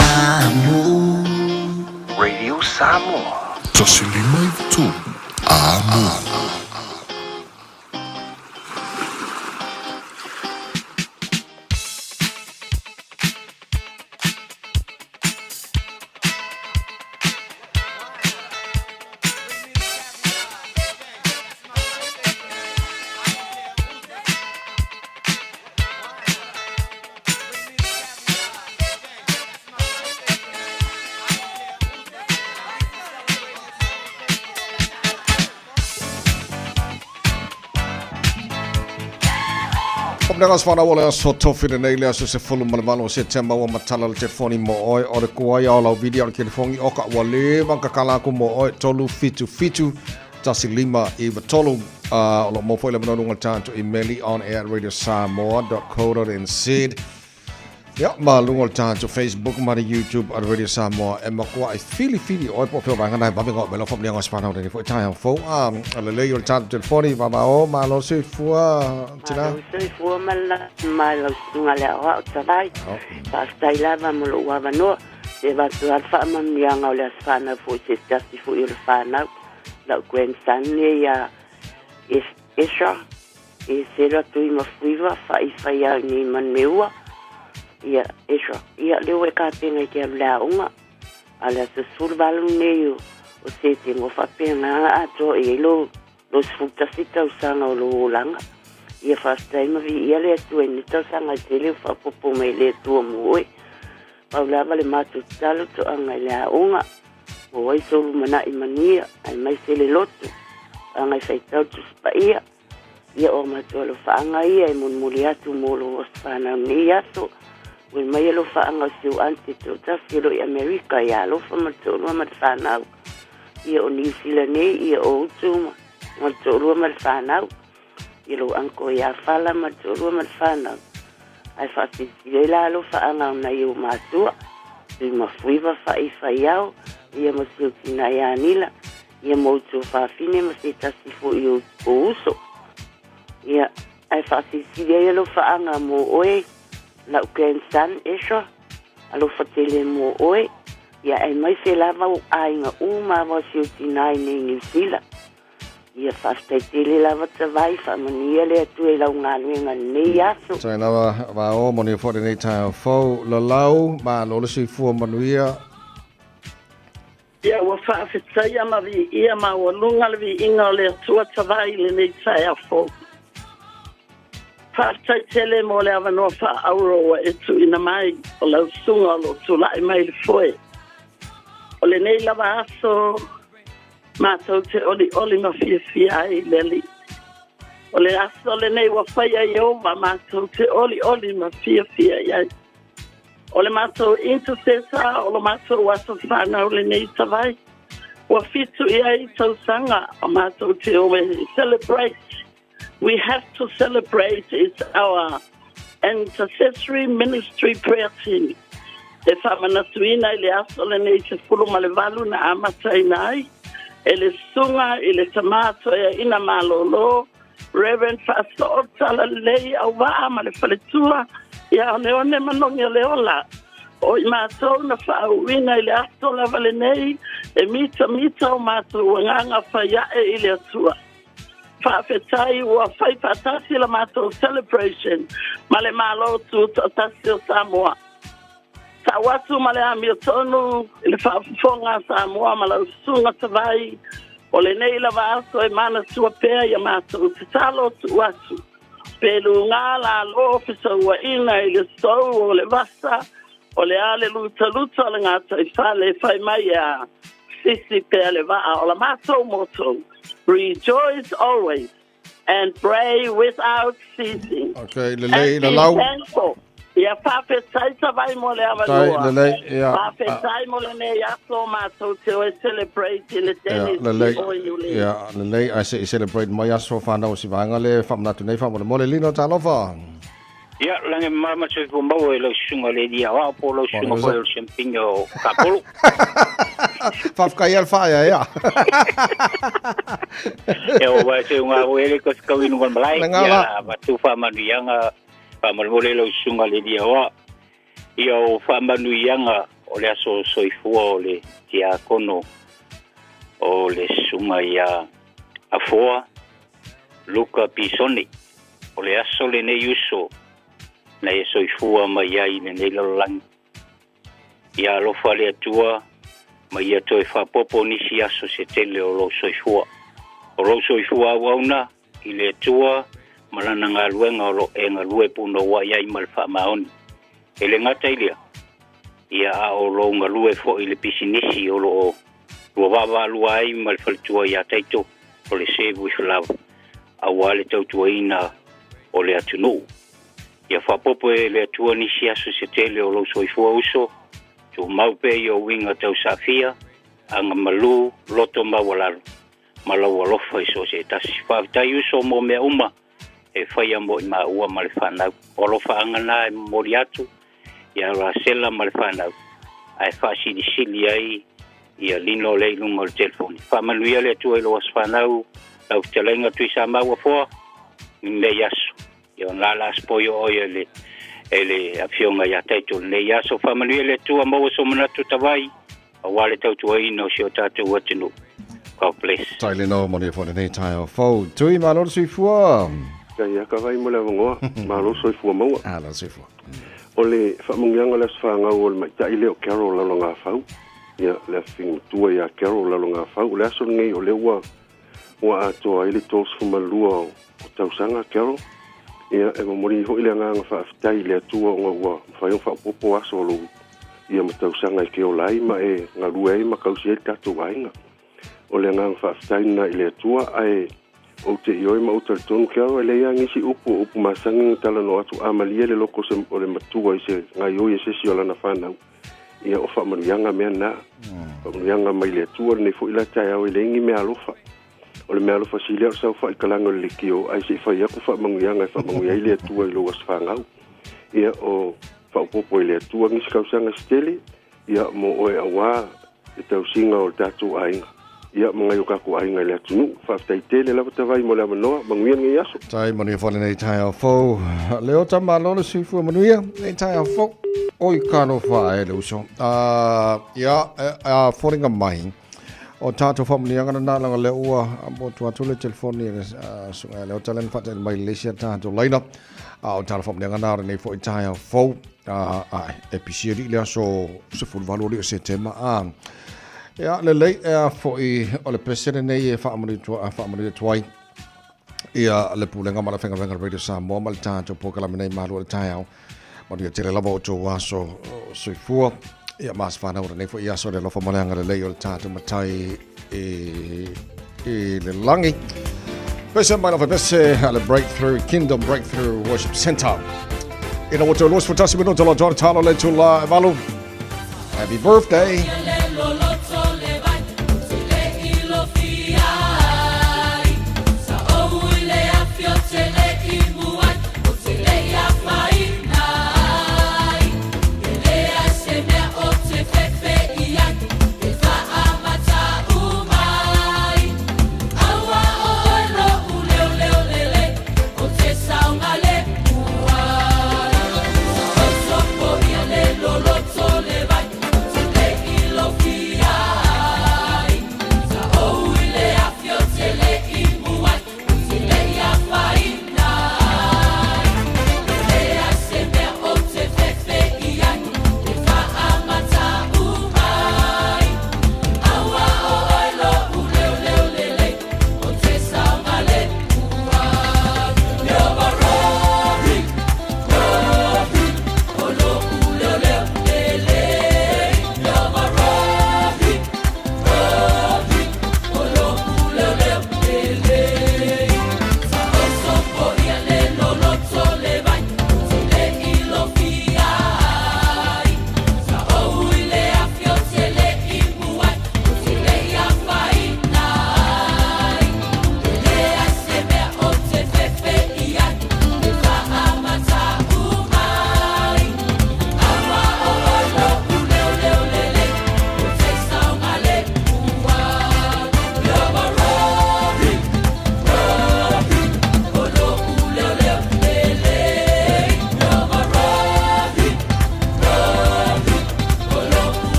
[SPEAKER 8] Amo
[SPEAKER 21] Radio Samoa.
[SPEAKER 2] 153. Amu. Omnega sfana o le aso tofi lenei le aso 18 o Setema ua matala le telefoni mo oe o le kuai o lau video o le telefoni o ka ua leva kakala aku mo oe 377 1593 o lo mo foi le manoa luga tatou imeli on air radiosamoa.co.nz Ia, ma luga o le tatou Facebook ma le YouTube a le Radio Samoa e matua e filifili oe po o fea vaega na e vave gao mai lau faamanuiaga o Spanau lenei foi taeao fou. A, o lelei o le tatou telefoni, vavao, malo soifua, tina.
[SPEAKER 9] Malo soifua ma le ma lau susuga le aoao Tavai. Faafetai lava mo lou avanoa. E avatu lava le faamanuiaga o le aso fanau foi se tasi foi o le fanau. Lau grandson nei ia Esra E sela tui ma fuiva fa i fai au nei man me ua. Ia, Ezra, ia lea ua e kapenga i ke alu le aoga. A le aso 18 nei o, o Setema o faapena atoa i ai lou, lou 11 tausaga o lou olaga. Ia faafetai ma viia le Atua i nei tausaga e tele ua faaopoopo mai e le Atua mo oe. Pau lava le matou tatalo toaga i le aoga, maua ai sou lumanai manuia, aemaise le loto, toaga e faitau Tusi Paia. Ia o matou alofaaga ia e molimoli atu mo lou aso fanau nei aso. Ua mai alofaaga o si ou aunty toatasi o lo i Amerika ia alofa ma le toalua ma le fanau. Ia o Niu Sila nei ia o Utu ma le toalua ma le fanau. Ia lou uncle ia Fala ma le toalua ma le fanau. Ae faasilisili ai la alofaaga o nai ou matua. Tui Mafuiva Fa'i Faiao ia ma si ou tina ia Anila. Ia ma outou fafine ma se tasi foi o uso. Ia, ae faasilisili ai alofaaga mo oe, la'u grandson Ezra, alofa tele mo oe, ia aemaise lava o aiga uma lava o si ou tinā i nei Niu Sila. Ia, faafetai tele lava Tavai, faamanuia le Atua i lau galuega i lenei aso.
[SPEAKER 6] Tai lava vao mo nei foi lenei taeao fou. Lalau, malo le soifua manuia.
[SPEAKER 13] Ia ua faafetaia ma viia maualuga le viiga o le Atua Tavai i lenei taeao fou. Faafetai tele mo le avanoa faaauro ua e tuuina mai o lau susuga o lo o tulai mai i le foe. O lenei lava aso matou te olioli ma fiafia ai i le Alii. O le aso lenei ua faia e Ieova matou te olioli ma fiafia i ai. O le matou intercessor o lo matou aso fanau lenei Tavai. Ua fitu i ai tausaga o matou te o e celebrate. We have to celebrate it's our intercessory ministry prayer team. E faamanatuina i le aso lenei 18 na amataina ai e le susuga i le tama toeaina malōlō Reverend Faasoo Talalelei Auvaa ma le faletua ia Oneone Manogi o le Ola. O i matou na faauuina i le aso lava lenei e mitamita o matou agaga fai ae i le Atua. Faafetai ua fai faatasi la matou celebration ma le Malo Tutoatasi o Samoa. Tau atu ma le amiotonu i le faafofoga a Samoa ma lau susuga Tavai, o lenei lava aso e manatua pea ia matou tatalo tuu atu, pe lugā lalo fesauaina i le sou o le vasa, o le a le lutaluta o le gataifale e fai mai e a sisi pea le vaa o la matou motu. Rejoice always. and pray without ceasing.
[SPEAKER 6] Okay, lelei, lalau.
[SPEAKER 13] Thankful. Ia faafetai Tavai mo le avanoa.
[SPEAKER 6] Lelei, ia.
[SPEAKER 13] Faafetai mo lenei aso matou te o e celebrate i le Dennis
[SPEAKER 6] lelei, ia, lelei, ae se i celebrate mai aso whanau o si vaega le whamanatu nei whamolemole. Lino, talofa.
[SPEAKER 15] Ia, lagi ma ma soifua maua i lau susuga le Alii Aoao po o lau susuga foi o le Siamupini o Kapolo.
[SPEAKER 6] Faafetai ia le whaea, ia.
[SPEAKER 15] E o vai se unga o ele ko kau inu kon malai. Ia, ma tu whaamanuiaga faamolemole i lau susuga le Alii Aoao. Ia o faamanuiaga o le aso soifua o le tiakono o le susuga ia Afoa Luka Pisoni. O le aso lenei uso na e soifua mai ai i lenei lalolagi. Ia alofa le Atua ma ia toe faaopoopo nisi aso se tele o lou soifua. O lou soifua auauna i le Atua ma Lana galuega o lo o e galue punouai ai ma le faamaoni. E le gata i lea, ia a o lou galue foi i le pisinisi o lo o lua vaavaalua ai ma le faletua ia Taito o le Serve with Love aua le tautuaina o le atunuu. Ia faaopoopo e le Atua nisi aso se tele o lou soifua uso, tumau pea i ou uiga tausaafia, agamalu, loto maualalo, ma lou alofa i so o se tasi. Faafetai uso mo mea uma e faia mo i maua ma le fanau. O alofaaga na e momoli atu ia Rasela ma le fanau, ae faasilisili ai ia Lino lea i luga o le telefoni. Faamanuia le Atua i lou aso fanau, lau fetalaiga Tuisamau Afoa, i lenei aso. Ia ona la aspoio oe e le e le afioga ia Taito lenei aso. Faamanuia le Atua, maua so manatu tavai aua le tautuaina o si o tatou atunuu. God bless.
[SPEAKER 6] Tai leno mo le fo lenei taeao fou. Tui, malo le soifua.
[SPEAKER 16] Ia ia ka vai mo le avanoa, malo soifua maua.
[SPEAKER 6] Malo soifua.
[SPEAKER 16] O le faamanuiaga o le aso fanau o le maita'i lea o Carol Lalogafau, ia le afafine matua ia Carol Lalogafau. O le aso lenei o lea ua ua atoa ai le 32 o tausaga Carol. Ia, e momoli foi le agaga faafetai i le Atua ona ua mafai ona faaopoopo aso o lou ia ma tausaga e te ola ai ma e galue ai ma tausi ai le tatou aiga. O le agaga faafetai lena i le Atua, ae ou te ioe ma ou talitonu Carol, e leai lava nisi upu o upu masani na talanoa atu a malie le loko o le matua i se gaioi e se isi o lana fanau. Ia, o faamanuiaga mea na. Faamanuiaga mai le Atua lenei foi la taeao e leai ni meaalofa. O le meaalofa sili lava o le saofai i kalana o le leitio ae se i fai atu faamanuiaga e faamanuia ai le Atua i lou aso fanau. Ia, o faaopoopo e le Atua nisi tausaga se tele, ia, mo oe aua le tausiga o le tatou aiga, ia, ma nai o tatou aiga i le atunuu. Faafetai tele lava Tavai mo le avanoa. Manuia lenei aso.
[SPEAKER 6] Tai manuia foi lenei taeao fou. Leota malo le soifua manuia lenei taeao fou. Oi talofa e le uso. Ia, a foliga mai o tatou faamanuiaga lena leaga lea ua motu atu le telefoni e le susuga ia Leota lea na faataele mai le isi a tatou laina. A o tala faamanuiaga na o lenei foi taeao fou. A e pisi alii le aso 18 alii o Setema. A ia lelei e a foi o le pese lenei e faamanuia atu ai ia le pulega ma le faigaluega Radio Samoa ma le tatou polokalame nei malu o le taeao. Manuia tele lava o tou aso soifua. Ia ma aso fanau o lenei foi aso le alofa ma le agalelei o le tatou matai i le lagi. Pese mai lava pese a le Breakthrough Kingdom Breakthrough Worship Center. Ina ua toe 21 minuta lo tōna talo le tula e valu. Happy birthday!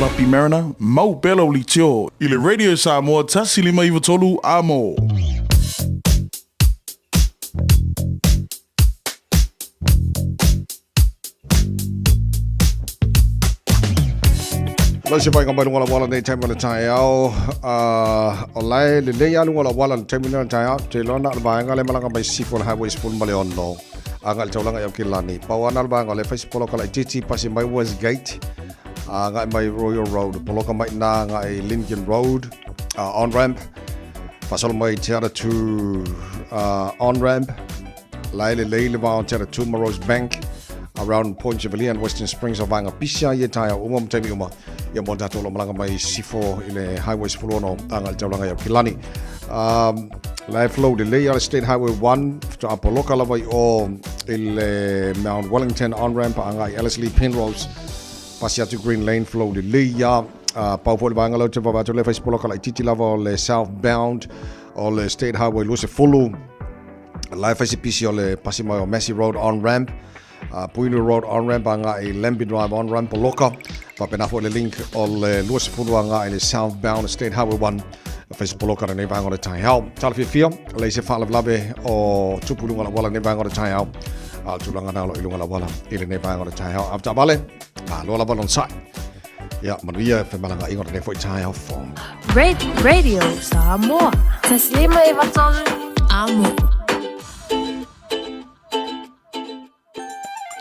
[SPEAKER 5] Lapi Mariner, mau pea lau leitio i le Radio Samoa 1593 Amo.
[SPEAKER 6] Lau se whainga mai lunga la wala nei taimi o le taeao. O lae lelei a lunga la wala le taimi lena taeao. Te loa na o le vaega le malaga mai sifo le highway 16. Aga i le taulaga i Aukilani. Pau ana le vaega o le fai se poloka laitiiti pasi mai Westgate. Agai mai Royal Road. Poloka mai i na agai Lincoln Road. On ramp. Faasolo mai Te Atatū on ramp. Lae lelei le va o Te Atatū ma Rosebank. Around Point Chevalier and Western Springs o vaega pisi a ia taeao uma ma taimi uma. Ia mo tatou o lo malaga mai Sifo i le Highway 16 agai i le taulaga i Aukilani. La e flow lelei a le State Highway 1 faatoa poloka lava i o i le Mount Wellington on-ramp agai Ellerslie Penrose pasi atu Green Lane flow lelei ia. Pau foi le vaega lea ou te vaavaai atu lea fai se poloka laitiiti lava o le southbound o le State Highway 20. La e fai se pisi o le pasi mai o Massey Road on-ramp Puinu Road on-ramp agai i Lambie Drive on-ramp poloka. Faapena foi le link o le 20 agai i le southbound State Highway 1 fai se poloka lenei vaega o le taeao. Tala fiafia, leai se faalavelave o tupu i luga o le auala lenei vaega o le taeao. A o le tulaga na o lo o i luga o le auala i lenei vaega o le taeao. Avetaavale, malo lava le onosai. Ia, manuia femalagaaiga o lenei foi taeao fou.
[SPEAKER 4] Radio Samoa. 153 Amo.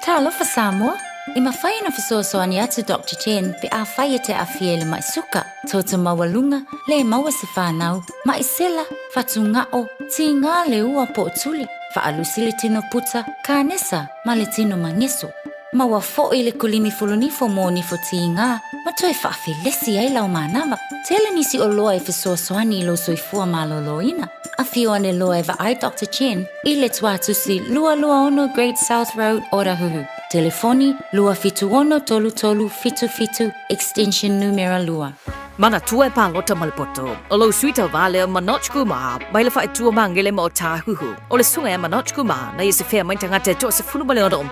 [SPEAKER 3] Talofa Samoa! E mafai ona fesoasoani atu Doctor Chen pe afai e te aafia i le mai suka, toto maualuga, le maua se fanau, mai sela, fatugao, tiga le ua po o tuli, faalusi le tino puta, kanesa ma le tino mageso. Maua foi le kulimi fulunifo mo nifo tiga ma toe faafelesi ai lau manava. Tele nisi oloa e fesoasoani i lou soifua maloloina. Afio ane loa e vaai Doctor Chen i le tuatusi 226 Great South Road, Otahuhu. Telefoni, 276 3377, extension numera 2.
[SPEAKER 17] Manatua e palota ma le poto. O lou sui tauva lea Manoj Kumar, mai le faaitua magele ma Otāhuhu. O le susuga ia Manoj Kumar, na ia se fea mai tagata e 16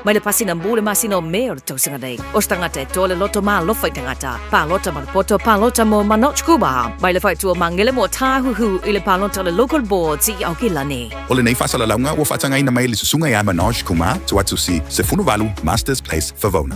[SPEAKER 17] mai le pasina mu le masina o Me o le tausaga nei. O se tagata e toa le loto malofa i tagata. Palota ma le poto, palota mo Manoj Kumar, mai le faaitua magele ma Otāhuhu i le palota o le Local Boards i Aokelani.
[SPEAKER 18] O lenei faasalalauga ua faatagaina mai e le susuga ia Manoj Kumar, Tuatusi, 18, Masters Place, Favona.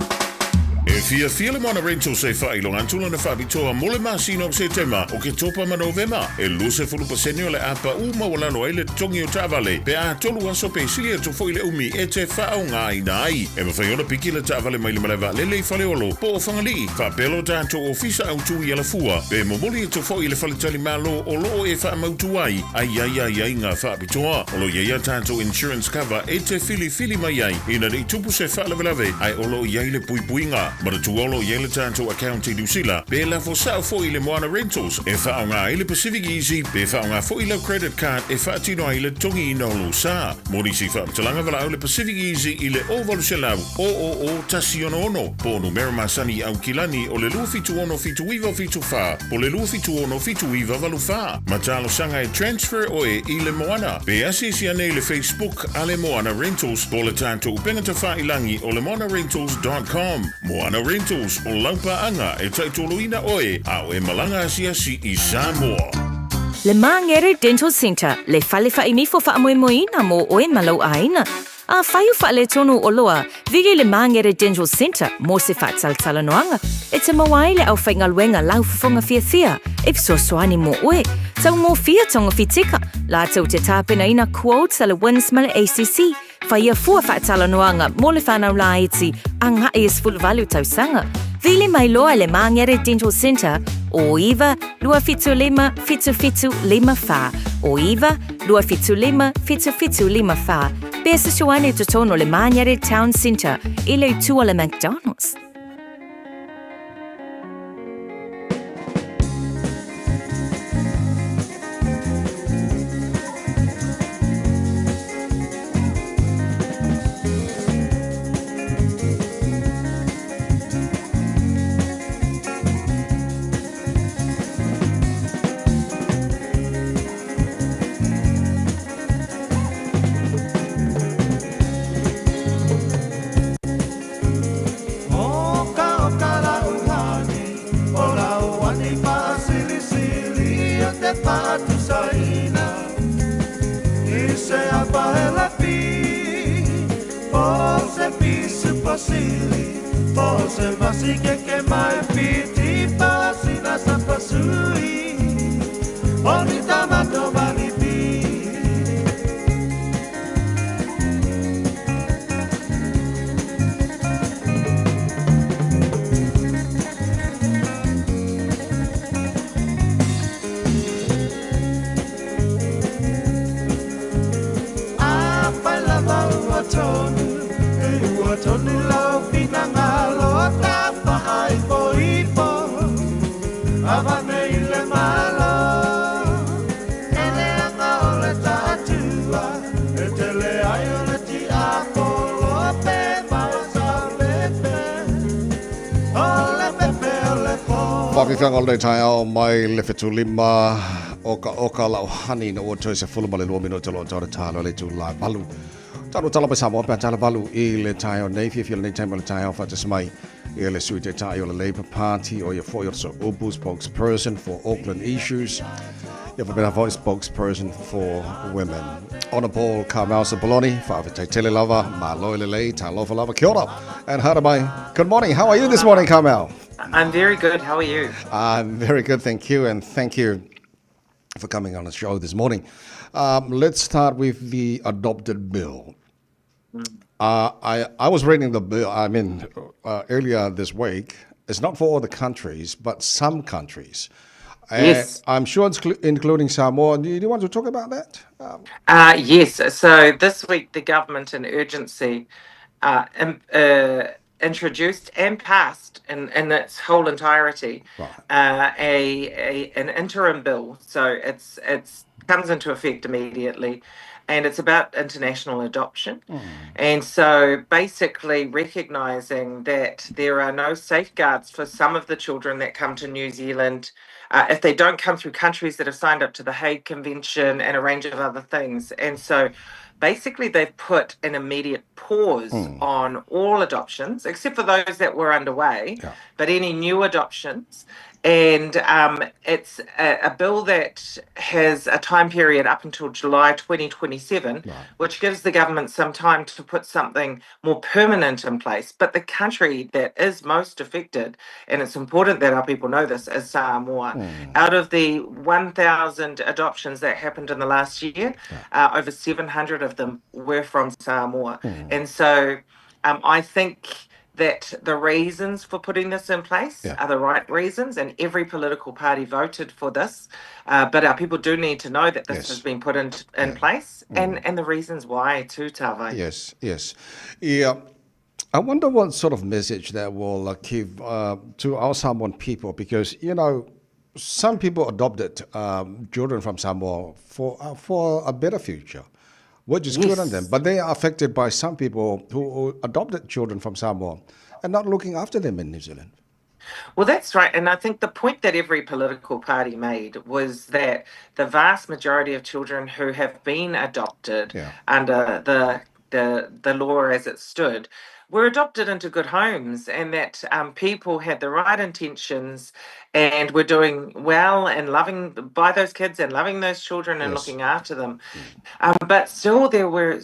[SPEAKER 2] E fiafia le Moana Rentals e faailoga atu lana faapitoa mo le masina o Setema, Oketopa ma Novema. E 20% o le a pau maualalo ai le totogi o taavale pe a tolu aso pe sili atu foi le umi e te faaaogaina ai. E mafai ona piki le taavale mai le malae vaalele i Faleolo po o Fagalii, faapea lo tatou ofisa autu i Alafua, pe momoli atu foi i le faletalimalo o lo o e faamautu ai ai ai ai ai ngā faapitoa. O lo o i ai a tatou insurance cover e te filifili mai ai ina ne i tupu se faalavelave ae o lo o i ai le puipuiga. Manatua o lo o i ai le tatou account i Niu Sila pe lafo sao foi i le Moana Rentals e faaaoga ai le Pacific Easy pe faaaoga foi lau credit card e faatino ai le togiina o lou sa. Mo nisi faamatalaga valaau le Pacific Easy i le 0800 000 166 po o numera masani i Aukilani o le 276 7974 po o le 276 7984. Ma talosaga e transfer oe i le Moana. Pe asiasi ane i le Facebook a le Moana Rentals po o le tatou upega tafailangi o le moanarentals.com. Moana Rentals, o lau paaga e taitoloina oe a o e malaga asiasi i Samoa.
[SPEAKER 3] Le Māngere Dental Centre, le fale faainifo faamoemoeina mo oe ma lou aiga. Afai o faaletonu oloa, vili le Māngere Dental Centre mo se faatalatalanoaga e te maua ai le aufaigaluega laufofoga fiafia e fesoasoani mo oe. Taugofie togofitika, latou te tapenaina quotes a le WINZ ma le ACC. Whaia fua faatalanoaga mo le whanau laiti agai e 18 tausaga. Vili mai loa le Māngere Dental Centre o 9 275 7754 o 9 275 7754. Pe fesoasoani i totonu o le Māngere Town Centre i le itu o le McDonald's.
[SPEAKER 14] ti faasilisili o te faatusaina I se apaelapi Po se pisu pasili Po se vasikeke mai piti Pasina sa pasui O ni tamato manipi. Afai lava ua tonu, e ua tonu lau finagalo tafaipoipo, avane i le Malo. E leaga o le taatua, e tele ai o le tiapolo pe maua saopepe, o le pepe o le po.
[SPEAKER 6] Faafiafiaga o lenei taeao mai le 75 okaoka lau hani ina ua toe 12 minute o lo o tau tatalo le itula e valu. Talo tala mai Samoa pe a tala valu i le taeao nei, fiafia lenei taimi o le taeao faatasi mai i le Sui Taitai o le Labour Party, o ia foi o le Sooupu spokesperson for Auckland Issues, ia faapena foi spokesperson for women. Honourable Carmel Sepuloni, faafetai tele lava, malo i lelei, talofa lava, kia ora, and haere mai. Good morning, how are you this morning, Carmel?
[SPEAKER 10] I'm very good, how are you?
[SPEAKER 6] I'm very good, thank you, and thank you for coming on the show this morning. Let's start with the adopted bill. I was reading the bill, I mean, earlier this week. It's not for all the countries, but some countries.
[SPEAKER 10] Yes.
[SPEAKER 6] I'm sure it's including Samoa. Do you want to talk about that?
[SPEAKER 10] Yes. So this week, the government in urgency introduced and passed in its whole entirety a an interim bill. So it's comes into effect immediately, and it's about international adoption. And so basically recognising that there are no safeguards for some of the children that come to New Zealand if they don't come through countries that have signed up to the Hague Convention and a range of other things. And so basically they've put an immediate pause on all adoptions, except for those that were underway, but any new adoptions. And it's a bill that has a time period up until July 2027, which gives the government some time to put something more permanent in place. But the country that is most affected, and it's important that our people know this, is Samoa. Out of the 1,000 adoptions that happened in the last year, over 700 of them were from Samoa. And so I think that the reasons for putting this in place are the right reasons, and every political party voted for this. But our people do need to know that this has been put in place and the reasons why too, Tavai.
[SPEAKER 6] Yes. Yeah. I wonder what sort of message that will give to our Samoan people, because, you know, some people adopted children from Samoa for a better future, which is good on them. But they are affected by some people who adopted children from Samoa and not looking after them in New Zealand.
[SPEAKER 10] Well, that's right. And I think the point that every political party made was that the vast majority of children who have been adopted under the law as it stood were adopted into good homes, and that people had the right intentions and were doing well and loving by those kids and loving those children and looking after them. But still there were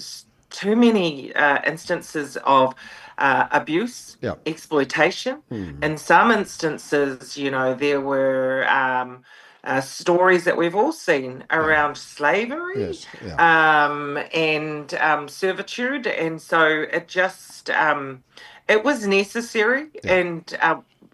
[SPEAKER 10] too many instances of abuse, exploitation. In some instances, you know, there were stories that we've all seen around slavery and servitude. And so it just, it was necessary. And,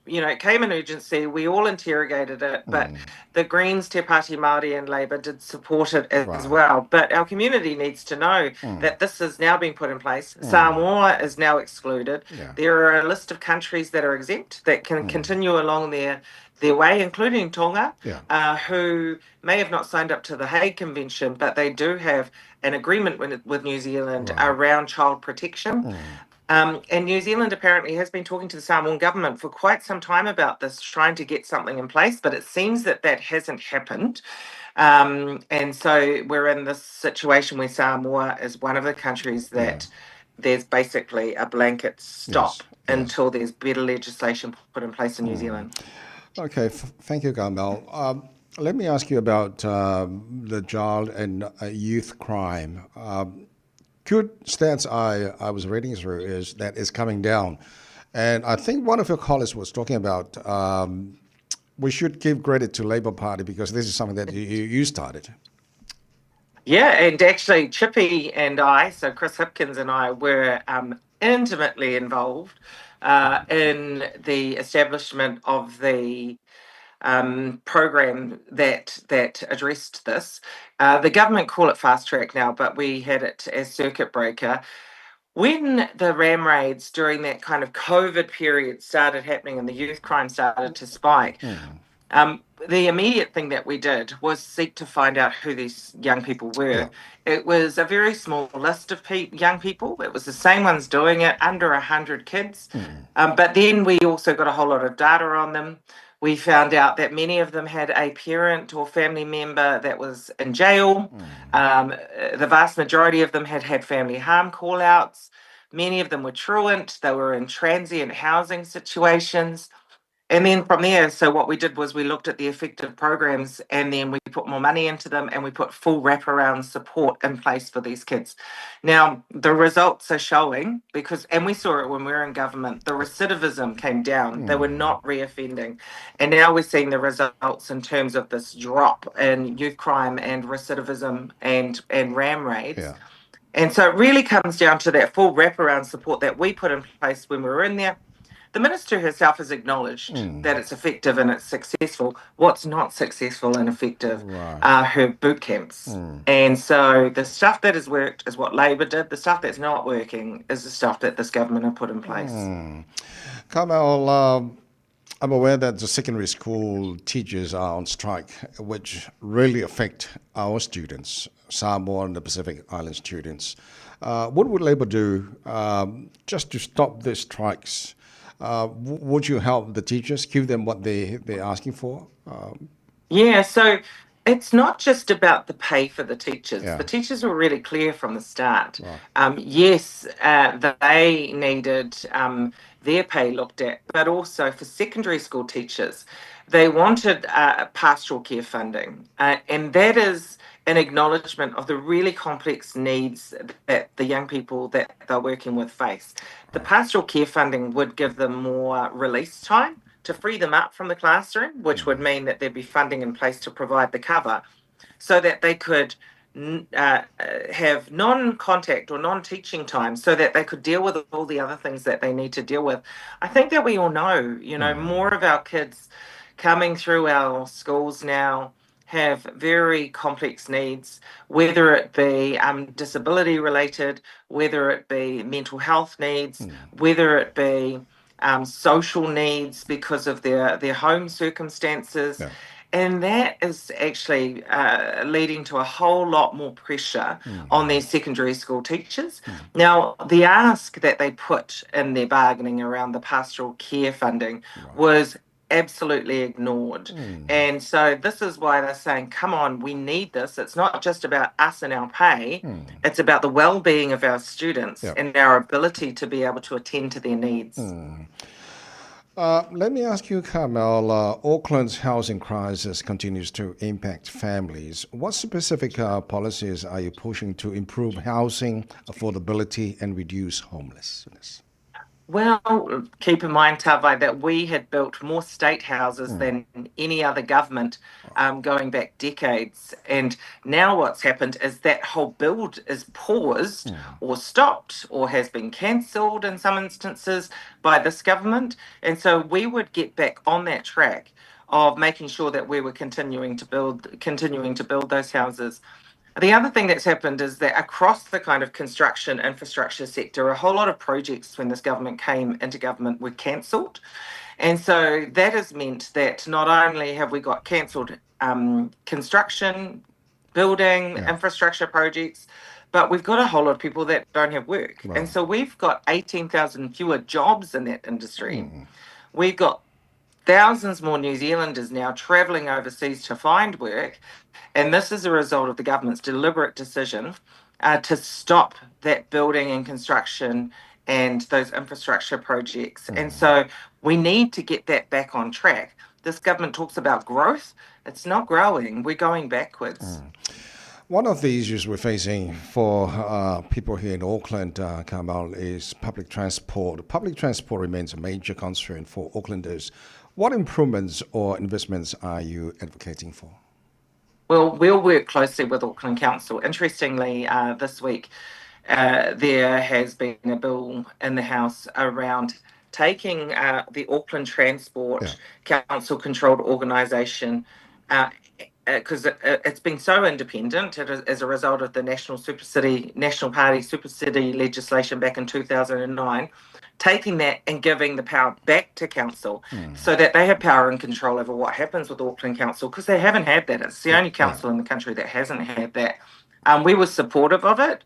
[SPEAKER 10] you know, it came in urgency. We all interrogated it, but the Greens, Te Pāti Māori and Labour did support it as well. But our community needs to know that this is now being put in place. Samoa is now excluded. There are a list of countries that are exempt that can continue along their way, including Tonga, who may have not signed up to the Hague Convention, but they do have an agreement with New Zealand around child protection. And New Zealand apparently has been talking to the Samoan government for quite some time about this, trying to get something in place, but it seems that that hasn't happened. And so we're in this situation where Samoa is one of the countries that there's basically a blanket stop until there's better legislation put in place in New Zealand.
[SPEAKER 6] Okay, thank you, Carmel. Let me ask you about the child and youth crime. Good stats I was reading through is that it's coming down. And I think one of your colleagues was talking about we should give credit to Labour Party because this is something that you started.
[SPEAKER 10] Yeah, and actually Chippy and I, so Chris Hipkins and I, were intimately involved in the establishment of the program that addressed this. The government call it fast track now, but we had it as circuit breaker. When the ram raids during that kind of COVID period started happening and the youth crime started to spike, the immediate thing that we did was seek to find out who these young people were. It was a very small list of young people. It was the same ones doing it, under 100 kids. But then we also got a whole lot of data on them. We found out that many of them had a parent or family member that was in jail. The vast majority of them had had family harm call-outs. Many of them were truant. They were in transient housing situations. And then from there, so what we did was we looked at the effective programs, and then we put more money into them, and we put full wraparound support in place for these kids. Now, the results are showing, because, and we saw it when we were in government, the recidivism came down. They were not reoffending. And now we're seeing the results in terms of this drop in youth crime and recidivism and ram raids. And so it really comes down to that full wraparound support that we put in place when we were in there. The minister herself has acknowledged that it's effective and it's successful. What's not successful and effective are her boot camps. And so the stuff that has worked is what Labour did. The stuff that's not working is the stuff that this government have put in place.
[SPEAKER 6] Carmel, I'm aware that the secondary school teachers are on strike, which really affect our students, Samoa and the Pacific Island students. What would Labour do just to stop these strikes? Would you help the teachers, give them what they're asking for?
[SPEAKER 10] Yeah, so it's not just about the pay for the teachers. The teachers were really clear from the start. Yes, they needed their pay looked at, but also for secondary school teachers, they wanted pastoral care funding. And that is an acknowledgement of the really complex needs that the young people that they're working with face. The pastoral care funding would give them more release time to free them up from the classroom, which would mean that there'd be funding in place to provide the cover so that they could have non-contact or non-teaching time so that they could deal with all the other things that they need to deal with. I think that we all know, more of our kids coming through our schools now have very complex needs, whether it be disability related, whether it be mental health needs, whether it be social needs because of their home circumstances. And that is actually leading to a whole lot more pressure on their secondary school teachers. Now, the ask that they put in their bargaining around the pastoral care funding was absolutely ignored. And so this is why they're saying, come on, we need this. It's not just about us and our pay. It's about the well-being of our students and our ability to be able to attend to their needs.
[SPEAKER 6] Let me ask you, Carmel, Auckland's housing crisis continues to impact families. What specific policies are you pushing to improve housing affordability and reduce homelessness?
[SPEAKER 10] Well, keep in mind, Tavai, that we had built more state houses than any other government going back decades. And now what's happened is that whole build is paused or stopped or has been cancelled in some instances by this government. And so we would get back on that track of making sure that we were continuing to build those houses. The other thing that's happened is that across the kind of construction infrastructure sector, a whole lot of projects when this government came into government were cancelled. And so that has meant that not only have we got cancelled construction, building, infrastructure projects, but we've got a whole lot of people that don't have work. And so we've got 18,000 fewer jobs in that industry. We've got thousands more New Zealanders now travelling overseas to find work. And this is a result of the government's deliberate decision to stop that building and construction and those infrastructure projects. And so we need to get that back on track. This government talks about growth. It's not growing. We're going backwards.
[SPEAKER 6] One of the issues we're facing for people here in Auckland, Carmel, is public transport. Public transport remains a major concern for Aucklanders. What improvements or investments are you advocating for?
[SPEAKER 10] Well, we'll work closely with Auckland Council. Interestingly, this week there has been a bill in the House around taking the Auckland Transport Council-controlled organisation, because it's been so independent as a result of the National Super City, National Party Super City legislation back in 2009, taking that and giving the power back to council so that they have power and control over what happens with Auckland Council, because they haven't had that. It's the only council in the country that hasn't had that. We were supportive of it.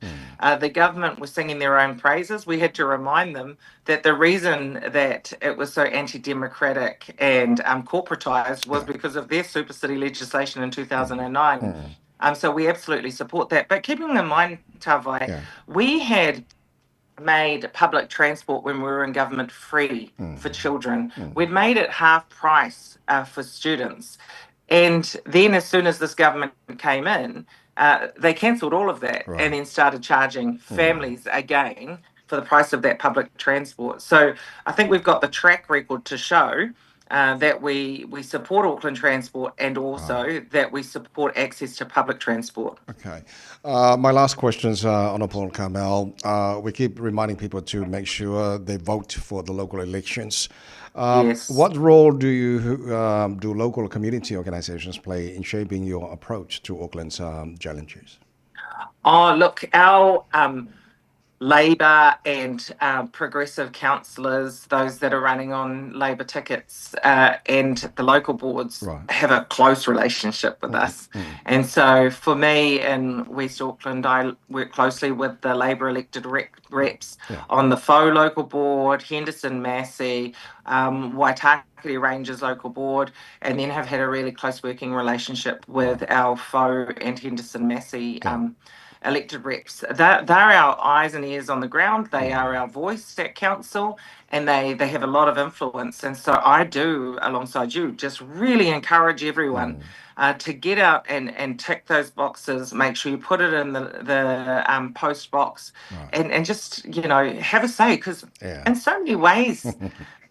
[SPEAKER 10] The government was singing their own praises. We had to remind them that the reason that it was so anti-democratic and corporatised was because of their super city legislation in 2009. So we absolutely support that. But keeping in mind, Tavai, we had made public transport when we were in government free for children. We'd made it half price for students. And then as soon as this government came in, they cancelled all of that and then started charging families again for the price of that public transport. So I think we've got the track record to show that we support Auckland Transport and also that we support access to public transport.
[SPEAKER 6] Okay. My last questions, Honourable Carmel. We keep reminding people to make sure they vote for the local elections. What role do local community organisations play in shaping your approach to Auckland's challenges?
[SPEAKER 10] Oh, look, our Labour and progressive councillors, those that are running on Labour tickets, and the local boards have a close relationship with us. And so for me in West Auckland, I work closely with the Labour elected reps on the Whau local board, Henderson Massey, Waitakere Ranges local board, and then have had a really close working relationship with our Whau and Henderson Massey elected reps. They're our eyes and ears on the ground. They are our voice at council, and they have a lot of influence. And so I do, alongside you, just really encourage everyone to get out and tick those boxes. Make sure you put it in the post box, and just, have a say, because in so many ways,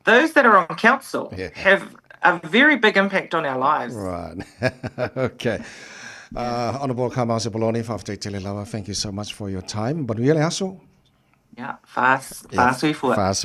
[SPEAKER 10] those that are on council have a very big impact on our lives.
[SPEAKER 6] Right. Okay. Honourable Carmel Sepuloni, faafetai tele lava, thank you so much for your time. Manuia le aso.
[SPEAKER 10] Yeah, fast, fast.
[SPEAKER 6] Fast.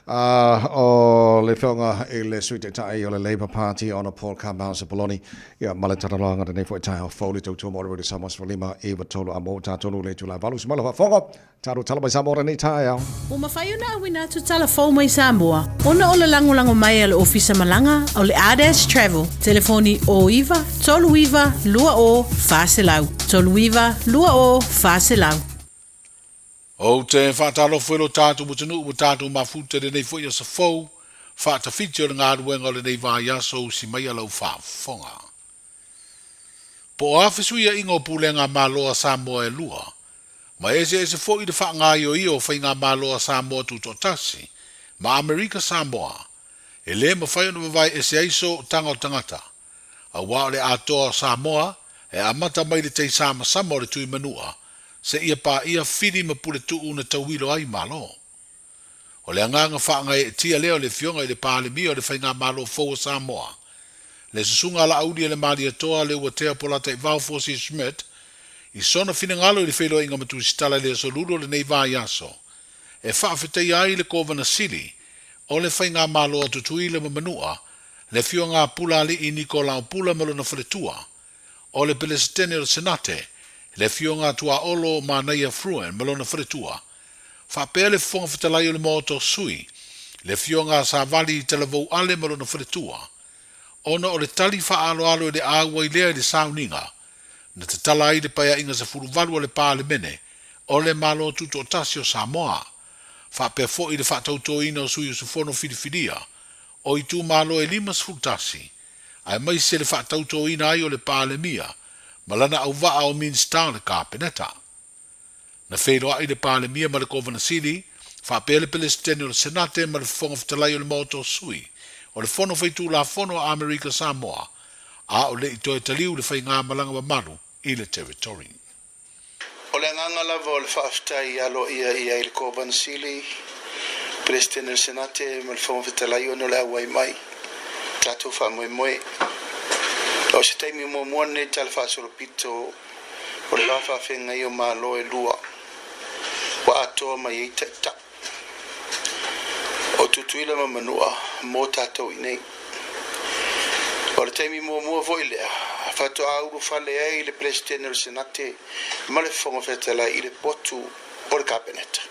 [SPEAKER 6] O le Afioga i le Sui Taitai o le Labour Party, Honourable Carmel Sepuloni, ia ma le talanoaga lenei foi taeao fou le tautua mo le Radio Samoa 15 93 a mo tātonu le itula 8 si malo faafofoga tatou tala mai Samoa lenei taeao.
[SPEAKER 1] Ua mafai ona auina atu tala fou mai Samoa ona o le lagolago mai a le Ofisa Malaga o le Ardash Travel. Telefoni 09 39 20 400 39 20 400.
[SPEAKER 2] Ou te faatalofa i lo tatou atunuu ua tatou mafuta i lenei foi aso fou, faatafiti o le galuega o lenei vaiaso usi mai a lau faafofoga. Po o a fesuiaiga o pulega Malo a Samoa e lua, ma eseese foi le faagaoioia o faigamalo a Samoa Tutoatasi ma Amerika Samoa, e lē mafai ona vavae ese ai sootaga o tagata, auā o le atoa o Samoa e amata mai le teisamasama o le Tuimanua seia paia Fili ma Puletuu na tauilo ai Malo. O le agaga faagaeetia lea o le Afioga i le Palemia o le Faigamalo fou o Samoa, le Susuga a Laaulialemalietoa Leuatea Polataivao Fosi Schmidt, i sona finagalo i le feiloaiga ma Tusitala i le aso Lulu o lenei vaiaso, e faafetaia ai le Kovana Sili o le Faigamalo a Tutuila ma Manua, le Afioga a Pulaalii Nikolao Pula ma lona faletua, o le Pelesetene o le Senate, le Afioga a Tuaolo Manaia Fruen ma lona faletua, faapea le Fofoga Fetalai o le Maota o Sui, le Afioga a Savali Talavou Ale ma lona faletua, ona o le tali faaaloalo i le auai lea i le sauniga na tatala ai le Paeaiga 18 a le Palemene o le Malo Tutoatasi o Samoa, faapea foi le faatautoina o sui usufono filifilia o itumalo e 51, aemaise le faatautoina ai o le Palemia ma lana auvaa o Minisita o le Kapeneta. Na feiloai le Palemia ma le Kovana Sili, faapea le Pelesetene o le Senate ma le Fofoga Fetalai o le Maota o Sui,
[SPEAKER 11] o le Fono Faitulafono a Amerika Samoa, a o le i toe taliu le faigamalaga mamalu i le Territory.
[SPEAKER 19] O le agaga lava o le faafetai aloaia i ai le Kovana Sili, Peresetene o le Senate ma le Fofoga Fetalai ona o le auai mai tatou faamoemoe. O se taimi muamua lenei Tala Faasolopito o le va faafeagai o Malo e lua ua atoa mai ai taitai o Tutuila ma Manua mo tatou i nei. O le taimi muamua foi lea faatoa ulufale ai le Peresetene o le Senate ma le Fofoga Fetalai i le potu o le Kapeneta.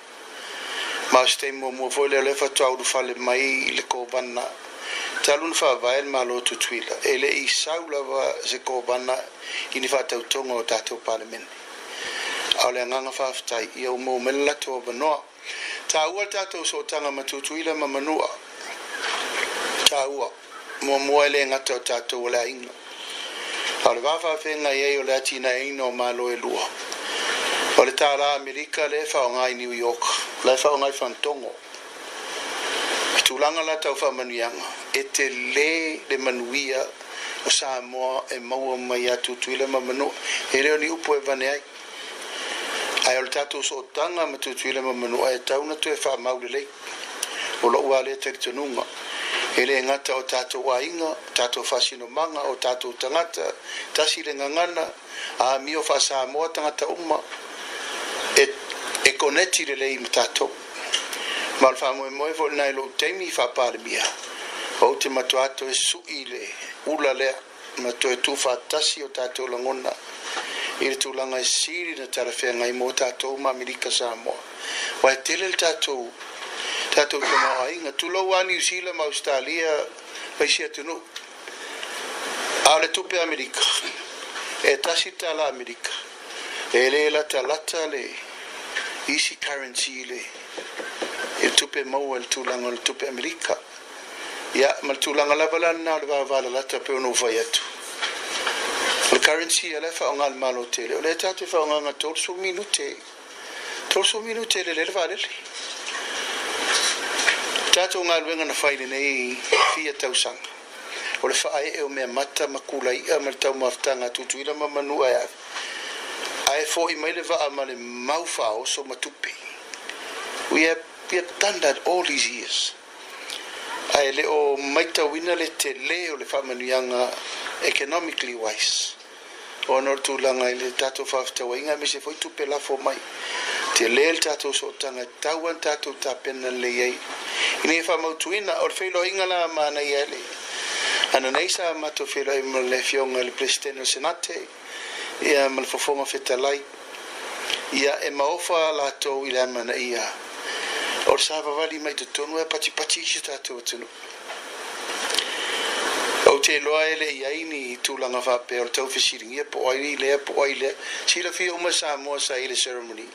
[SPEAKER 19] Ma o se taimi muamua foi lea o lea faatoa ulufale mai le Kovana talu ona faavae le Malo o Tutuila, e le i sau lava se Kovana i ni faatautoga o tatou Palemene. A o le agaga faafetai, ia ua maua mai le latou avanoa. Taua le tatou sootaga ma Tutuila ma Manua. Taua. Muamua e le gata o tatou o le aiga. A o le va faafeagai ai o le atinaeina o Malo e lua. O le tālā Amerika lea e faaaoga i New York, la e faaaoga i Fagatogo. I tulaga la tau faamanuiaga, e tele le manuia o Samoa e maua mai ia Tutuila ma Manua. E le o ni upu e avane ai. Ae o le tatou sootaga ma Tutuila ma Manua e tatau ona toe faamau lelei. O lou lava lea talitonuga, e le gata o tatou aiga, o tatou faasinomaga, o tatou tagata, tasi le gagana, amio faa-Samoa tagata uma, e, e koneti lelei ma tatou. Ma o le faamoemoe foi lena i lou taimi faa-Palemia, ou te matua toe sui le ula lea ma toe tuufaatasi o tatou lagona i le tulaga e sili ona talafeagai mo tatou ma Amerika Samoa. Aua e tele le tatou tatou tamaoaiga, tulou lava Niu Sila ma Ausetalia ma isi atunuu. A o le tupe Amerika, e tasi le tala Amerika, e le latalata le isi currency i le i le tupe maua i le tulaga o le tupe Amerika. Ia, ma le tulaga lava la lena o le vavalalata e pei ona ou fai atu. O le currency ia la e faaaoga e le Malo tele, o lea tatou te faaaogaina 30 minute, 30 minute e lele ai le vaalele. O tatou galuega na fai i lenei fia tausaga, o le faaee o meamata ma kulaia ma le taumafataga a Tutuila ma Manua e ave, ae foi mai le vaa ma le mau faaoso ma tupe. We have, we have done that all these years. Ae le o maitauina le tele o le faamanuiaga economically wise ona o le tulaga i le tatou faafetauaiga aemaise foi tupe lafo mai. Tele le tatou sootaga e tatau ona tatou tapena lelei ai ina ia faamautuina. O le feiloaiga la manaia le ananei sa matou feiloai ma le Afioga i le Peresetene o le Senate ia ma le Fofoga Fetalai. Ia e maofa latou i le amanaia o le savavali mai totonu ae patipati i si o tatou atunuu. Ou te iloa e le i ai ni tulaga faapea o le taufesiligia po o ai lea po o ai lea. Silafia uma e Samoa sa i le ceremony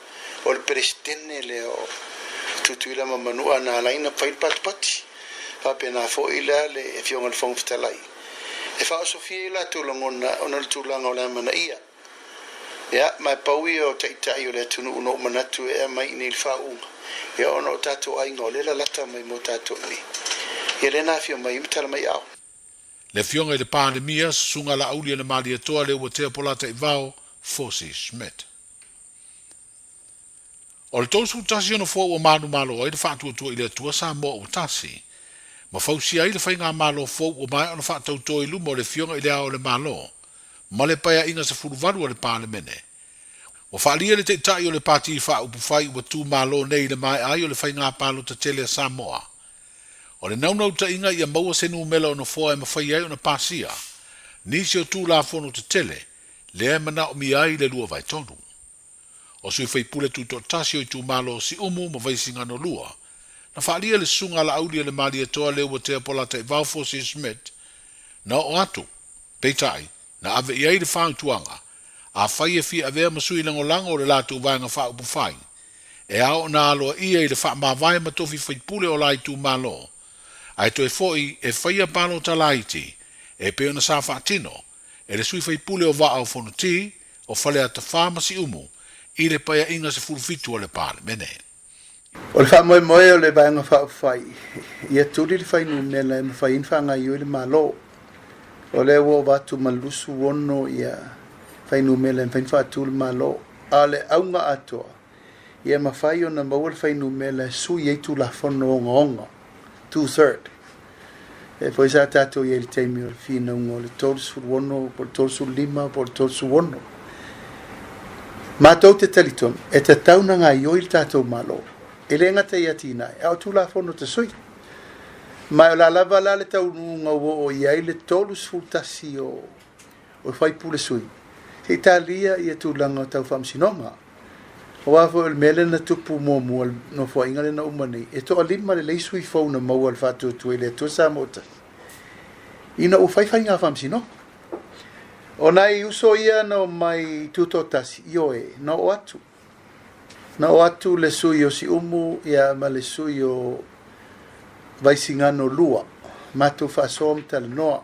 [SPEAKER 19] o le Peresetene lea o Tutuila ma Manua na ala ai ona fai le patipati. Faapena foi la le Afioga i le Fofoga Fetalai e faaosofia ai o latou lagona ona o le tulaga o le amanaia. Ia, ma e pau ia o taitai o le atunuu na ou manatu e aumai i nei le faauuga, ia ona o tatou aiga o lea e lalata mai mo tatou nei. Ia lea na afio mai ai ma tala mai ao.
[SPEAKER 11] Le Afioga i le Palemia, Susuga Laaulialemalietoa Leuatea Polataivao Fosi Schmidt. O le 31 o nofoa ua manumalo ai le faatuatua i le Atua Samoa ua tasi, ma fausia ai le faigamalo fou ua maea ona faatauto i luma o le Afioga i Le Ao o le Malo ma le Paeaiga 18 a le Palemene. Ua faaalia le Taitai o le Pati Faaupufai ua tu malo nei i le maea ai o le faiga palota tele a Samoa. O le naunautaiga ia maua se numera o nofoa e mafai ai ona pasia nisi o Tulafono tetele lea e manaomia ai le lua vaetolu. O sui faipule tutoatasi o itumalo o Siumu ma Vaisigano 2, na faaalia le susuga a Laaulialemalietoa Leuatea Polataivao Fosi Schmidt, na oo atu, peitai, na ave i ai le fautuaga, afai e fia avea ma sui lagolago o le latou Vaega Faaupufai, e ao ona aloaia i le faamavae ma tofi faipule o la itumalo, ae toe foi e faia palota laiti e pei ona sa faatino e le sui faipule o Vaa o Fonoti, o Faleata 4 ma Siumu i le Paeaiga 17 a le Palemene.
[SPEAKER 19] O le faamoemoe o le Vaega Faaupufai, ia tuli le fuainumera e mafai ai ona faagaoioi le Malo. O lea ua ova atu ma le 26 ia fuainumera e mafai ona faatu le Malo. A o le auga atoa, ia mafai ona maua le fuainumera e sui ai Tulafono ogaoga, two third. E foi sa tatou i ai i le taimi o le finauga o le 36 po o le 35 po o le 36. Matou te talitonu, e tatau ona gaoioi le tatou Malo, e le gata i atinae, a o Tulafono tasui. Ma o le a lava la le taunuuga ua oo i ai le 31 o o faipule sui, se i talia ia tulaga tau faamasinoga. Aua foi o le mea lea na tupu muamua i le Nofoaiga lea na uma nei, e toalima lelei sui fou na maua e le Faatuatua i le Atua Samoa ua Tasi, ina ua fai faiga faamasinoga. O nai uso ia na omai tutoatasi, ioe, na oo atu. Na oo atu le sui o Siumu ia ma le sui o Vaisigano 2, matou faasoa ma talanoa.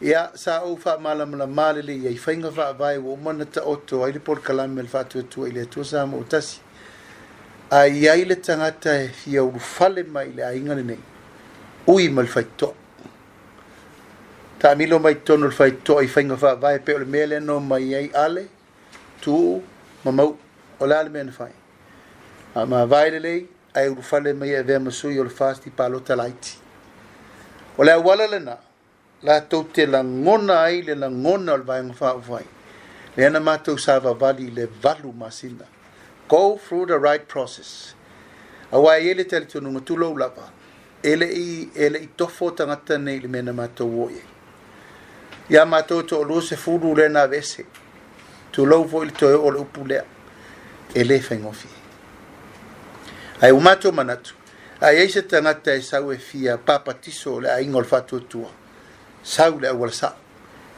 [SPEAKER 19] Ia, sa ou faamalamalama lelei i ai faiga faavae ua uma ona taoto ai le polokalame a le Faatuatua i le Atua Samoa ua Tasi. A i ai le tagata e fia ulufale mai i le aiga lenei, ui ma le faitotoa. Taamilo mai totonu o le faitotoa i faiga faavae pei o le mea lea na omai ai Ale, Tuuu ma Mauu. O le a le mea na fai? A mavae lelei, ae ulufale mai e avea ma sui o le FAST i palota laiti. O le auala lena, latou te lagona ai le lagona o le Vaega Faaupufai, lea na matou savavali i le valu masina. Go through the right process. Aua e i ai le talitonuga, tulou lava, e le i, e le i tofo tagata nei i le mea na matou o i ai. Ia matou e toalua sefulu lea na aveese. Tulou foi le toe oo o le upu lea, e le faigofie. Ae ua matou manatu, a i ai se tagata e sau e fia papatiso o le aiga o le faatuatua, sau le auala sao.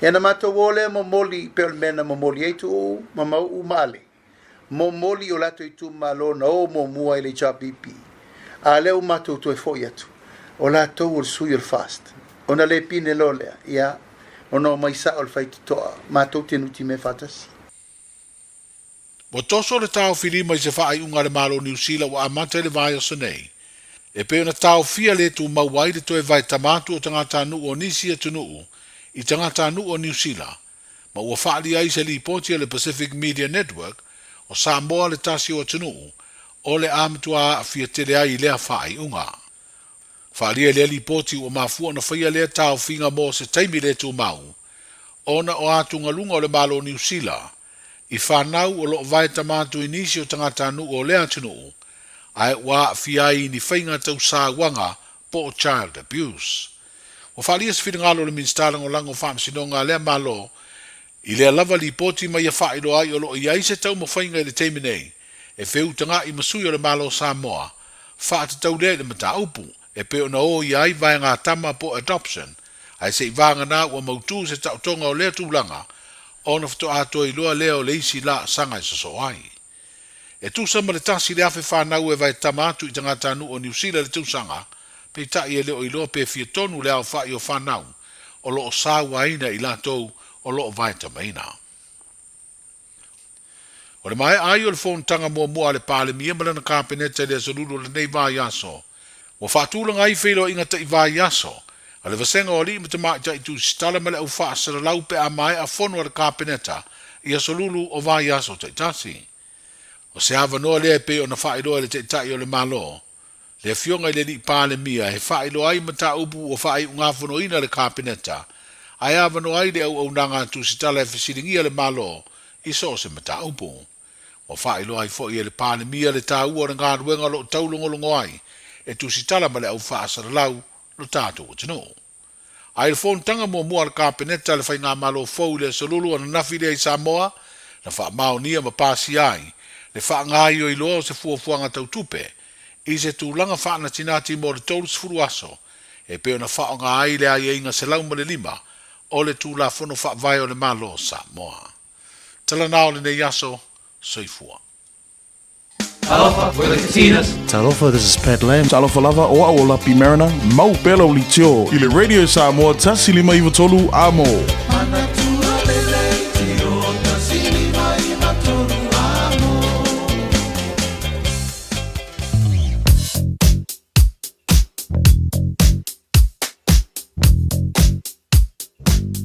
[SPEAKER 19] Ia na matou o lea momoli pei o le mea na momoli ai Tuuu ma Mauu ma Ale, momoli i o latou itumalo na o muamua i le HRPP, a lea ua matou toe foi atu, o latou o le sui o le FAST. Ona le pine loa lea, ia, ona omai sao le faitotoa, matou te nutimea faatasi.
[SPEAKER 11] Ua toso le taofilima i se faaiuga a le Malo o Niu Sila ua amata i le vaiaso nei, e pei ona taofia le tumau ai le toe vaetama atu o tagatanuu o nisi atunuu i tagatanuu o Niu Sila, ma ua faaalia ai se lipoti a le Pacific Media Network o Samoa le tasi o atunuu o le a matua aafia tele ai i lea faaiuga. Faaalia i lea lipoti ua mafua ona faia lea taofiga mo se taimi le tumau ona o atugaluga o le Malo o Niu Sila i fanau o lo o vaetama atu i nisi o tagatanuu o lea atunuu ae ua aafia ai i ni faiga tau sauaga po o child abuse. Ua faaalia se finagalo o le Minisita Lagolago o Faamasinoga a lea Malo i lea lava lipoti ma ia faailoa ai o lo o i ai se taumafaiga i le taimi nei e feutaga'i ma sui o le Malo o Samoa faatatau lea i le mataupu e pei ona o ia ai vaega tama po o adoption ae se i vagana ua mautu se taotoga o lea tulaga ona faatoa toe iloa lea o le isi laasaga e sosoo ai. E tusa ma le tasi le afe fanau e vaetama atu i tagatanuu o Niu Sila i le tausaga, peitai e le o iloa pe fia tonu le aofai o fanau o lo o sauaina i latou o lo o vaetamaina. O le maea ai o le fonotaga muamua a le Palemia ma lana Kapeneta i le Aso Lulu o lenei vaiaso, ua faatulaga ai feiloaiga ta'i vaiaso a le Vasega o Alii ma Tamaitai Tusitala ma le Au Faasalalau pe a maea fono a le Kapeneta i Aso Lulu o vaiaso taitasi. O se avanoa lea e pei ona faailoa e le Taitai o le Malo, le Afioga i le Alii Palemia, e faailoa ai mataupu ua faaiugafonoina le Kapeneta, ae avanoa ai le auaunaga a Tusitala e fesiligia le Malo i so o se mataupu. Ua faailoa ai foi e le Palemia le taua o le galuega o lo o taulogologo ai e Tusitala ma le au faasalalau lo tatou atunuu. A i le fonotaga muamua a le Kapeneta a le Faigamalo fou i le Aso Lulu ananafi lea i Samoa, na faamaonia ma pasia ai le faagaioiloa o se fuafuaga tau tupe i se tulaga faanatinati mo le 30 aso e pei ona faaaoga ai le aiaiga 105 o le Tulafono Faavae o le Malo o Samoa. Tala na o lenei aso, soifua.
[SPEAKER 7] Talofa, we're the Katinas.
[SPEAKER 5] Talofa, this is Pat Lam. Talofa lava, o au o Lapi Mariner, mau pea lau leitio i le Radio Samoa 153 Amo.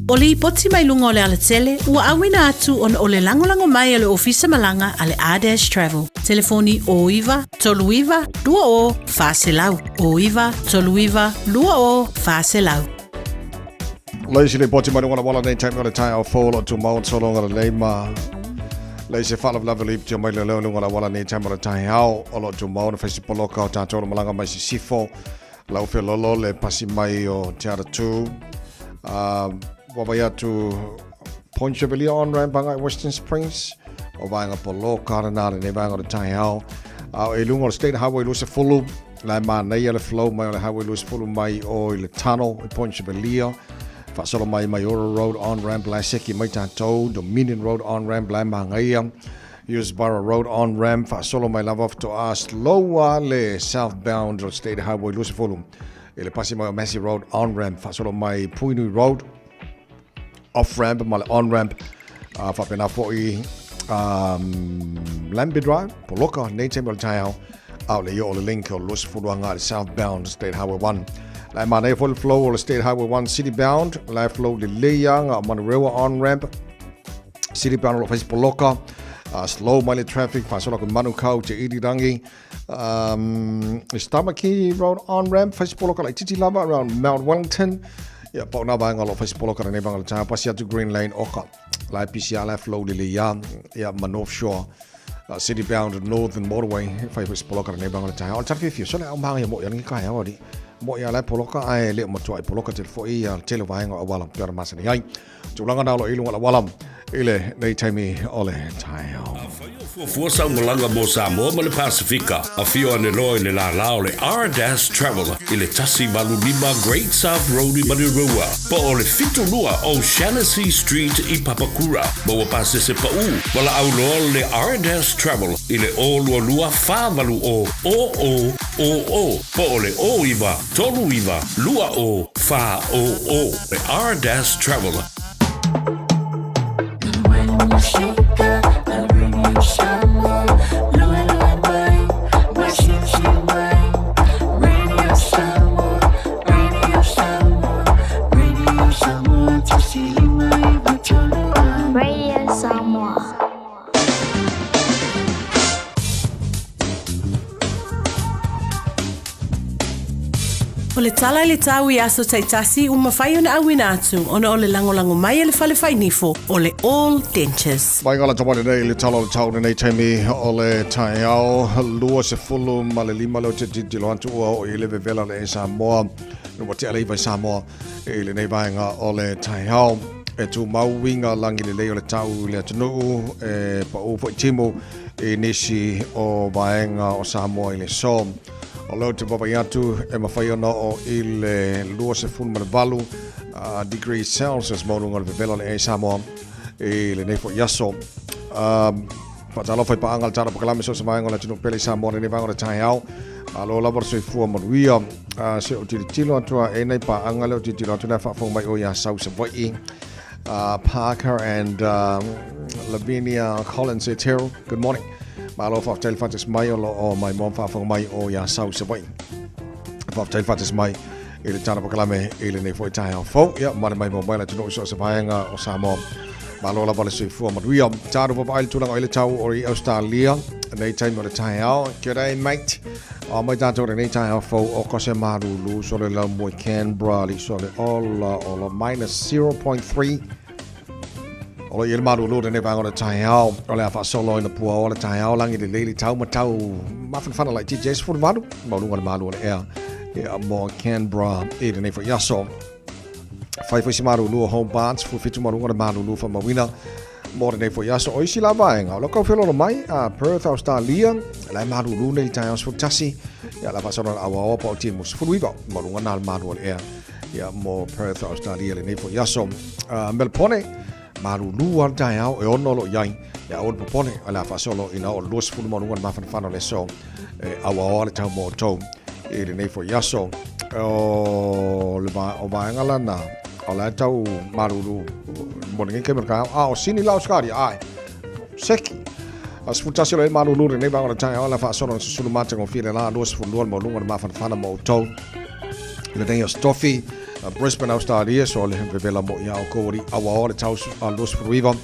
[SPEAKER 1] O lipoti mai luga o le alatele ua auina atu ona o le lagolago mai a le Ofisa Malaga a le R-Dash Travel. Telefoni 09 39 20 400. 09 39 20 400.
[SPEAKER 6] Lei se lipoti mai luga o le auala nei taimi o le taeao fou o lo o tumau le sologa lelei ma lei se faalavelave lipoti mai le leo i luga o le auala nei taimi o le taeao o lo o tumau na fai se poloka o tatou le malaga mai Sisifo lau felolo le pasi mai o Te Aratū ua vai atu Point Chevalier on ramp agai Western Springs o vaega poloka lena lenei vaega o le taeao a o i luga o le State Highway 20 la e manaia le flow mai o le Highway 20 mai o i le tunnel i Point Chevalier faasolo mai Maiora Road on ramp la e seki mai tatou Dominion Road on ramp la e magaia Hillsborough Road on ramp faasolo mai lava faatoa slow a le southbound o State Highway 20 i le pasi mai o Massey Road on ramp faasolo mai Puinui Road off ramp ma le on ramp faapena foi Lambie Drive poloka nei taimi o le taeao a o le ia o le link o le 20 agai i le southbound State Highway 1. La e manaia foi le flow o le State Highway 1 city bound la e flow lelei aga o Manurewa on ramp city bound o lo o fai se poloka slow mai le traffic faasolo atu i Manukau Te Irirangi Stamaki Road on ramp fai se poloka laitiiti lava around Mount Wellington ia pau nā vaega o lo o fai se poloka lenei vaega o le taeao pasi atu Green Lane Oka la e pisi a la e flow lelei a ia ma North Shore City bound Northern Motorway fai foi se poloka lenei vaega o le taeao. O le tala fiafia sole au maga ia mo ia lengi taeao ali mo ia la e poloka ae le o matua i poloka tele foi ia tele o vaega o auala pei ona masani ai. Tulaga na o lo o i luga o le auala i lenei taimi o le taeao.
[SPEAKER 2] Fuafua sau malaga mo Samoa ma le Pasifika, afio ane loa i le lālā o le R-Dash Travel i le 185 Great South Road i Manurewa, po o le 72 O'Shannessy Street i Papakura. Maua pasese paʻū, valaau loa le R-Dash Travel i le 022 480 0000 po o le 09 39 20 400. Le R-Dash Travel.
[SPEAKER 12] Radio Samoa.
[SPEAKER 1] O le tala i le tau i aso taitasi ua mafai ona auina atu ona o le lagolago mai a le fale fainifo o le All Dentures.
[SPEAKER 6] Mai ngala tawale nei le tala o le tau lenei taimi o le taeao 25 leo te tilotilo atu ua oo i le vevela le e Samoa ua tea le iva i Samoa i lenei vaega o le taeao e tumau uiga lagi lelei o le tau i le atunuu e paʻū foi timu i nisi o vaega o Samoa i le aso. O lea ou te vaavaai atu e mafai ona oo i le 28 degrees Celsius maualuga o le vevela o le ea i Samoa i lenei foi aso. Um, Faatalofa i paaga le tala pakalame so se vaega o le atunuu pele i Samoa lenei vaega o le taeao. Malo lava le soifua manuia. Se o tilotilo atu a e nei paaga lea o tilotilo atu lea faafofoga mai o ia Sau Savaii. Parker and Lavinia Collins e Terrell. Good morning. Malo faafetai le faatasi mai o lo o mai moa faafofoga mai o ia Sau Savaii. Faafetai le faatasi mai i le tala pakalame i lenei foi taeao fou. Ia, male mai mo mai le atunuu i so o se vaega o Samoa. Malo lava le soifua manuia. Tatou vaavaai i le tulaga o i le tau o i Australia. Nei taimi o le taeao. G'day mate. A mai tatou lenei taeao fou o ko se malulu sole lau mo i Canberra li sole ola ola minus 0.3 O lo i le malulu lenei vaega o le taeao o le a faasolo ina pua o le taeao lagi lelei le tau ma tau mafanafana laitiiti ai 18 maualuga o le malu o le ea ia mo Canberra i lenei foi aso. Fai foi se malulu o Hobart, 17 maualuga o le malulu faamauina mo lenei foi aso. O isi la vaega, o lo kau felolo mai a Perth, Australia, la e malulu nei taeao 11, ia la faasolo na awaoa pa o timu 19, maualuga na le malu o le ea ia mo Perth, Australia lenei foi aso. Melbourne, malulu a le taeao e ono lo iai, ia o le popole, o le a faasolo ina o le 20 maualuga le mafanafana o le aso e awaoa le tau mo outou i lenei foi aso. O le va, o vaega lana, o la e tau malulu mo lenei taimi o le taeao. A o Sini la Australia, ai, seki. A 11 o le malulu lenei vaega o le taeao, la faasolo na susulu matagofie le la 22 le maualuga o le mafanafana mo outou i lenei aso tofi. Brisbane, Australia, so le vevela mo ia o kou awa o le tau 29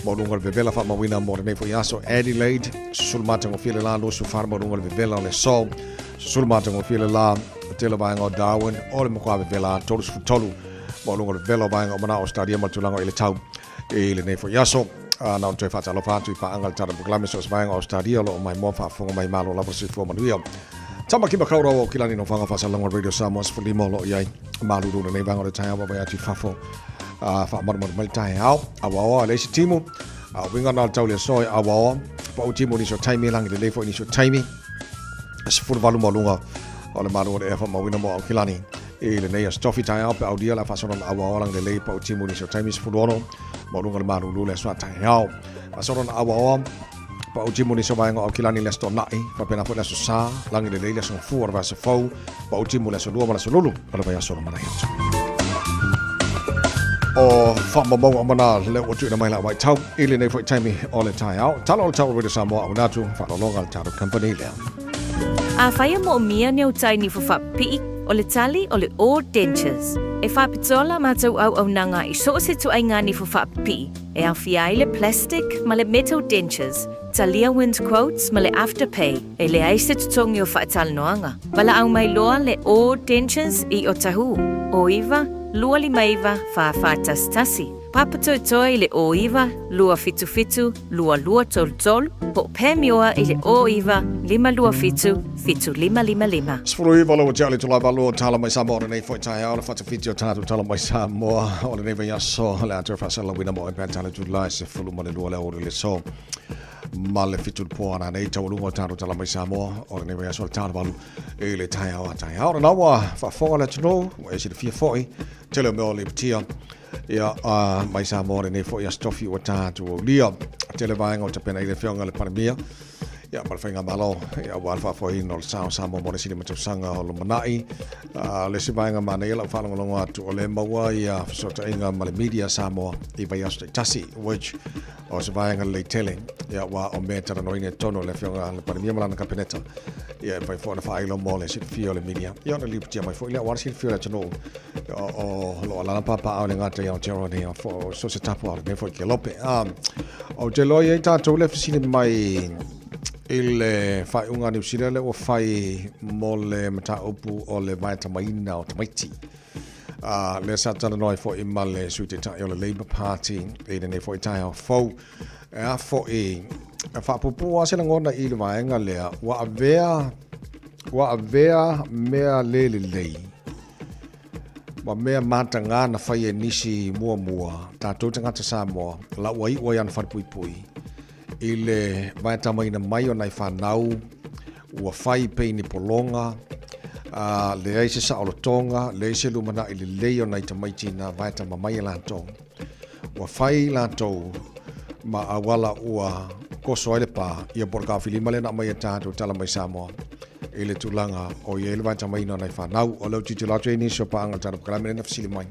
[SPEAKER 6] mo lunga le vevela whaamauina mo lenei foi aso. Adelaide, susulu matagofie le la 24 mo lunga le vevela o le so, susulu matagofie le la tele vaega o Darwin, o le matua vevela 33 mo lunga le vevela o vaega o mana Australia ma tulaga i le tau i lenei foi aso. Na ona toe faatalofa atu i paaga le tala polokalame so o se vaega o Australia o lo o maimoa faafofoga mai. Malo lava le soifua manuia. Tama ki makau rawa o kilani no whanga whasalanga Radio Samoa 15 o lo o iai malulu lenei vaega o le taeao vaavaai atu i fafo faamalumalu mai le taeao awaoa le isi timu a winga na le tau le aso e awaoa pau timu nisi o taimi langi lelei foi nisi o taimi 18 ma luga o le malu o le ea faamauina mo Aukilani i lenei aso tofi taeao pe aulia la faasolo na awaoa langi lelei pau timu nisi o taimi 16 ma luga o le malulu le aso a taeao faasolo na awaoa pau timu nisi o vaega o Aukilani le aso toana'i faapena foi le aso sa lagi lelei le aso gafua o le vaiaso fou pau timu le aso lua ma le aso lulu o le vaiaso o le manai atu. O faamaumauga uma na lea ua tuuina mai lau vaitau i lenei foi taimi o le taeao. Tala o le tau o Radio Samoa auina atu faaaloaloga le tatou company lea.
[SPEAKER 3] Afai e moomia ni au tai nifo faapipii, o le tali o le O Dentures. E faapitoa la matou auaunaga i so o se ituaiga nifo faapipii, e aofia ai le plastic ma le metal dentures, talia wind quotes ma le afterpay, e leai se totogi o faatalanoaga. Valaau mai loa le O Dentures i Otahuhu, o 9 259 4411, Papatoetoe i le o 9 277 2233, po o Pamioa i le o 9 527 7555.
[SPEAKER 6] 19 lau tia le tulai valu o tala mai Samoa o lenei foi taeao le fatafiti o tatou tala mai Samoa o lenei vaiaso le atoa faasalalauina mo e tala tulai 12 le aoauli le so ma le fitu le po ana nei taualuga o tatou tala mai Samoa o lenei vaiaso le tala valu i le taeao a taeao. Na ua faafofoga le atunuu ua e silafia foi tele o mea o le tia ia mai Samoa lenei foi aso tofi ua tatou aulia tele vaega o tapena i le afioga le Palemia ia ma le faigamalo ia aua le faafoeina o le sao Samoa mo le isi 5 tausaga o lumanai. Le isi vaega manaia lau faalogologo atu o le maua ia fesootaiga ma le media Samoa i vaiaso taitasi, which o se vaega lelei tele ia ua o mea talanoaina i totonu o le afioga le Palemia ma lana kapeneta ia e mafai foi ona faailo mo le silafia o le media ia ona lipotia mai foi lea aua le silafia o le atunuu o lo o alala papaao le gata i Aotearoa nei o so se tapu ao lenei foi kelope. Ou te iloa i ai tatou le fesili mai i le faaiuga a Niu Sila lea ua fai mo le mataupu o le vaetamaina o tamaiti. Lea sa talanoa ai foi ma le Sui Taitai o le Labour Party i lenei foi taeao fou. E a foi, e faapuupuu lava se lagona i le vaega lea, ua avea mea le lelei ma mea mataga na fai e nisi muamua, tatou tagata Samoa, la ua iu ai ana falepuipui i le vaetamaina mai o nai fanau ua fai pei ni pologa, leai se saolotoga, leai se lumanai lelei o nai tamaiti na vaetama mai e latou. Ua fai latou ma auala ua koso ai le pā, ia po o le kaofilima lea na aumai e tatou tala mai Samoa i le tulaga o i ai le vaetamaina o nai fanau. O lea ua tilotilo atu ai nisi o paaga o le tatou polokalame lea na fesili mai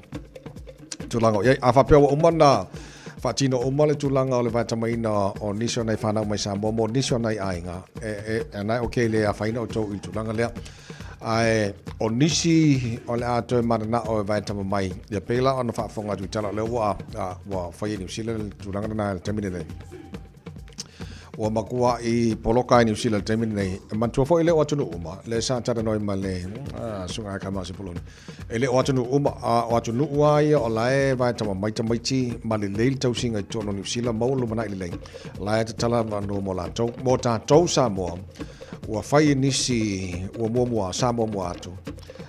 [SPEAKER 6] tulaga o i ai. A faapea ua uma na faatino uma le tulaga o le vaetamaina o nisi o nai fanau mai Samoa mo nisi o nai aiga, e anae okay le afaina outou i le tulaga lea. Ae o nisi o le a toe mananao e vaetama mai, ia pei la ona faafofoga atu i tala o lea ua fai e Niu Sila le tulaga lena i le taimi lenei. Ua matuai poloka ai Niu Sila i le taimi lenei. E manatua foi e le o atunuu uma, lea sa talanoa ma le Susuga ia Kamau Sepuloni. E le o atunuu uma, a o atunuu lava ia o la e vaetama mai tamaiti ma lelei le tausiga i totonu o Niu Sila, maua le lumanai lelei, la e tatala avanoa mo latou. Mo tatou Samoa, ua fai e nisi ua muamua, sa muamua atu,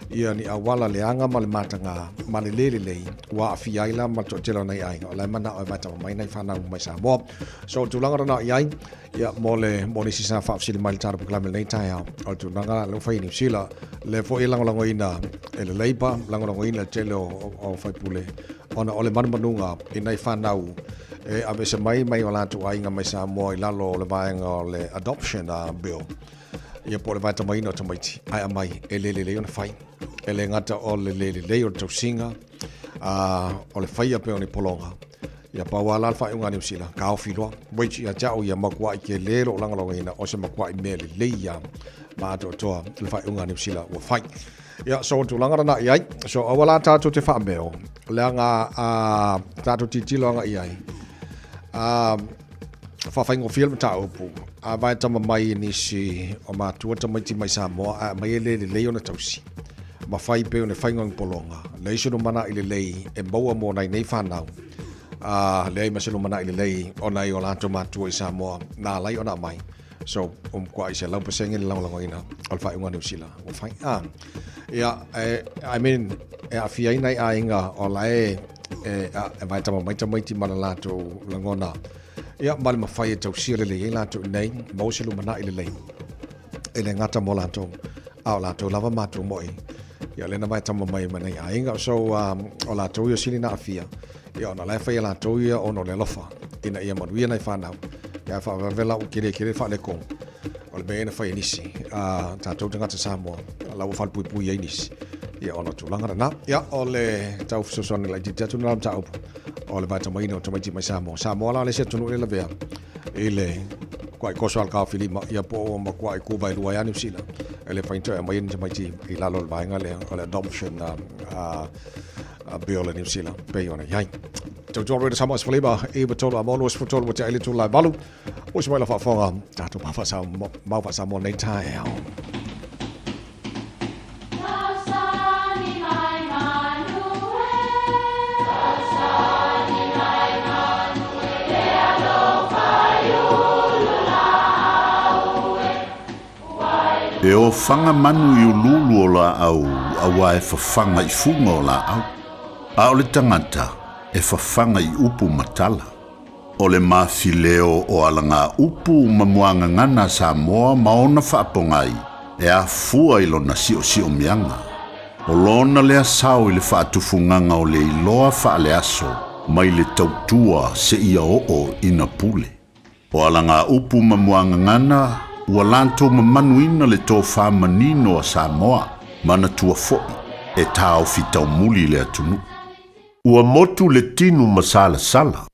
[SPEAKER 6] ia ni auala leaga ma le mataga ma le lē lelei ua aafia ai la ma le toatele o nai aiga o la e manao e vaetama mai nai fanau mai Samoa. So o le tulaga lena i ai, ia mo le mo nisi sa faafesili mai le tatou polokalame lenei taeao, o le tulaga lea ua fai e Niu Sila, lea foi e lagolagoina e le Labour, lagolagoina e le tele o faipule ona o le manumanuga i nai fanau e aveese mai mai o latou aiga mai Samoa i lalo o le vaega o le adoption bill ia po o le vaetamaina o tamaiti ae aumai e le lelei ona fai. E le gata o le le lelei o le tausiga, o le faia pea o ni pologa. Ia pau lava la le faaiuga a Niu Sila, taofi loa. Which ia te au ia matuai tele lou lagolagoina o se matuai mea lelei ia ma atoatoa le faaiuga a Niu Sila ua fai. Ia, so o tulaga lana i ai. So aua la tātou te whaameo, leaga a tātou titilo anga i ai. A, whawhaingofia le mataupu, a vai tama mai i nisi o matua tamaiti mai Samoa, a mai e le lelei ona tausi. Ma whai pe o ne whainga polonga. Leai se lumanai lelei e maua mo nai nei whanau. A, leai ma se lumanai lelei o nai o latou matua i Samoa, na alai ona aumai. So, ua matuai 100% le lagolagoina o le faaiuga a Niu Sila ua fai. A, ia, e, I mean, e aafia ai nai aiga o la e, e, e vaetama mai tamaiti ma le latou lagona, ia, ma le mafai e tausia lelei ai latou i inei, maua se lumanai lelei e le gata mo latou, a o latou lava matou moi. Ia, lea na vaetama mai ma nai aiga. So, o latou ia sili na aafia. Ia, ona la e fai e latou ia ona o le alofa, ina ia manuia nai fanau. Ia, ae faavave la ua tele tele faaletonu o le mea ia na fai e nisi, a tatou tagata Samoa, la ua falepuipui ai nisi. Ia, ona o tulaga lena. Ia, o le tau fesoasoani laitiiti atu lena mataupu o le vaetamaina o tamaiti mai Samoa. Samoa la le isi atunuu lea e lavea i le matuai toso lava o le taofilima, ia po ua matuai tu vaelua ai lava Niu Sila. E le mafai ona toe aumaia ni tamaiti i lalo o le vaega lea o le adoption bill a Niu Sila pei ona i ai. Tautua Radio Samoa 15 i 3 a mo 23 ua te aile tū lai valu. O se mai la faafofoga tātou mau faasamoa nei taeao.
[SPEAKER 2] E ofaga manu i uluulu o laau auā e fafaga i fuga o laau, a o le tagata e fafaga i upu ma tala. O le mafileo o alagaupu ma muagagana a Samoa ma ona faapogai e afua i lona siosiomiaga. O lona lea sao i le faatufugaga o le iloa faaleaso mai le tautua seia oo ina pule. O alagaupu ma muagagana ua latou mamanuina le tofa manino a Samoa, manatua foi e taofi taumuli i le atunuu. Ua motu le tinu masalasala.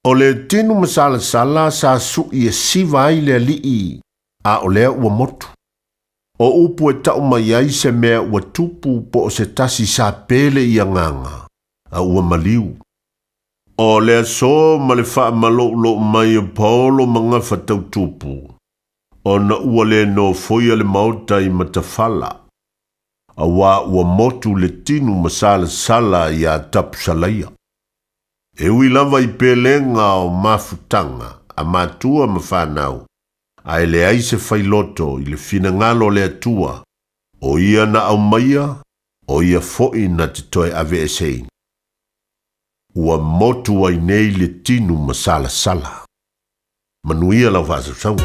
[SPEAKER 2] O le tinu masalasala sa suʻi e siva ai le alii, a o lea ua motu. O upu e tau mai ai se mea ua tupu po o se tasi sa pele i agaga, a ua maliu. O le aso ma le faamaloulou mai o Paolo ma Gafatautupu, ona ua le nofoia le maota i Matafala, auā ua motu le tinu masalasala iā Tapusalaia. E ui lava i pelega o mafutaga a matua ma fanau, ae leai se failoto i le finagalo o le Atua, o Ia na aumaia, o Ia foi na te toe aveeseina. Ua motu ai nei le tinu masalasala. Manuia lau faasausauga.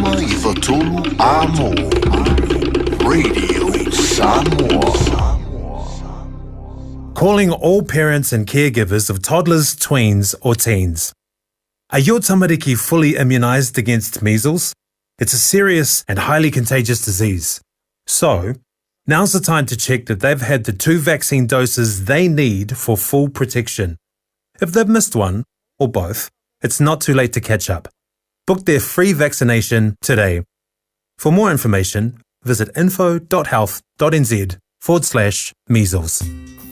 [SPEAKER 8] 593 Amo. Radio Samoa.
[SPEAKER 20] Calling all parents and caregivers of toddlers, tweens, or teens. Are your tamariki fully immunised against measles? It's a serious and highly contagious disease. So, now's the time to check that they've had the two vaccine doses they need for full protection. If they've missed one, or both, it's not too late to catch up. Book their free vaccination today. For more information, visit info.health.nz forward slash measles.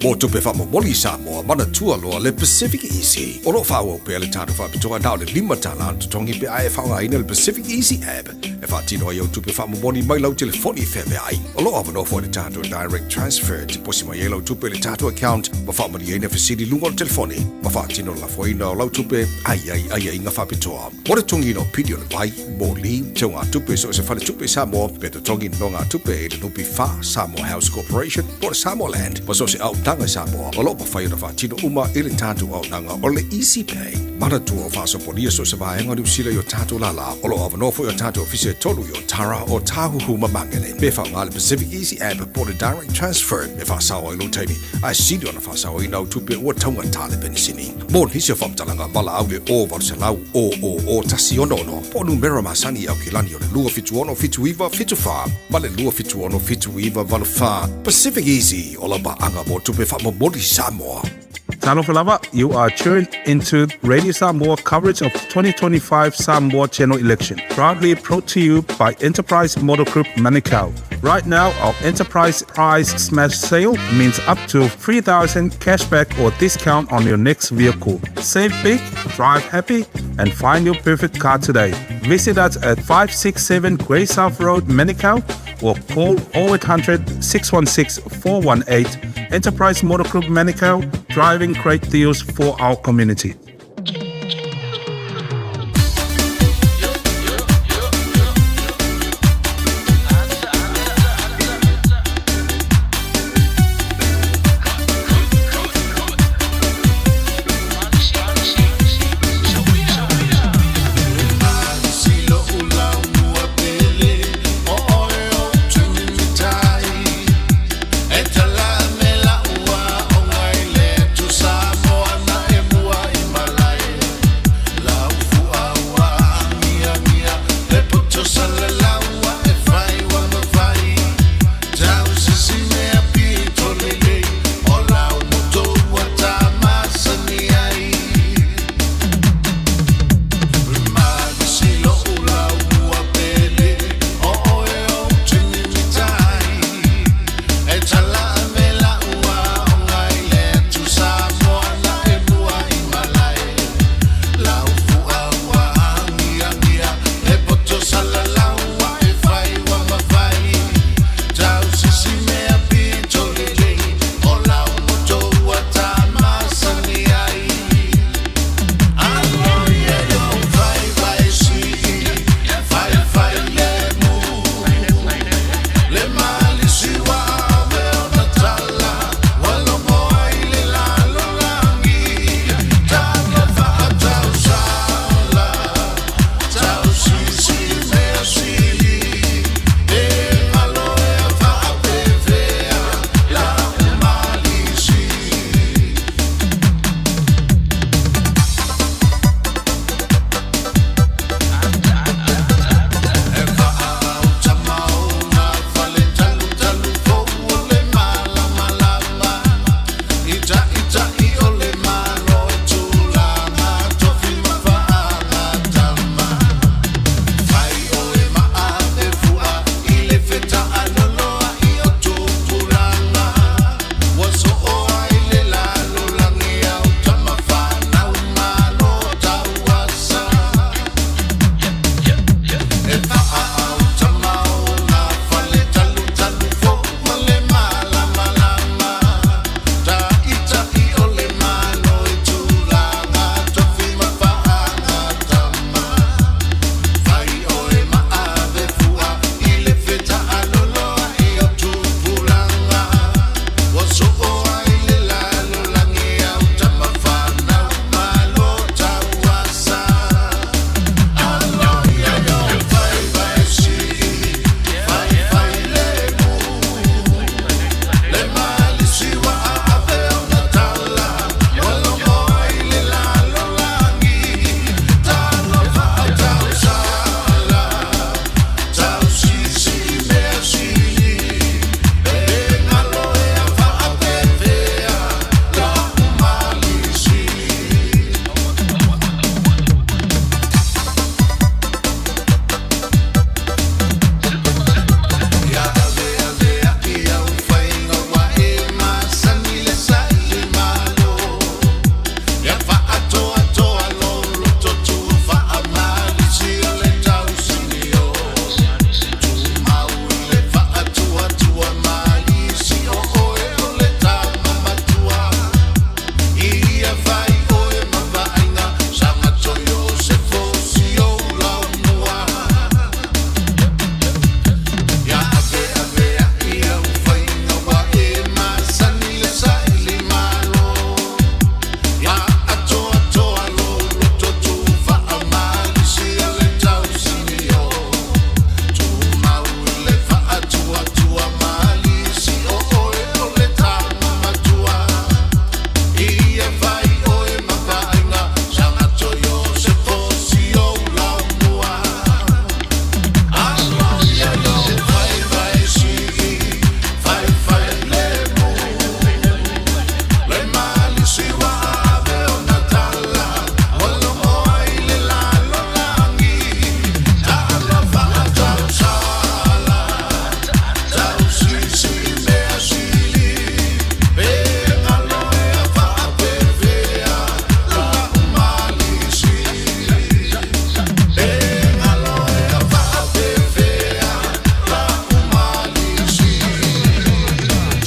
[SPEAKER 22] Mo tupe whaamomoli Samoa, manatua loa le Pacific Easy. O loo whaau pea le tātou whaapitoa nā o le lima tālā na totogi pe a e whaongaina le Pacific Easy app. E whaatino ai au tupe whaamomoli mai lau telefoni whewhe ai. O loo awanoa foi le tātou direct transfer te posi mai ai lau tupe i le tātou account ma whaamalieina fesili luga o le telefoni ma whaatino le lafoina o lau tupe ai ai aiaiga whaapitoa. Mo le totogiina o pili o le vai, moli, teugatupe so o se faletupe i Samoa pe totogi nonogatupe i le NPF, Samoa House Corporation po o le Samoa Land ma so o se auaunaga i Samoa o lo o mafai ona faatino uma i le tatou auaunaga o le Easy Pay. Manatua o faasopolia so o se vaega o Niu Sila i o tatou lālā. O lo o avanoa foi o tatou ofisa e tolu i Otara, Ōtāhuhu ma Māngere. Pe faaaoga le Pacific Easy App po o le Direct Transfer e faasao ai lou taimi ae sili ona faasaoina au tupe ua taugata le penisini. Mo nisi o faamatalaga, valaau i le 0800 000 166 po o numera masani i Aukilani o le 276 79 74 ma le 276 79 84. Pacific Easy, o lau paaga mo tupe faamomoli Samoa.
[SPEAKER 23] Talofa lava, you are tuned into Radio Samoa coverage of 2025 Samoa General Election, proudly brought to you by Enterprise Motor Group Manukau. Right now, our Enterprise Price Smash Sale means up to 3000 cashback or discount on your next vehicle. Save big, drive happy, and find your perfect car today. Visit us at 567 Grey South Road, Manukau, or call 0800 616 418. Enterprise Motor Group Manukau, driving great deals for our community.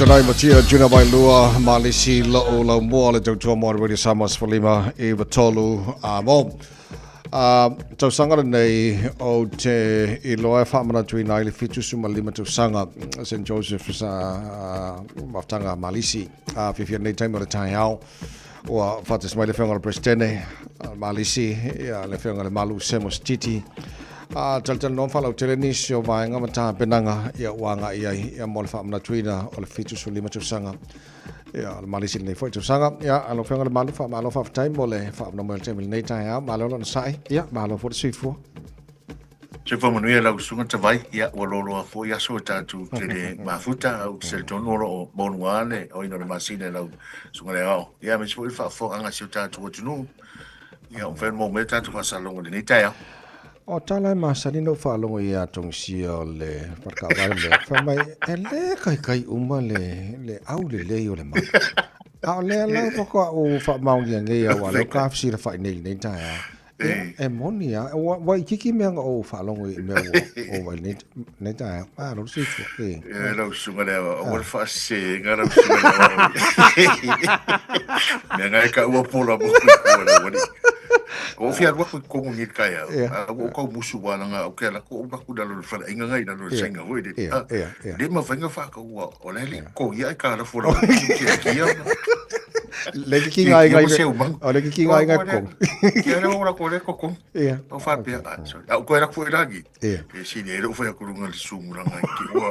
[SPEAKER 6] Tanai Matia, Juna Vailua, Malisi, Lo'o, Laumua, le tautua mo le Radio Samoa 15 i tolu a mo. Tausaga lenei o te iloa e faamanatuina ai le 75 tausaga St. Joseph's mafutaga Malisi. Fiafia nei taimi o le taeao ua faatasi mai le afioga i le Peresetene Malisi, ia le afioga i le Malu Semos Titi. Talatalanoa ma faalautele nisi o vaega ma tapenaga ia ua agai ai ia mo le faamanatuina o le 75 tausaga ia o le Malisi lenei foi tausaga. Ia lau afioga i le Malu, faamalo faafetai mo le faaavanoa mai o le taimi lenei taeao. Malo le onosai, ia malo foi le soifua.
[SPEAKER 9] Soifua manuia lau susuga Tavai, ia ua loaloa foi aso e tatou te le mafuta, ae ou te talitonu o lo o maua le aoina o le masina e lau susuga i le Aoao. Ia aemaise foi le faafofogaaga a si o tatou atunuu, ia ua mafai ona maua mai le tatou faasalalauga i lenei taeao.
[SPEAKER 6] O tala e masani na ou faalogo ia Togisia o le faletaavale lea, fai mai, e le kaikai uma le, le aulelei o le malu. A o lea la faatoa ou faamaonia nei aua o lea ua fesilafai nei i lenei taeao. Ia, e moni lava. Ua, ua itiiti mea na ou faalogo i mea ua ou vaai nei, nei taeao. Malo le soifua. E.
[SPEAKER 9] E lau susuga le awa, aua le faasesega lau susuga le awa. Mea ngai ka ua pola mo kui kua le wali. Ko fia rua kui kongo ni kai au. A wo kau musu wa langa o ke la ko ba ku dalo le fala inga ngai dalo le senga hoi le. Le ma fainga fa ka ua o le le ko ia ka la fora ki ki ia.
[SPEAKER 6] Le ki ngai ngai. O le ki ngai ngai kong.
[SPEAKER 9] Kia le ora ko le ko kong. Ia. O fa pia. Sorry. Au ko era ko iragi. Ia. E si ne ro fa ko runga le sumu ranga ki ua.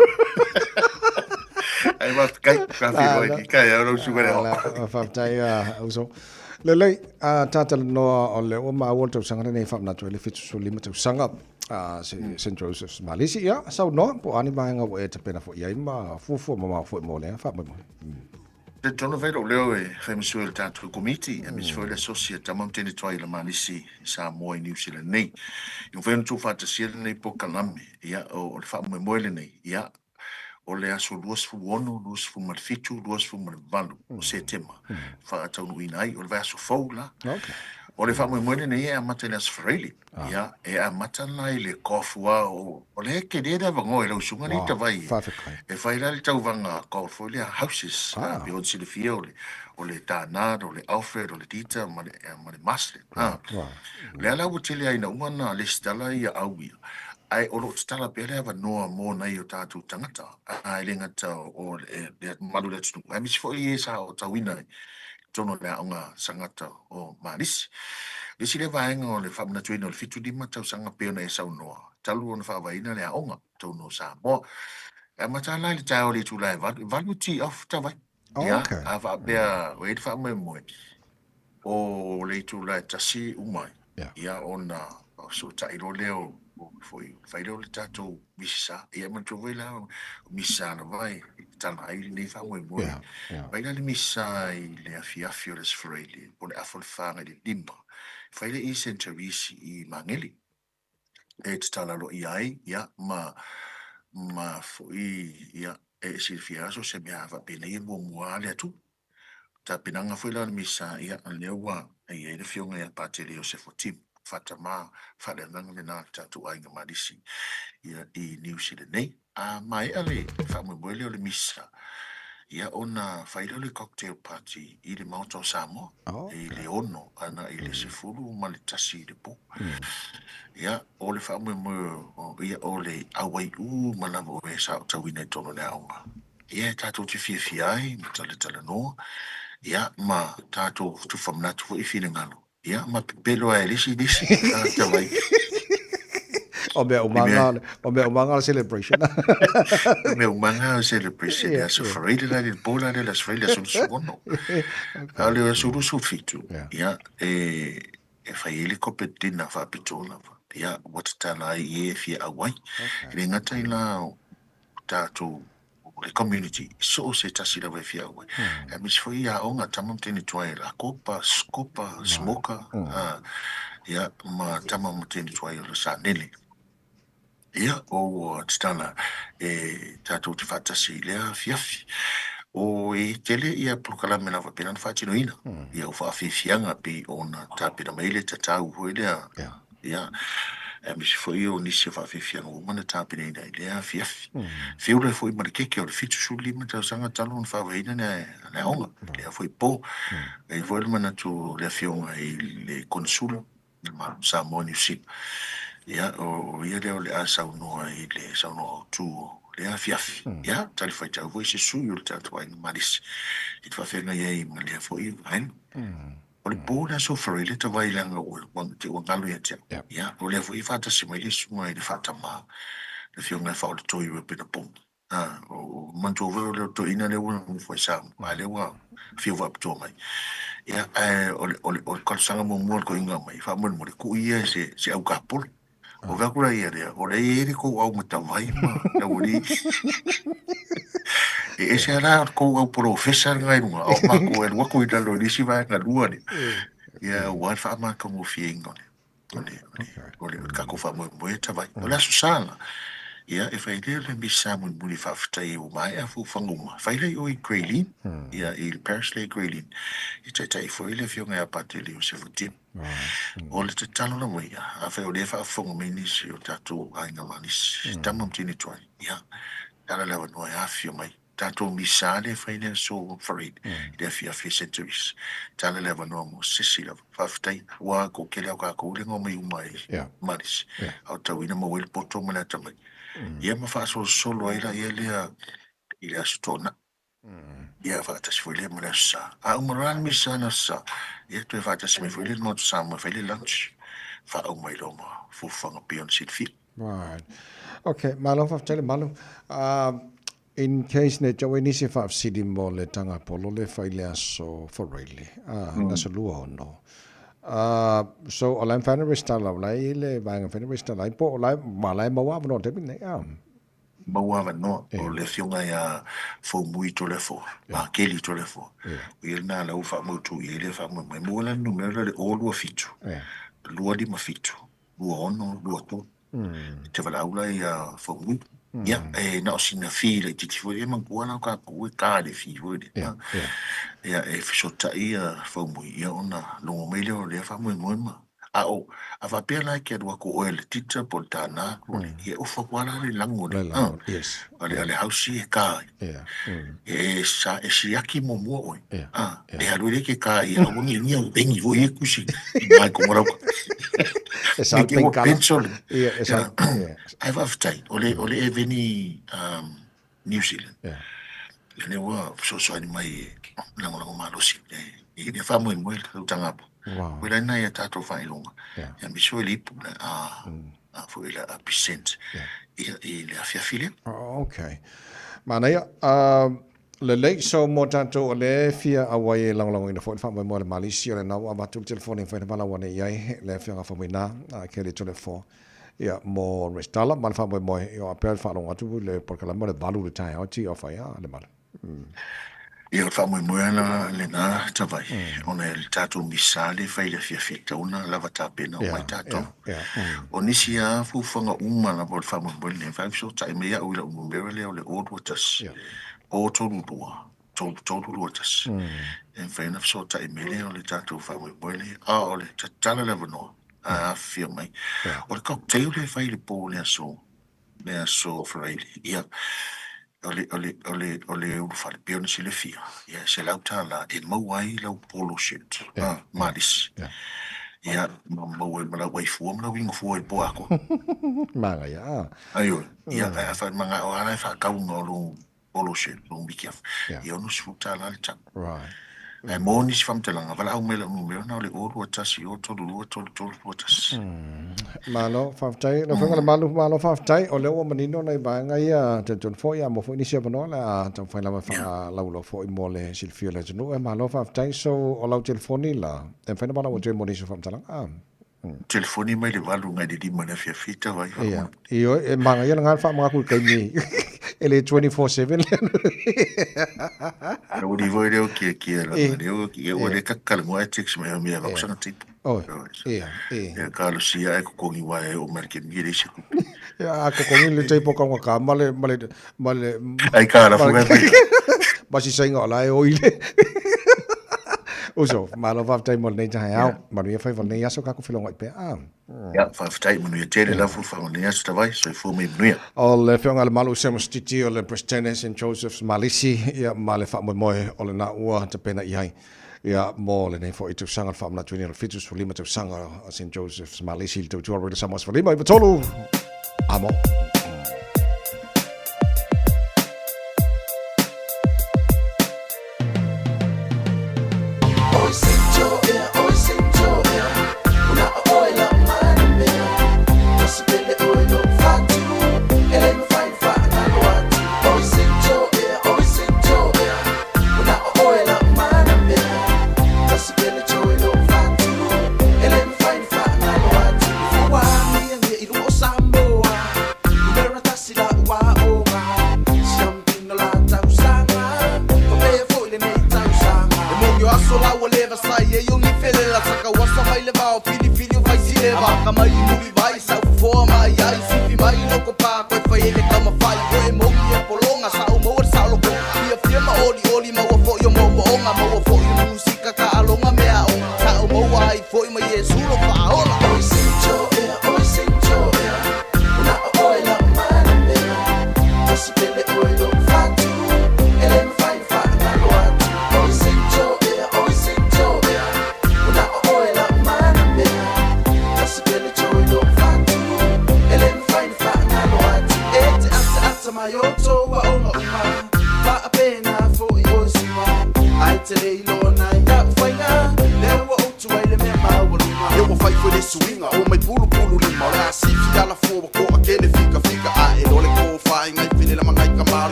[SPEAKER 9] Ai ma kai ka fi roi ki kai au ro su le.
[SPEAKER 6] La fa tai a uso. Lelei a talanoa o le ua maua le tausaga lenei faamanatu ai le 75 tausaga a St Joseph's Malisi. Ia, saunoa po o a ni vaega ua e tapena foi i ai ma fuafua mamao foi mo lea faamoemoe.
[SPEAKER 9] Te tonu fai lou leo e fai ma sui o le tatou Komiti, aemaise foi le Asosi a Tama ma Teine Tuai i le Malisi i Samoa i Niu Sila nei. I mafai ona tuufaatasia lenei polokalame, ia, o le faamoemoe lenei, ia, o le aso 26, 27, 28 o Setema faataunuuina ai, o le vaiaso fou la. O le faamoemoe lenei e amata i le Aso Faraile. Ia, e amata la i le golf ua o, o lea e tele le avanoa i lau susuga nei Tavai e fai la le tauvaga golf foi lea houses, pei ona silafia o le, o le Darnard, o le Alfred, o le Dieter ma le, ma le Marsden. O lea la ua tele ai ina uma ona lesitala ia au ia, ae o lo o tatala pea le avanoa mo nai o tatou tagata, e le gata o le mamalu o le atunuu, aemaise foi e sa aotauina i totonu o le aoga sangata o Malisi. O le isi lea vaega o le faamanatuina o le 75 tausaga pei ona e saunoa, talu ona faavaeina le aoga i totonu o Samoa. E amata la i le taeao o le itula e 8, e 8 tee off Tavai. Ia, a faapea o i ai le faamoemoe, o le itula e 1 uma ai, ia ona fesootai loa lea o foi, fai lea o le tatou Misa. Ia e manatua foi la, o Misa lava e tatala ai lenei faamoemoe. Fai la le Misa i le afiafi o le Aso Faraile, po o le afa o le fa agai i le 5. Fai le i Saint Therese i Magele e tatala aloaia ai, ia, ma, ma foi, ia, e silafia lava so o se mea faapenei e muamua lava le Atua. Tapenaga foi la o le Misa, ia, o lea ua i ai le Afioga ia Patele Iosefo Timu, faatama faaleagaga lena a le tatou aiga Malisi ia, i Niu Sila nei. A maea le faamoemoe lea o le Misa, ia, ona fai lea o le cocktail party i le Maota o Samoa, i le 6 agai i le 11 i le po. Ia, o le faamoemoe, ia, o le auai uma lava o e sa aotauina i totonu o le aoga. Ia e tatou te fiafia ai ma talatalanoa, ia ma tatou tufa manatu foi i finagalo, ia ma pepelo ai e le isi i le isi tagata mai.
[SPEAKER 6] O mea umanga, o mea umanga o le celebration.
[SPEAKER 9] O mea umanga o le celebration. Ia, aso Faraile la le po la le aso Faraile aso 26. A o le aso 27, ia, e, e fai ai le corporate dinner faapitoa lava. Ia, ua tatala ai i e fia auai. E le gata i la o tatou o le community, so o se tasi lava e fia auai. Aemaise foi i aoga, tama ma teine tuai o le Akopa, Skopa, Smoka, ia, ma tama ma teine tuai o le Sanele. Ia, o ua tatala e tatou te faatasi i lea afiafi. O e tele ia polokalame lava pei ona faatinoina, ia o faafiafiaga pei ona tapena mai le tatau foi lea. Ia, Aemaise foi o nisi o faafiafiaga ua uma ona tapenaina i lea afiafi. Feula foi ma le keke o le 75 tausaga talu ona faavaeina le aoga, lea foi po. E i ai foi le manatu o le afioga i le Konesula o Samoa Niu Sila, ia, o ia lea o le a saunoa i le saunoaga autu o lea afiafi. Ia, talifuaitau foi se sui o le tatou aiga Malisi i le faafeagai ai ma lea foi vaega. O le po le Aso Faraile le tavai leaga ua galo ia te au. Ia, o lea foi e faatasi mai le susuga i le Faatama, le Afioga ia Faaoletoi Uepenapona. A, o manatua foi o le toeaina lea ua nofo i Samoa, a lea ua afio faapitoa mai. Ia, ae o le, o le, o le talosaga muamua a le toeaina mai, faamolemole, tuu ia i se, se aukapolo. O fai atu la ia lea, o lea e i ai le tou au matavai ma le aualii. E ese lava la le tou au polofesa lena i luga, a o matou e alu atu i lalo i le isi vaega lua lea, ia aua le faamatagofieina o le o le, o le, o le tatou faamoemoe e tavai. O le Aso Sa la, ia, e fai lea le misa mulimuli faafetai ua maea fuafuaga uma. Fai lea i o i Grey Lynn, ia, i le parish lea i Grey Lynn, e taitai foi le afioga ia Patele Iosefa Tim. O le tatalo lava ia, afai o lea e faafofoga mai nisi o tatou aiga malisi, tama ma teine tuai, ia, tala le avanoa e afifio mai. Tatou misa lea e fai i le aso Faraile i le afiafi e Centuries. Tala le avanoa mo se isi lava. Faafetai, ua toatele lava o tatou lea na omai uma i Malisi, aotauina maua ai le poto ma le atamai. Ia ma faasolosolo ai laia lea i le Aso Toonai. Ia faatasi foi lea ma le Aso Sa. A uma loa la le misa i le Aso Sa, ia toe faatasi mai foi le Maota Samoa e fai le lunch, faauma ai loa ma fuafuaga pei ona silafia.
[SPEAKER 6] Right. Okay, malo faafetai le malu. In case ne te nisi e faafesili mo le tagapolo le fai le aso Faraile, le aso 26. So o la e mafai ona resitala, o la e i ai le vaega e mafai ona resitala ai, po o la e, ma o la e maua avanoa i le taimi lenei,
[SPEAKER 9] Maua avanoa, o le afioga ia Foumui Toleafoa, Kelly Toleafoa, o ia lena la ua faamautu i ai le faamoemoe. Maua la le numera le 027 257 2623. E te valaau la ia Foumui. Ia, e na o sina fee laitiiti foi lea, manatua la o tatou e ta i le fee foi lea. Ia, e fesootai ia Foumui, ia ona logo mai lea o lea faamoemoe ma. A o, a faapea la e te alu atu o oe le tita po o le tānā, po o le, ia e ofa atu lava la le lago le, a le, a le hausi e tā ai. E sa, e siaki muamua oe. A, e alu ai lea ke tā ia aua ne i nia o pengi foi ia kusi i nā i konga rauka.
[SPEAKER 6] E sa
[SPEAKER 9] le
[SPEAKER 6] penkala.
[SPEAKER 9] Pencil.
[SPEAKER 6] Ia, e sa, ia.
[SPEAKER 9] Ae faafetai, o le, o le Eveni New Zealand. Ia lea ua fesoasoani mai e lagolago malosi i le faamoemoe le tautagapo.
[SPEAKER 6] Wow.
[SPEAKER 9] Koe la ina ia tatou faailoga. Ia aemaise foi le ipu le a a foi le a percent ia i le afiafi lea.
[SPEAKER 6] Oh, okay. Manaia. Lelei, so mo tatou o lea e fia auai e lagolagoina foi le faamoemoe a le Malisi, o lena ua avatu le telefoni e mafai ona valaau ane i ai le afioga Faumuina, Kelly Toleafoa, ia, mo resitala ma le faamoemoe, ia, a pea le faalogo atu i le polokalame o le 8 i le taeao e tee off ai, a, le malu.
[SPEAKER 9] Ia, o le faamoemoe lava lena Tavai, ona e le tatou misa lea e fai i le afiafi e tatau ona lava tapena uma ai tatou. O nisi lava fuafuaga uma lava o le faamoemoe lenei, e faafesootai mai au i lau numera lea o le 021 032 3321. E mafai ona fesootai mai lea o le tatou faamoemoe lea, a o le tatala le avanoa a afifio mai. O le cocktail lea e fai i le po o le aso le Aso Faraile, ia, o le, o le, o le, o le ulufale, pei ona silafia, ia, e $100 e maua ai lau polo shirt, ah, malisi. Ia, ma maua ai ma lau aifua ma lau igafua i le po atoa.
[SPEAKER 6] Manaia, ah.
[SPEAKER 9] Aioe, ia, ae afai manao lava la e faatauga o lou polo shirt, lou mikiafa, ia $60 le tau.
[SPEAKER 6] Right.
[SPEAKER 9] Ae mo nisi faamatalaga, valaau mai lau numera na o le 021 032 3321.
[SPEAKER 6] Malo, faafetai. Lau Afioga Lemalu, malo faafetai. O lea ua manino nai vaega ia, talitonu foi, a maua foi nisi avanoa, o le a taumafai lava e faalauiloa foi mo le silafia o le atunuu. Ae malo faafetai. So, o lau telefoni la, e mafai ona valaau atu ai mo nisi o faamatalaga? Ah.
[SPEAKER 9] Telefoni mai le 8 ngai le 5 i le afiafi, tau ai
[SPEAKER 6] Ia, ioe, e manaia lena le faamagatu i le taimi e le 24/7 le
[SPEAKER 9] Ua foi lea o kia la lea ia ua le kakala mo e text mai mea va kusanga tipo.
[SPEAKER 6] Oi. Ia, e.
[SPEAKER 9] Ia ka lo sia e kokongi wa e o mai ke mi le se kupe.
[SPEAKER 6] Ia a kokongi le tipo ka ka male male male
[SPEAKER 9] ai ka la fuga mai.
[SPEAKER 6] Ma si sainga o la e oi le. Uso, malo faafetai mo lenei taeao. Manuia faiva o lenei aso tatou felogai pea. Ah.
[SPEAKER 9] Ia, faafetai, manuia tele lafo le faiva o lenei aso Tavai, soifua ma ia manuia.
[SPEAKER 6] O le Afioga i le Malu Samuel Sititi o le Peresetene St Joseph's Malisi, ia, ma le faamoemoe o lena ua tapena i ai ia mo lenei foi tausaga le faamanatuina o le 75 tausaga a St Joseph's Malisi i le tautua Radio Samoa 1593. Amo.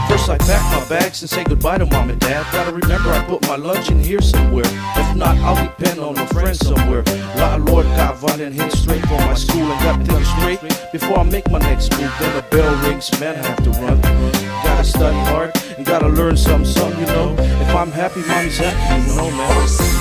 [SPEAKER 13] First I pack my bags and say goodbye to mom and dad. Gotta remember I put my lunch in here somewhere. If not, I'll depend on a friend somewhere. La Lord got and head straight for my school and got things straight before I make my next move. Then the bell rings, man, I have to run. Gotta study hard and gotta learn something, something, you know. If I'm happy, mommy's happy, you know, man.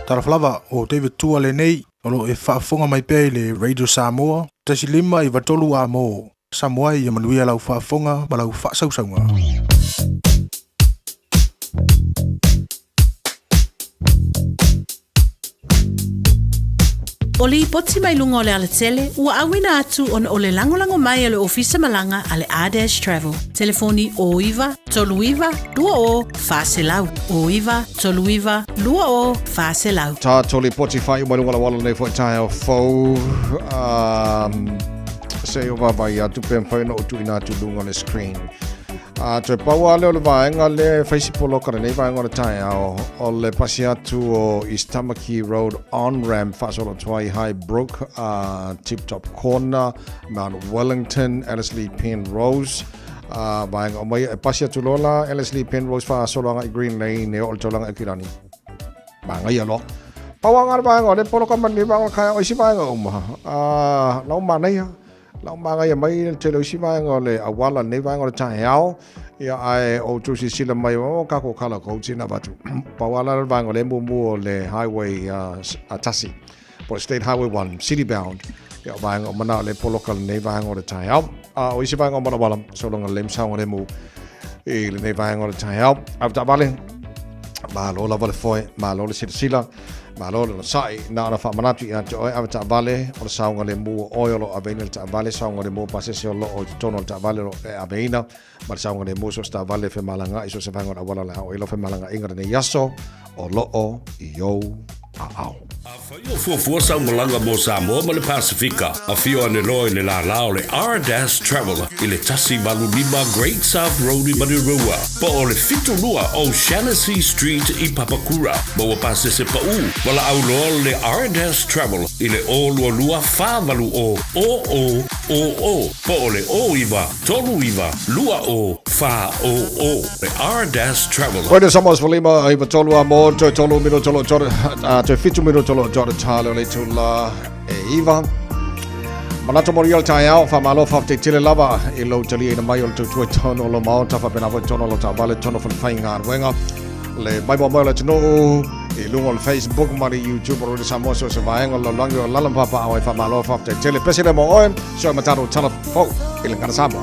[SPEAKER 5] Talofa lava, o David Tua lenei, o lo o e faafofoga mai pea i le Radio Samoa, 1 5 93 A mo Samoa ia manuia lau faafofoga ma lau faasausauga.
[SPEAKER 1] O lipoti mai luga o le alatele, ua auina atu ona o le lagolago mai a le Ofisa Malaga a le R-Dash Travel. Telefoni o 9 39 20 400. O 9 39 20 400.
[SPEAKER 6] Tātou lipoti whai mai lunga la wala nei foi taeao fou. Se i ou vaavaai atu pe mafai ona ou tuuina atu i luga o le screen. A toe pau lava lea o le vaega lea e fai si poloka lenei vaega o le taeao, o le pasi atu o East Tamaki Road on-ramp faasolo atu ai Highbrook, Tip Top Corner, Mount Wellington, Ellerslie Penrose, a vaega uma ia. E pasi atu loa la Ellerslie Penrose faasolo agai Green Lane e oo i le taulaga Aukilani. Manaia loa. Pau lava le vaega o lea e poloka mai lenei vaega o le taeao, o isi vaega uma, a, la ua manaia. La ua manaia mai le tele o isi vaega o le auala lenei vaega o le taeao, ia ae o outou silasila mai, o tatou colour codes ia na avatu. Pau lava la le vaega o lea e muamua o le highway a tasi, po o le State Highway 1, city bound, ia o vaega uma na o lea e poloka lenei vaega o le taeao. A o isi vaega o Malawala, sologa lelei ma saogalemu i lenei vaega o le taeao. Avetaavale, malo lava le foe, malo le silasila, malo le onosai. Na ona faamanatu ia te oe, avetaavale, o le saogalemu o oe o lo o aveina le taavale, saogalemu o pasese o lo o i totonu o le taavale o lo o e aveina, ma le saogalemu o so o se taavale e femalagaai i so o se vaega o le auala o le a oo i ai lau femalagaaiga lenei aso, o lo o i ou aao.
[SPEAKER 2] Afai o fuafua sau malaga mo Samoa ma le Pasefika, afio ane loa i le lālā o le R-Dash Travel i le 185 Great South Road i Manurewa, po o le 72 O'Shannessy Street i Papakura. Maua pasese paʻū, valaau loa le R-Dash Travel i le 022 480 0000 po o le 09 39 20 400. Le R-Dash Travel.
[SPEAKER 6] Koe Samoa sefululima iva tolu a mo toe tolu minuta o lo o toe fitu minuta o lo o toa tale o le itula e iva. Manatu manuia o le taeao, faamalo faafetai tele lava i lou taliaina mai o le tautua i totonu o lou maota, faapena foi totonu o lou taavale, totonu o falefaigaluega, le maimoa mai o le atunuu i luga o le Facebook ma le YouTube o Radio Samoa, so se vaega o le lalolagi o alaala ma papaaao ai, faamalo faafetai tele. Pese lea mo oe, so e matalo tala fou i le Gagana Samoa.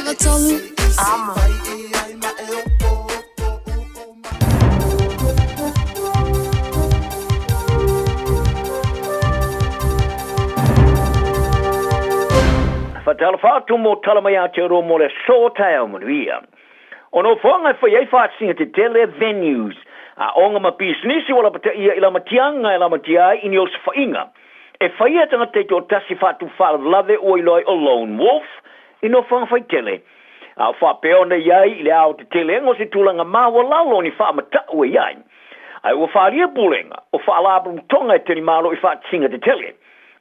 [SPEAKER 12] 93 Amo.
[SPEAKER 15] Whatalofa atu mō tala mai Aotearoa mō le aso taeao manuia. O nofoaga e fai ai faatasiga tetele, venues, aoga ma pisinisi ua lapataia i lamatiaga e lamatia ai i ni osofaiga e faia e tagata i toatasi faatupu faalavelave ua iloa ai o lone wolf i nofoaga faitele. A o faapea ona i ai i le aotetelega o se tulaga maualalo ni faamatau e i ai. Ae ua faaalia pulega o faalapotopotoga e talimalo i faatasiga tetele.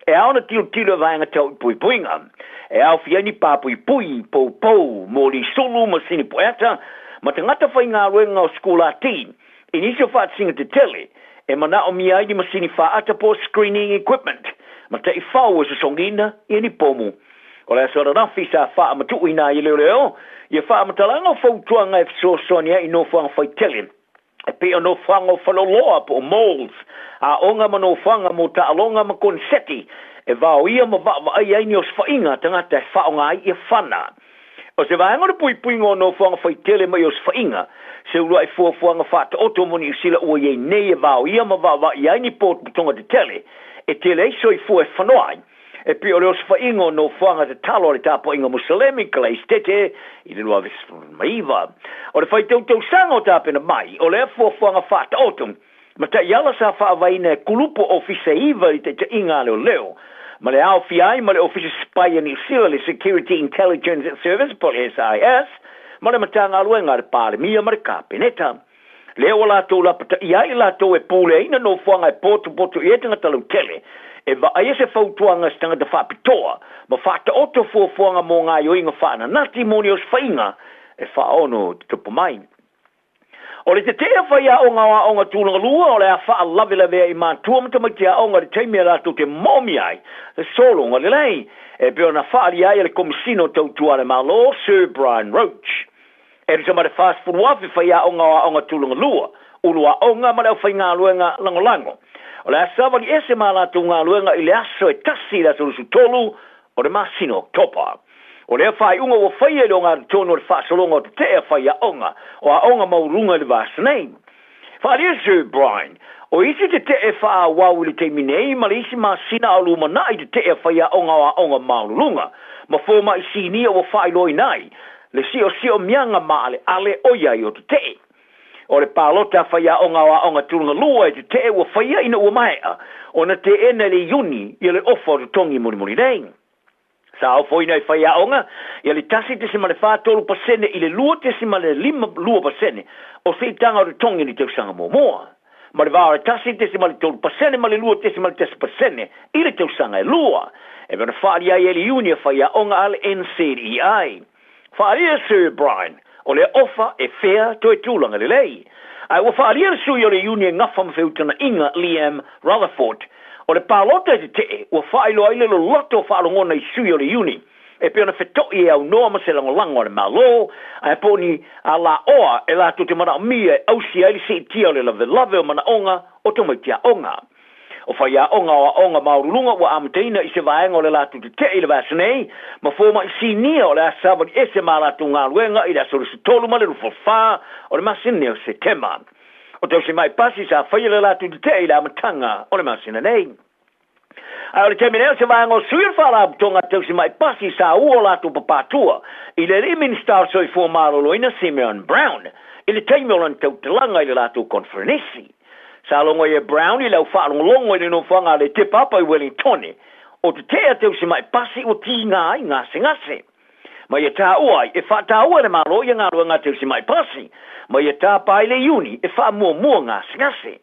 [SPEAKER 15] E ao ona tilotilo i vaega tau i puipuiga. E aofia ai ni pāpuipui, poupou, moli sulu, masini pueata, ma tagata faigaluega o sikulati i nisi o faatasiga tetele e manaomia ai ni masini faata po o screening equipment ma taifau e sosogiina ia ni pomu. O le aso ananafi sa faamatuuina ai e leoleo ia faamatalaga o fautuaga e fesoasoani ai i nofoaga faitele e pei o nofoaga o faleoloa po o malls, aoga ma nofoaga mo taaloga ma koneseti e vaoia ma vaavaai ai ni osofaiga a tagata e faaaoga ai ia fana. O se vaega o le puipuiga o nofoaga faitele mai osofaiga, se uluai fuafuaga faataoto mo Niu Sila ua i ai nei e vaoia ma vaavaai ai ni potopotoga tetele e tele ai soifua e fanoa ai. E pei o le osofaiga o nofoaga tatalo a le tapuaiga Musalemi Kalaisitete i le 2019. O le faitautausaga o tapena mai o lea fuafuaga faataoto ma taiala sa faavaeina e kulupu ofisa e iva i taitaiga a leoleo ma le aofia ai ma le Ofisa Sipai a Niu Sila, le Security Intelligence Service po o le SIS, ma le Matagaluega a le Palemia ma le Kapeneta. Lea ua latou lapataia ai i latou e puleaina nofoaga e potopoto i ai tagata lautele, e vaaia se fautuaga a se tagata faapitoa ma faataoto fuafuaga mo gaoioiga faananati mo ni osofaiga e faaono tutupu mai. O le tetee a faiaoga o aoga tulaga lua o le a faalavelavea i matua ma tamaiti aoga i le taimi a latou te moomia ai le sologa lelei, e pei ona faaalia ai e le Komesina o Tautua a le Malo, Sir Brian Roche. E tusa ma le 40,000 faiaoga o aoga tulaga lua, ulu aoga ma le aufaigaluega lagolago. O le a savali ese ma a latou galuega i le aso e tasi i le aso 23 o le masina o Oketopa. O lea faaiuga ua faia i le ogatotonu o le faasologa o tetee a faiaoga o aoga maualuluga i le vaiaso nei. Faaalia Sir Brian, o isi tetee faaauau i le taimi nei ma le isi masina a o lumanai tetee a faiaoga o aoga maualuluga ma fomai sinia ua faailoaina ai le siosiomiaga maaleale o i ai o tetee. O le palota a faiaoga o aoga tulaga lua e tetee ua faia ina ua maea ona teena i le Iuni ia le ofa o totogi mulimuli nei. Sa ofoina e faiaoga ia le 1.43 pasene i le 2.52 pasene o siitaga o totogi i le tausaga muamua, ma le va o le 1.3 pasene ma le 2.1 pasene i le tausaga e lua, e pei ona faaalia ai e le Iuni a faiaoga a le NCEA. Faaalia Sir Brian, o lea ofa e fea toe tulaga lelei. Ae ua faaalia le sui o le Iuni e gafa ma feutagaiga Liam Rutherford, o le palota e tetee ua faailoa ai le loloto o faalogona i sui o le Iuni e pei ona feto'i e aunoa ma se lagolago a le Malo, ae po o ni alaoa e latou te manaomia e ausia ai le siitia o le lavelave o manaoga o tamaiti aoga. O faiaoga o aoga maualuluga ua amataina i se vaega o le latou tetee i le vaiaso nei, ma fomai sinia o le a savali ese ma a latou galuega i le aso 23 ma le 24 o le masina nei o Setema. O tausimai pasi sa faia le latou tetee i le amataga o le masina nei. Ae o le taimi nei o se vaega o sui o le Faalapotopotoga Tausimai Pasi sa ua o latou papatua i le alii Minisita o le Soifua Maloloina Simeon Brown i le taimi o lana tautalaga i le latou koneferenisi. Sa logo ai e Brown i le au faalogologo i le nofoaga a le Te Papa i Wellingtone o tetee a Tausimai Pasi ua tiga ai gasegase. Ma ia taua ai e faataua e le Malo ia galuega a Tausimai Pasi ma ia tapa ai le Iuni e faamuamua gasegase.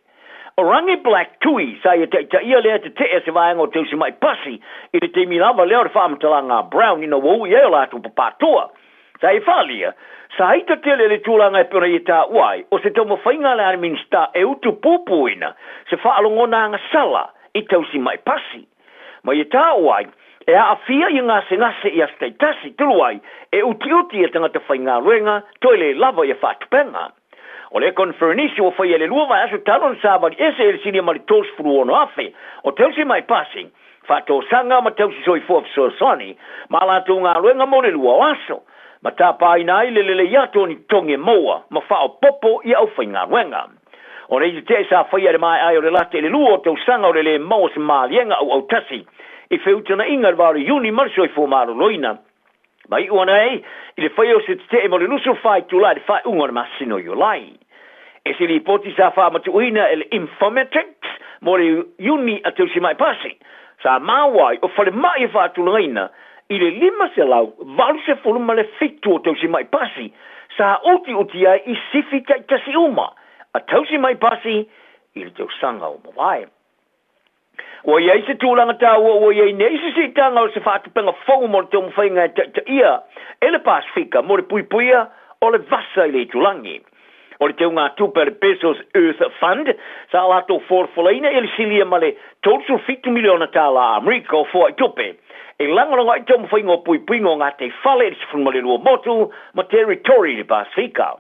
[SPEAKER 15] O Rangi Black Tui sa ia taitaia lea tetee a se vaega o Tausimai Pasi i le taimi lava lea o le faamatalaga a Brown ina ua ui ai o latou papatua. Sa ia faaalia, sa ita tele le tulaga e pei ona ia taua ai, o se taumafaiga a le Minisita e utu pupuina se faalogona agasala i Tausimai Pasi. Ma ia taua ai, e aafia ia gasegase i aso taitasi, tulu ai, e utiuti ia tagata faigaluega toe le lava ia faatupega. O le koneferenisi ua faia i le lua vaiaso talu ona savali ese e le silia ma le 36,000 o tausi mai pasi, faatosaga ma tausi soifua fesoasoani ma a latou galuega mo le lua o aso. ma tapaina ai le lelei atu o ni totogi e maua ma faaopoopo i aufaigaluega. O nei tetee sa faia i le maea ai o le lata i le lua o tausaga o le lē maua o se maliega auautasi i feutagaiga i le va o le Iuni ma le soifua maloloina, ma iu ana ai i le faia o se tetee mo le 24 itula i le faaiuga o le masina o Iulai. E se lipoti sa faamatuuina e le Infometrics mo le Iuni a Tausimae Pasi, sa maua ai o falemai e faatulagaina i le 587 o tausima'i pasi sa utiuti ai i sifi taitasi uma a tausima'i pasi i le tausaga ua mavae. Ua i ai se tulaga taua ua i ai nei se siitaga o se faatupega fou mo le taumafaiga e taitaia e le Pasefika mo le puipuia o le vasa i le itulagi. O le teugatupe a le Bezos Earth Fund sa latou folafolaina i le silia ma le $37 miliona tālā Amerika o foaitupe e lagolago ai taumafaiga o puipuiga o gataifale i le 12 motu ma territory i le Pasefika.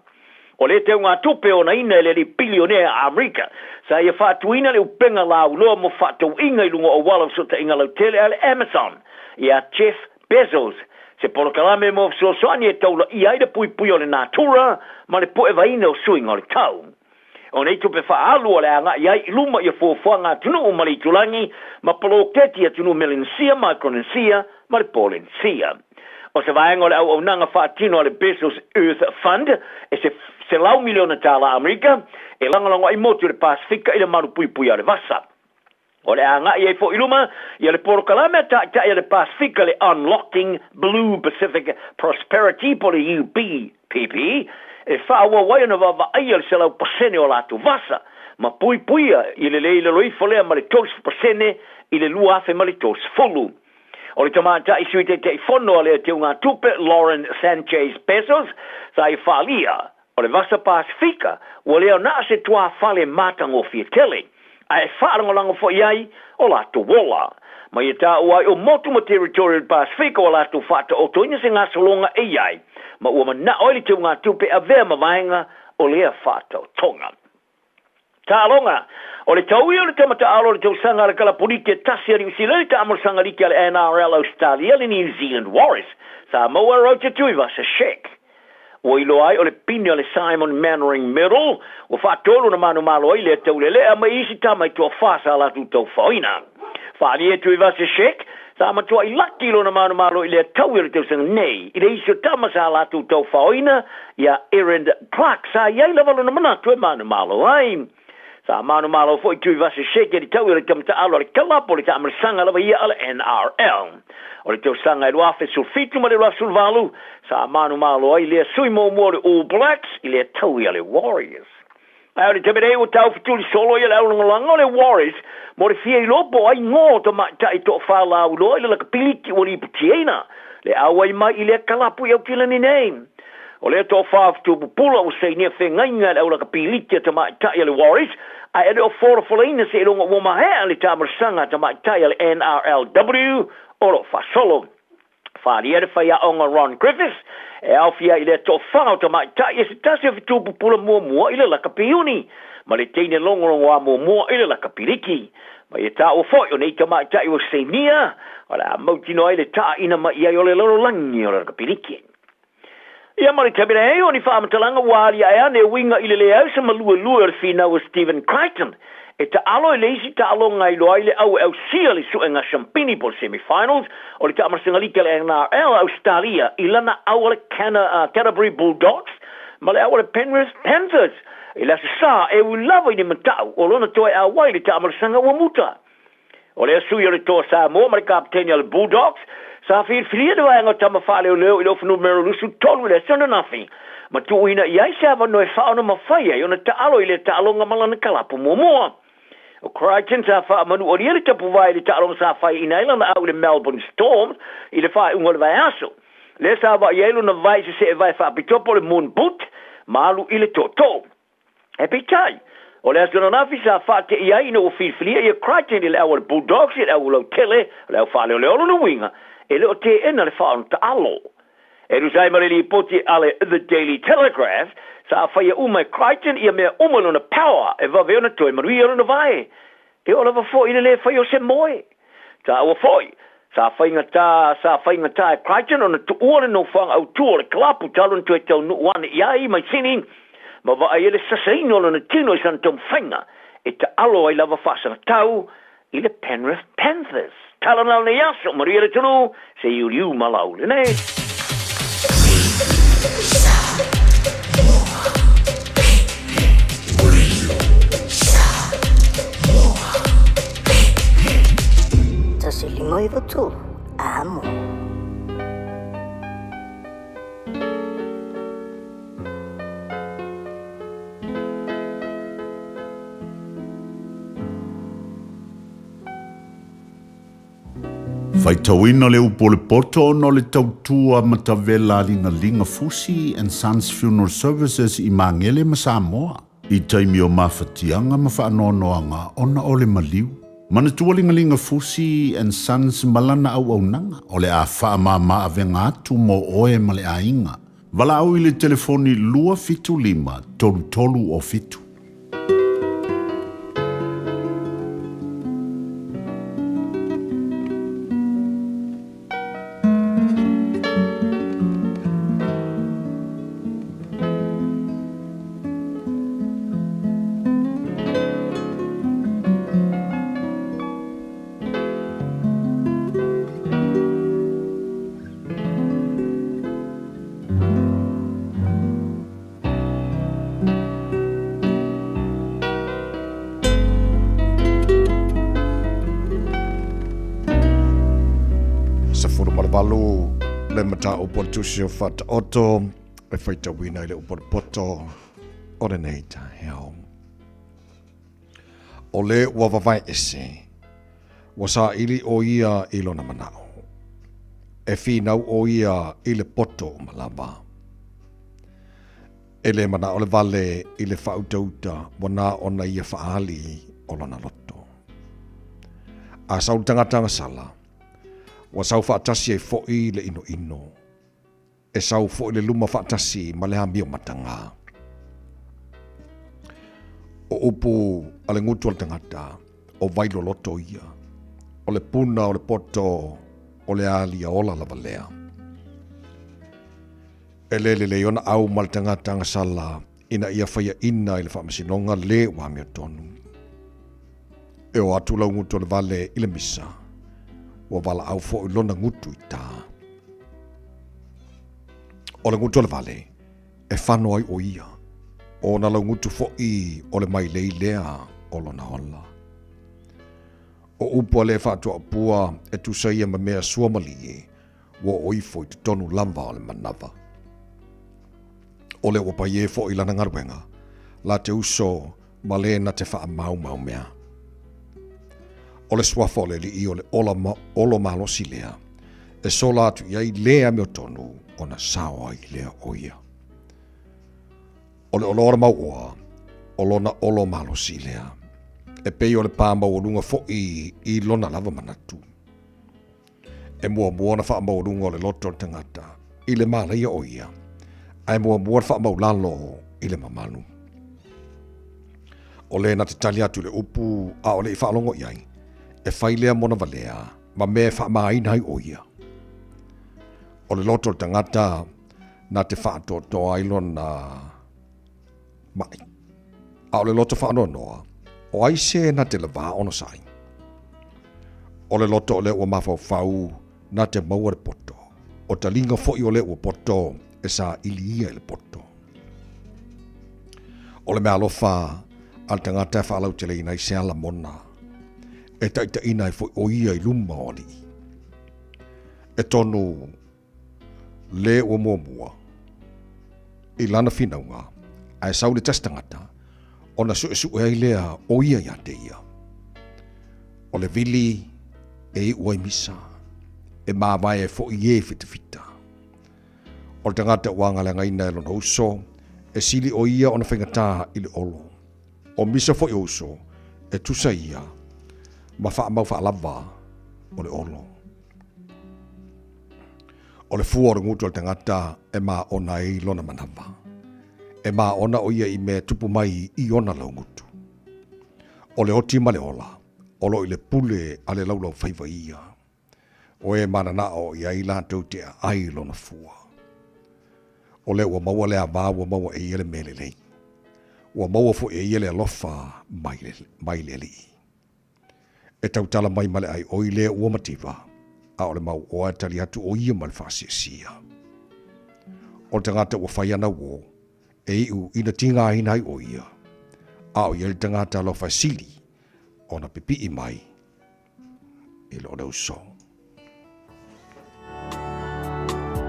[SPEAKER 15] O lea teugatupe onaina e le alii bilionea Amerika sa ia faatuina le upega lauiloa mo faatauiga i luga o auala o fesootaiga lautele a le Amazon ia Jeff Bezos, se polokalame mo fesoasoani e taulaia ai le puipuia o le natura ma le puevaina o suiga o le tau. O nei tupe faaalu o le a agai ai i luma ia fuafuaga atunuu ma le itulagi ma poloketi atunuu Melanesia, Micronesia ma le Polenesia. O se vaega o le auaunaga faatino a le Bezos Earth Fund e se $100 miliona tālā Amerika e lagolago ai motu o le Pasefika i le malupuipuia o le vasa. O le a agai ai foi i luma ia le polokalame a Taitai a le Pasefika le Unlocking Blue Pacific Prosperity po o le UBPP e faaauau ai ona vaavaaia le 100% o latou vasa ma puipuia i le le i lalo ifo lea ma le 30% i le 2030. O le tamaitai Sui Taitaifono a le Teugatupe Lauren Sanchez Bezos sa ia faaalia O le vasa Pasefika, ua le onaa se tuafale matagofie tele, ae faalagolago foi ai o latou ola. Ma ia taua ai o motu ma territory o le Pasefika ua latou faataotoina se gasologa e i ai, ma ua manao ai le teugatupe avea ma vaega o lea faataotoga. Taaloga, O le tau ia o le tama taalo o le tausaga a le kalapuliki e tasi a Niu Sila i le taamolosaga liki a le NRL Australia le New Zealand Warriors sa maua e Roger Tuivasa-Sheck. Ua iloa ai o le pine o le Simon Mannering Medal ua faatolu ona manumalo ai lea taulelea mai isi tama e toafa sa latou taufaoina. Faaalia e Tuivasa-Sheck sa matuai laki i lona manumalo i lea tau o le tausaga nei i le isi o tama sa latou taufaoina iā Erin Clark sa i ai lava lona manatu e manumalo ai. Sa manumalo foi Tuivasa-Sheck i le tau o le tama taalo a le kalapu o le taamalasaga lava ia a le NRL. O le tausaga e 2017 ma le 2018 sa manumalo ai lea sui muamua o le All Blacks i lea tau ia le Warriors. Ae o le taimi nei ua taufetuli solo ia le aulagolago o le Warriors mo le fia iloa po o ai gō tamaitai toafa lauiloa i le lakapiliki ua liputiaina le auai mai i lea kalapu i Aukilani nei. O lea toafa fetupupula ua sainia fegaiga e le aulakapiliki a tamaitai a le Warriors ae e le o folafolaina seiloga ua maea le taamalasaga a tamaitai a le NRLW o lo o faasolo. Faaalia le faiaoga Ron Griffiths e aofia ai i lea toafa o tamaitai e se tasi o fetupupula muamua i le lakapi-uni ma le teine logologoa muamua i le lakapiliki. Ma ia taua foi o nei tamaitai ua sainia, o le a mautinoa ai le taaina mai i ai o le lalolagi o le lakapiliki. Ia ma le taimi nei, o ni faamatalaga ua aliae ane e uiga i le leai o se maluelue o le finau a Stephen Crichton e taalo i le isi taaloga e iloa ai le au e ausia le suega shampini po o le semi-finals o le taamalasaga liki a le NRL a Ausetalia i lana au a le Canterbury Bulldogs ma le au a le Penrith Panthers i le Aso Sa e ui lava i ni matau o lona toe auai i le taamalasaga ua muta. O lea sui o le Toa Samoa ma le kapeteni a le Bulldogs, sa filifilia le vaega o tama faaleoleo i le ofa numera 23 i le aso ananafi, ma tuuina i ai se avanoa e faaonamafai ai ona taalo i lea taaloga ma lana kalapu muamua. O Crichton sa faamanualia le tapuvae i le taaloga sa faiaina ai lana au i le Melbourne Storm i le faaiuga o le vaiaso. Lea sa vaai ai lona vae i se seevae faapitoa po o le moon boot ma alu i le tootoo. Ae peitai, o le aso ananafi sa faateia ai ina ua filifilia ia Crichton i le au a le Bulldogs i le au lautele, o le au faaleoleo lona uiga, e le o teena le faaono taalo. E tusa ai ma le lipoti a le The Daily Telegraph, sa faia uma e Crichton ia mea uma i lona power e vave ona toe manuia lona vae. E oo lava foi i le le fai o se moe. Taua foi, Sa faigata, sa faigata e Crichton ona tuua le nofoaga autu o le kalapu talu ona toe taunuu ane i ai mai Sini ma vaai ai le sasaina o lona tino i sana taumafaiga e taalo ai lava faasagatau i le Penrith Panthers. Tala na lenei aso, manuia le atunuu, se iuliu ma lau lenei.
[SPEAKER 12] 1 5 9 3, amo.
[SPEAKER 2] Faitauina le upu o le poto ona o le tautua matavela a Ligalinga Fusi and Sons Funeral Services i Magele ma Samoa i taimi o mafatiaga ma faanoanoaga ona o le maliu. Manatua Ligalinga Fusi and Sons ma lana auaunaga o le a faamama avega atu mo oe ma le aiga. Valaau i le telefoni 275 33 o 7.
[SPEAKER 6] 18 le mataupu o le tusi o Faataoto e faitauina i le upu o le poto o lenei taeao. O le ua vavae ese, ua saili ʻo ia i lona manaʻo. E finau ʻo ia i le poto uma lava. E le manaʻo le wale i le faautauta ua na ona ia faaali o lona loto. A sau le tagata agasala, ua sau faatasi ai foʻi le ʻinoʻino. E sau foʻi le luma faatasi ma le amio mataga. O upu a le gutu o le tagata, o Vailoloto ia. O le puna o le poto o le alia ola lava lea. E le lelei ona au ma le tagata agasala ina ia faiaina i le faamasinoga le ua amiotonu. E o atu lau gutu o le vale i le misa, ua valaau foi lona gutu i tā. O le gutu o le vale, e fano ai o ia, o na lau gutu foi o le mailei lea o lona ola. O upu a le faatuaapua e tusa ia ma mea sua malie, ua oo ifo i totonu lava o le manava. O le ua paie foi lana galuega, la te uso ma le na te faamaumau mea. O le suafa o le alii o le ola ma olo malosi lea, e sola atu i ai le amiotonu ona sao ai lea o ia. O le olo o le mauoa, o lona olo malosi lea. E pei o le pā maualuga foi i lona lava manatu. E muamua ona faamaualuga o le loto o le tagata i le malaia o ia, ae muamua le faamaulalo i le mamalu. O le na te tali atu i le upu a o le i faalogo i ai, e fai lea mona valea ma mea e faamāina ai o ia. O le loto o le tagata na te faatoatoa ai lona maʻi. A o le loto faanoanoa, o ai se na te lavā onosai? O le loto o lea ua mafaufau na te maua le poto, o taliga foi o lea ua poto e saili ia i le poto. O le meaalofa a le tagata e faalauteleina ai se ala mona, e taitaiina ai foi o ia i luma o alii. E tonu le ua muamua i lana finauga, ae sau le tasi tagata, ona suesue ai lea o ia ia te ia. O le vili e iu ai misa, e mavae ai foi e fitafita. O le tagata ua agaleagaina e lona uso, e sili o ia ona faigata i le olo. O misa foi o uso, e tusa ia ma faamau faalava o le olo. O le fua o le gutu o le tagata e maona ai lona manava. E maona o ia i mea tupu mai i ona laugutu. O le oti ma le ola, o lo i le pule a le laulau faiva ia. O e mananao i ai latou te aai i lona fua. O lea ua maua le ava ua maua e ia le mea lelei. Ua maua foi e ia le alofa mai le, mai le Alii. E tautala mai ma le aioi lea ua mativa, a o le mau oa e tali atu o ia ma le faasiasia. O le tagata ua fai ana uō, e iu ina tigaina ai o ia, a o ia le tagata alofa e sili ona pipii mai i lona uso.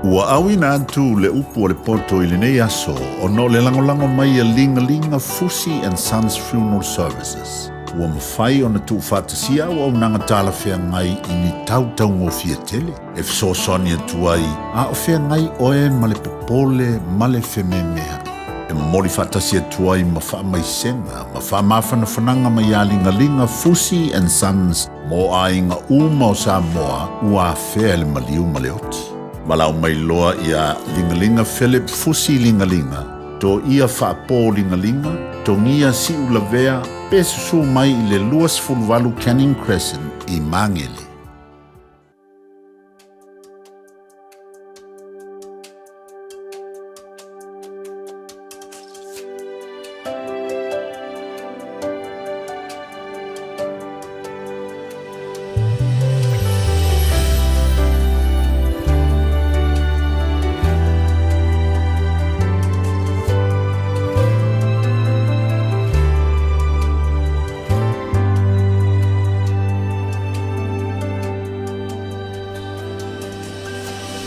[SPEAKER 8] Ua auina atu le upu a le poto i lenei aso ona o le lagolago mai a Ligalinga Fusi and Sons Funeral Services. Ua mafai ona tuufaatasia auaunaga talafeagai i ni tau taugofie tele e fesoasoani atu ai a o feagai oe ma le popole ma le fememea'i. E momoli faatasi atu ai ma faamaisega ma faamafanafanaga mai iā Ligaliga Fusi and Sons mo aiga uma o Samoa ua afea e le maliu ma le oti. Valaau mai loa iā Ligaliga Philip Fusi Ligaliga, Toia Faapō Ligaliga, Togia Siulavea pe susū mai i le 28 Canning Crescent i Magele.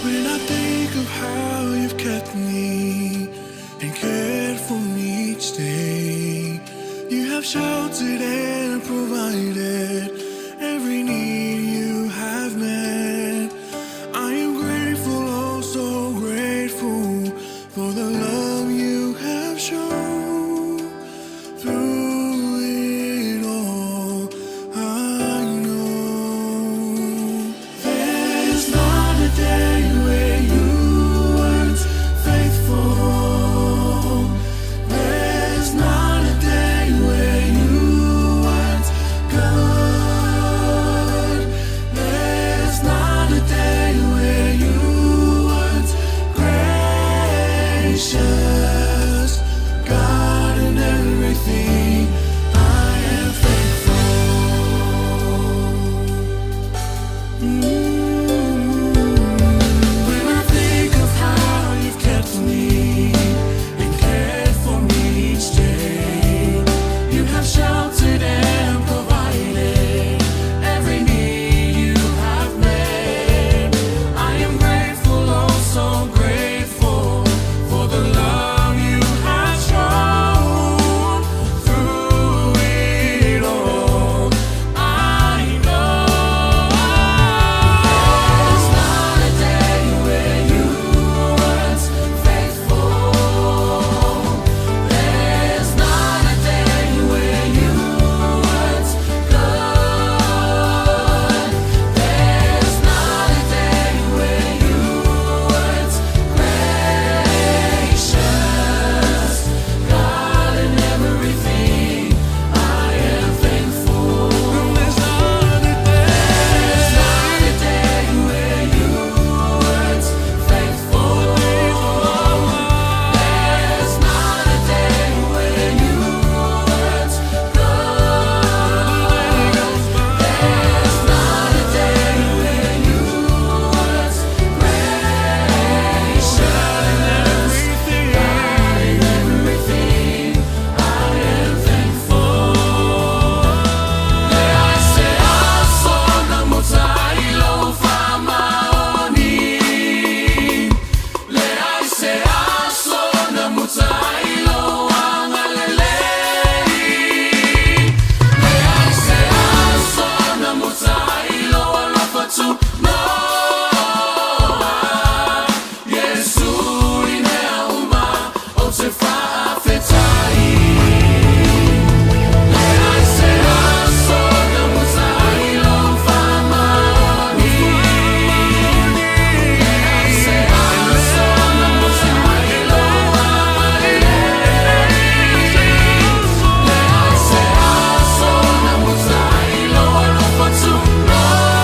[SPEAKER 14] When I think of how you've kept me and cared for me each day, you have sheltered and provided every need you have met. I am grateful, oh so grateful for the love you have shown. Through it all, I know there's not a day where you weren't faithful. There's not a day where you weren't good. There's not a day where you weren't gracious. God in everything, I am thankful. When I think of how you've kept me and cared for me each day, you have sheltered and provided every need you have met. I am grateful, oh so grateful for the love you have shown through it all. I know there's not a day where you weren't faithful. There's not a day where you weren't good. There's not a day where you weren't gracious. God in everything, I am thankful. There's not a day, there's not a day where you weren't faithful. There's not a day where you weren't good. There's not a day where you weren't gracious. God in everything, I am thankful. Le se aso na motai lo whamaoni. Le ai se aso na motai lo angalelei. Le ai se aso na motai lo alofa tu noa. Yesu i mea uma o te whaafetai. Le ai se aso na motai lo whamaoni. Le ai se aso na motai lo angalelei. Le ai se aso na motai lo alofa tu noa.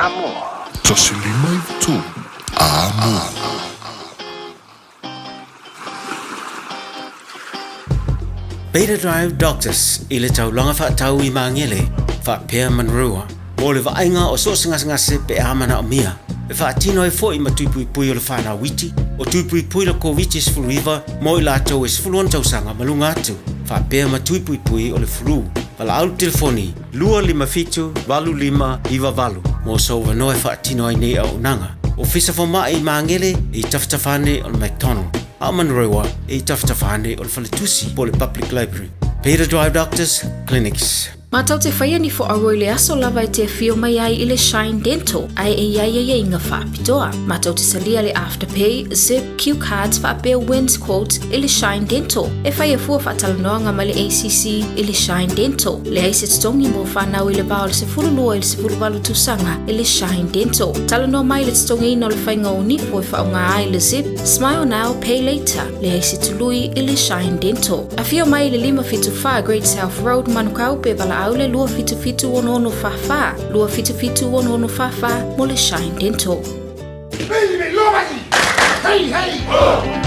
[SPEAKER 4] Samoa.
[SPEAKER 2] 153 Amo.
[SPEAKER 16] Beta Drive Doctors i le taulaga faatau i Magele, faapea Manurewa, mo le vaaiga o so o se gasegase pe a manaomia, e faatino ai foi ma tui puipui o le fanau iti, o tui puipui le Koviti-19 mo i latou e 16 tausaga ma luga atu, faapea ma tui puipui o le flu. Valaau le telefoni 257 8598 mo sou avanoa e faatino ai nei auaunaga. Ofisa Fomai i Magele e i tafatafa ane o le McDonald, a o Manurewa e i tafatafa ane o le Faletusi po o le Public Library. Beta Drive Doctors Clinics.
[SPEAKER 21] Matou te faia ni fo'auo i le aso lava e te afio mai ai i le Shine Dental ae e i ai aiaiga faapitoa. Matou te salia le Afterpay, Zip, Cue Cards faapea Wins Quotes i le Shine Dental. E faia fua faatalanoaga ma le ACC i le Shine Dental. Leai se totogi mo fanau i le va o le 12 i le 18 tausaga i le Shine Dental. Talanoa mai i le totogiina o le faiga o nifo e faaaoga ai le Zip, Smile Now, Pay Later. Leai se tului i le Shine Dental. Afio mai i le 574 Great South Road, Manukau pe valaau le 277 6644, 277 6644 mo le Shine Dental.
[SPEAKER 24] Hey, hey! Oh!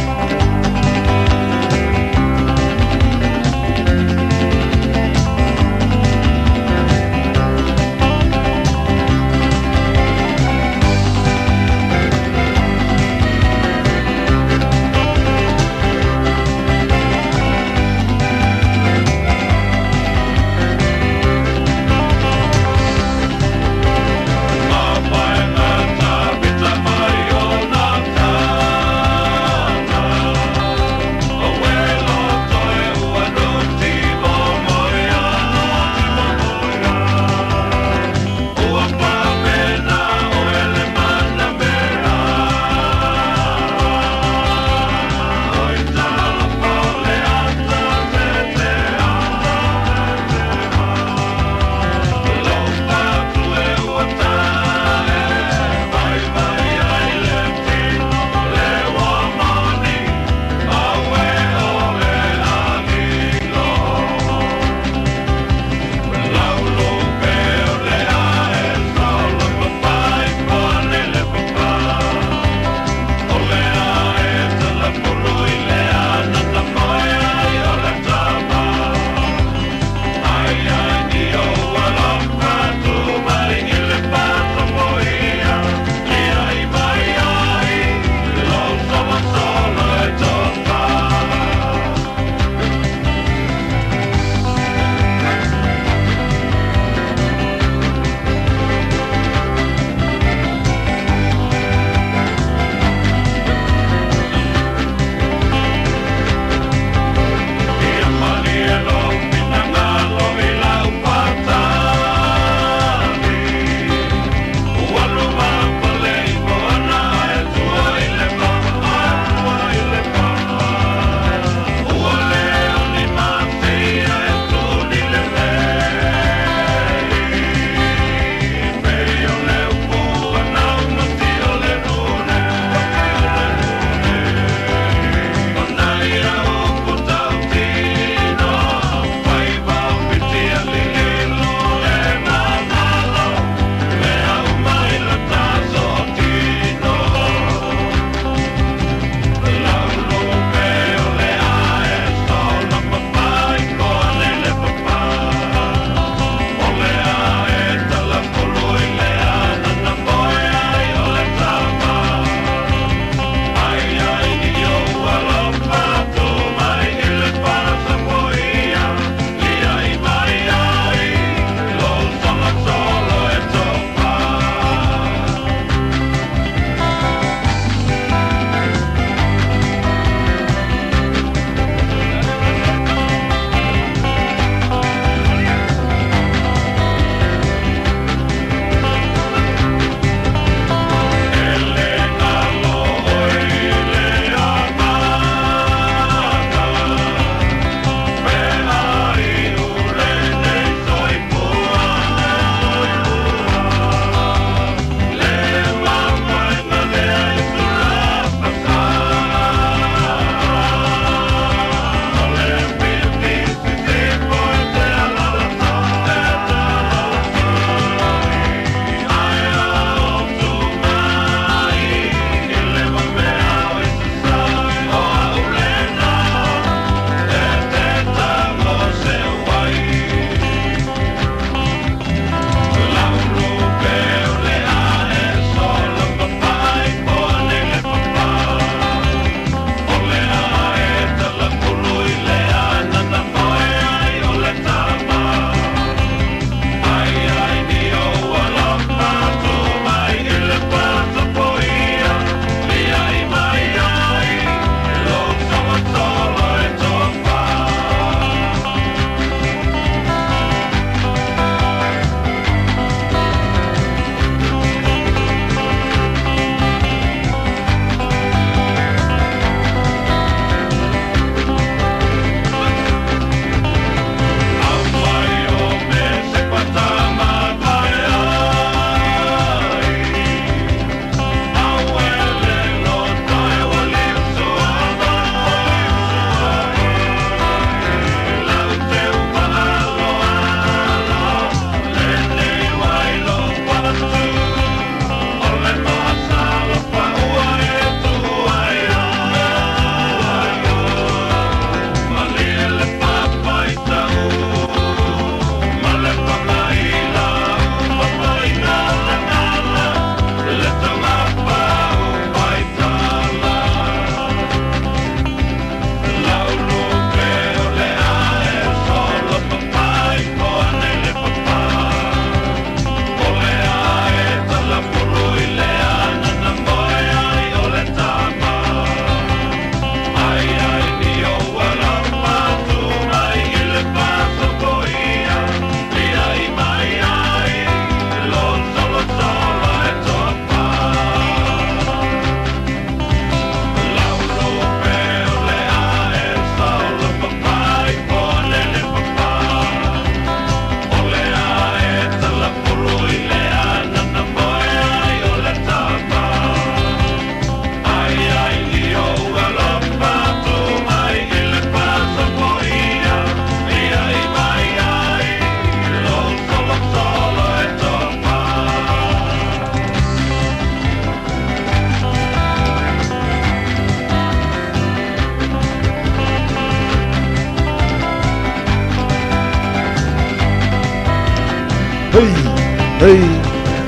[SPEAKER 6] Hey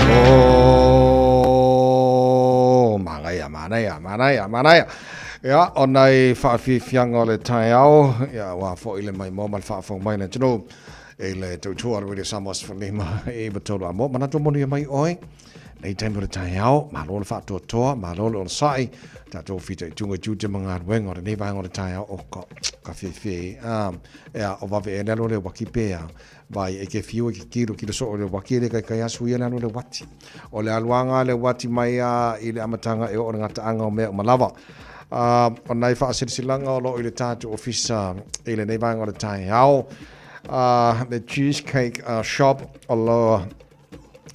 [SPEAKER 6] ho! Manaia, manaia, manaia, manaia. Ia, o nai whaafiafianga o le taeao, ia, wā fo i le mai mō ma le whaafonga mai le atunuu i le tautua o le Radio Samoa 15 i 93 a mō. Manatu moni mai oe, nei taimi o le taeao, malo le whaatoatoa, malo le onosai, tātou whita i tunga tiute ma galuega o lenei vaega o le taeao o ka, ka fiafia a, ea, o vave e le alo le waki pea, vai e ke fiu e ke kilo, kilo so o le waki e le kai kai asu ia le alo le wati. O le aluanga le wati mai a i le amatanga e o le ngataanga o mea o malava. A, o nai whaasilasilaga o loo i le tātou ofisa i lenei vaega o le taeao, a, the cheesecake shop o lo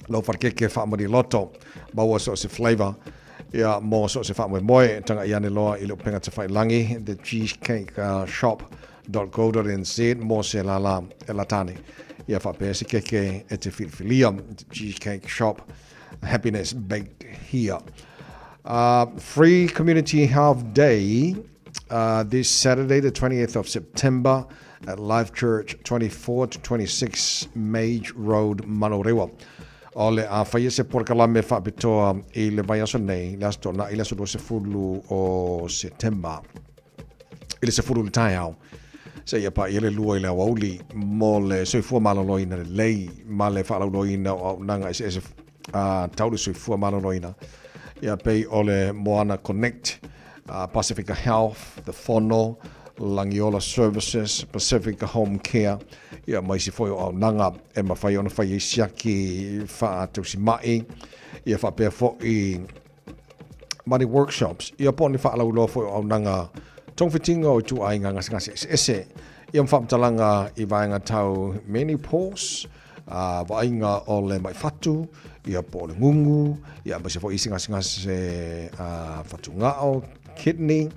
[SPEAKER 6] lau wharekeke whaamari loto, maua so se flavor, ia mo so se whaamoemoe, tanga i ane loa i le upenga te whailangi, the cheesecake shop.co.nz, mo se lala e latane. Ia whapea se keke e te whiriwhiria, the cheesecake shop, happiness baked here. Free community health day this Saturday, the 20th of September, at Life Church, 24 to 26 Mage Road, Manurewa. O le a whaia se porokalame whaapitoa i le vaiaso nei, le aso tona, i le aso 20 o September. I le 10 le taeao, se ia pa i le lua i le awauli mo le soifua maloloina lelei ma le whaalauloina o auaunaga eseese tau le soifua maloloina. Ia pei o le Moana Connect, Pasifika Health, The Fono, Langiola Services, Pacifica Home Care, ia ma isi foi o auaunaga e mafai ona fai ai siaki faatausima'i, ia faapea foi ma ni workshops, ia po o ni faalauiloa foi o auaunaga togafitiga o ituaiga gasegase eseese, ia ma faamatalaga i vaega tau menopause, a vaaiga o le mai fatu, ia po o le gugu, ia aemaise foi isi gasegase a fatugao, kidney,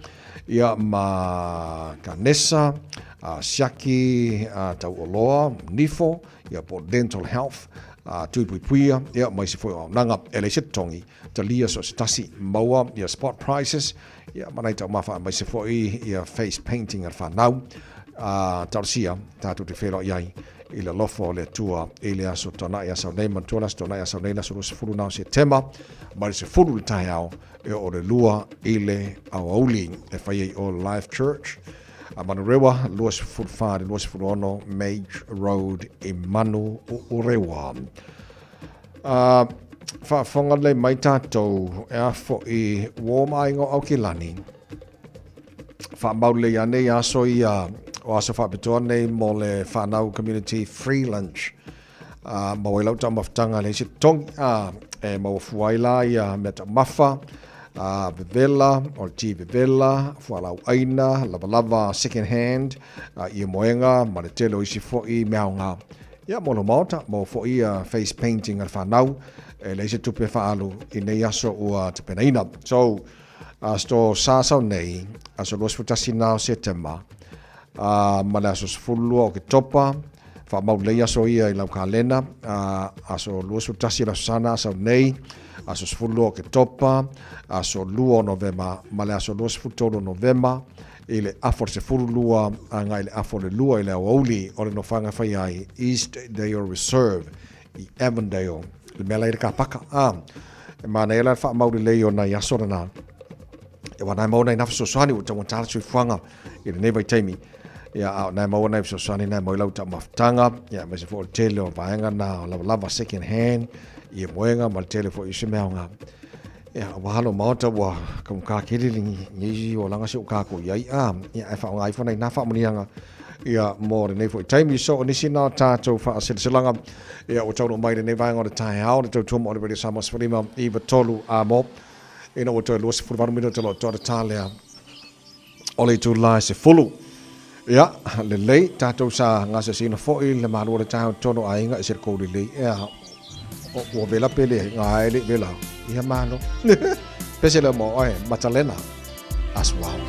[SPEAKER 6] ia ma kanesa, a siaki a tauoloa, nifo, ia po o dental health, a tuipuipuia, ia ma isi foi o auaunaga e leai se totogi, talia so o se tasi, maua ia spot prices, ia ma nai taumafa aemaise foi ia face painting a le fanau, a talosia tatou te feiloai ai i le alofa o le Atua i le aso Toanai Asau nei, manatua le aso Toanai Asau nei, le aso 20 na o Setema, mai le 10 i le taeao e oo le 2 i le aoauli e fai ai o Life Church a Manurewa 24 i le 26 Mage Road i Manurewa. Faafofoga lelei mai tatou e a foi uo ma aiga o Aukilani. Faamau lelei ane i aso ia o aso faapitoa nei mo le whanau community free lunch. Mau ai lau taumafataga le isi totogi e maua fua ai la ia mea taumafa, vevela, o le ti vevela, fualau aina, lavalava second hand, ia moega ma le tele o isi foi mea aoga. Ia mo le Maota, maua foi ia face painting a le whanau, e leai se tupe faaalu i nei aso ua tapenaina. So, Aso Sasau nei, aso 21 na o Setema, a ma le aso 12 o Oketopa, faamau lelei aso ia i lau kalena, a aso 21 le aso Sana asau nei, aso 12 o Oketopa, aso 2 o Novema, ma le aso 23 o Novema, i le afa o le 12 agai i le afa o le 2 i le aoauli o le nofoaga e fai ai East Dale Reserve i Avondale, le mea la i le kapaka. A, e manaia la le faamau lelei o nai aso lena. E wa nai maua nai na fesoasoani ua taugata le soifuaga i lenei vaitaimi. Ia, a o nai maua nai fesoasoani nai mau i lau taumafataga, ia, aemaise foi o le tele o vaega na o lavalava second hand, ia moega ma le tele foi o se mea aoga. Ia, ua halo maota ua kaugata tele lenei olaga se ua tatou i ai, a, ia, ae faaaoga ifo nai na faamanuiaga ia mo lenei foi taimi. So, o nisi na o tatou faaseleselaga, ia, ua taunuu mai lenei vaega o le taeao, le tautua mo le Radio Samoa 15 93 a mo, ina ua toe 28 minute o lo o toa le tā lea o le itula e 10. Ia, lelei, tatou sa gasesina foi le malu o le taeao i totonu o aiga e se le kou lelei. Ea, ua vela pe le ngā e le vela. Ia malo. Pese le mo oe, Matalena, as well.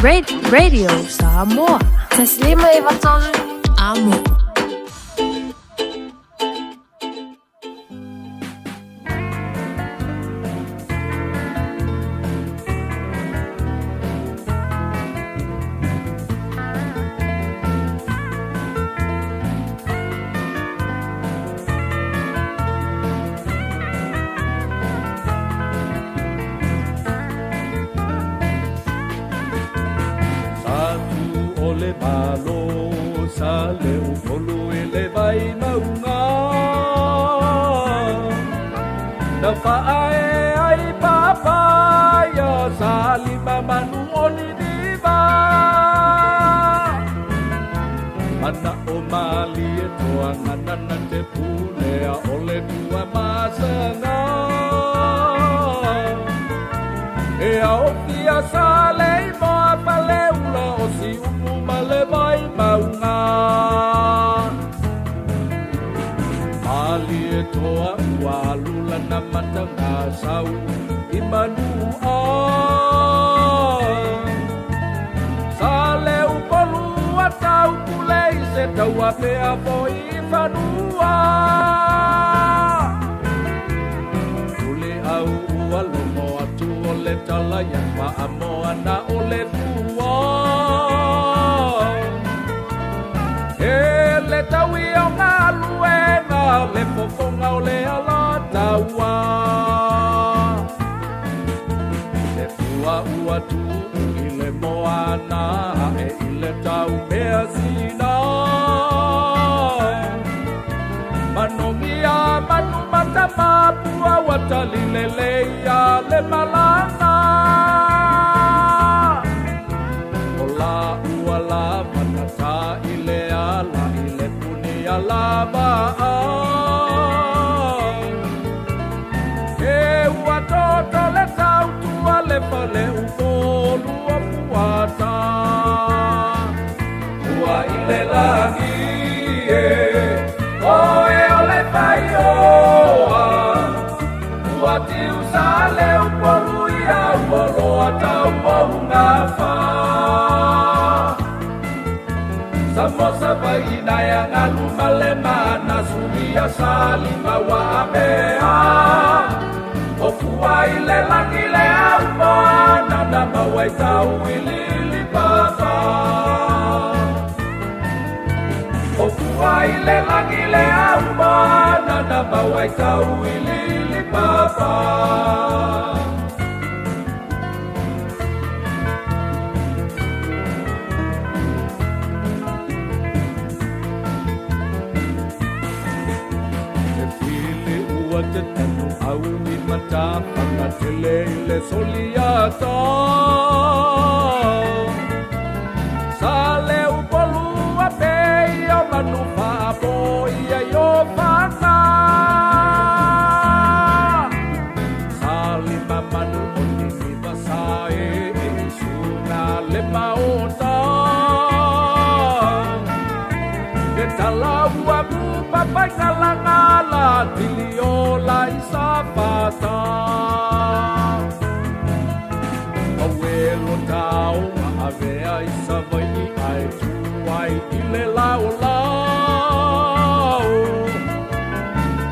[SPEAKER 21] Radio Samoa. 1.5 93 Amo.
[SPEAKER 4] Sa tu o le malo, sa le upolu i le vai maunga. Na faae ai papaia, sa lima manu o niniva. Mana o mali e toa ngana te pulea o le tua masanga. E ao fia sa le i moa pale ula o si umu ma le vai maunga. Mali e toa ua lula na matanga sau i manu a. Sa le upolu a tau pule i se taua pea foi i fanua. Ule au ua lomo atu o le tala ia whaamoa na o le fua. E le taui o ngā luenga, le fofonga o le ala taua. Le fua ua tu i le moana e i le tau mea sina. Manongia manu matama pua watali lele ia le malanga. O la ua la manata i le ala i le puni ala a. E ua toto le tautua le fale upolu o fuata. Ua i le lagi e, o e o le whaioa. Ua tiu sa le upolu ia ua loa tau o unga wha. Sa mosa vai ina ya ngalu male mana suia salima wa mea. O fua i le langi le au moana na mawai tau i lili papa. O fua i le langi le au moana na mawai tau i lili papa. E pili ua te tanu au i matapanga tele i le soliata. Sa le upolu a pe i o manu whaapo ia i o whanga. Sa lima manu o niniva sa e e sunga le maota. Ke tala ua mu papai ngala tili o la i sa fata. Awelo tau ma avea i sa vai i ai tuai i le lao lao.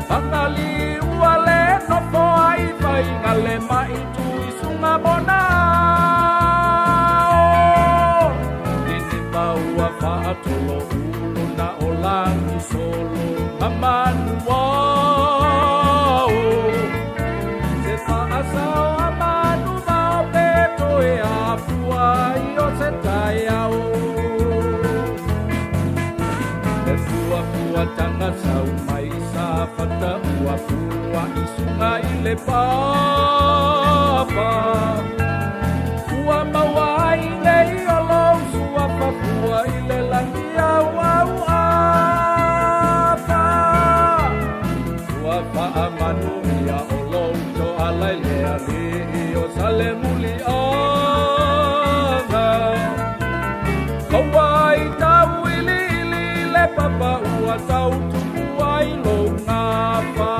[SPEAKER 4] Pangali ua le nofo ai vai ngale mai tu i sunga mona. Nini maua whaatolo ulu na o langi solo mamanu au. Se whaasao a manu mao peto e afua i o se tai au. Le fua fua tanga sau mai sa fata ua fua i sunga i le papa. Ua maua ai nei o lou sua fafua i le langi au au apa. Ua whaamanu ia o lou toa lai le ali i o sale muli anga. Kaua i tau ili ili le papa ua tau tupu ai lou ngapa.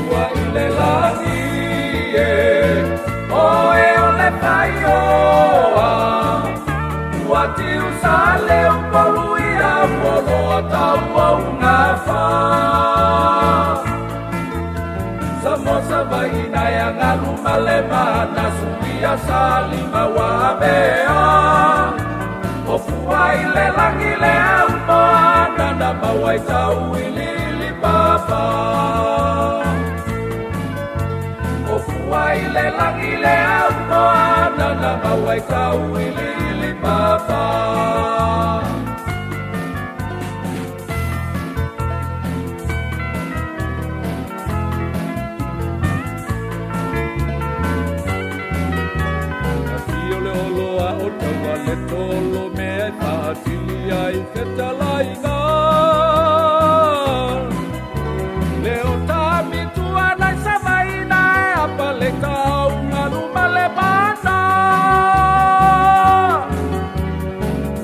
[SPEAKER 4] Ua i le lagi e, o e o le whaioa. tiu sa le upolu ia uoloa tau au ngafa. Samoa Savaii na e agalu ma le mana suia salima ua avea. O fua i le lagi le au moana na maua i tau iliili papa. O fua i le lagi le au moana na maua i tau iliili papa. Afio le oloa o taua le tolo mea e whaatili ai fetalaiga. Le o tamitua nai savaina e apa le tau ngalu ma le mana.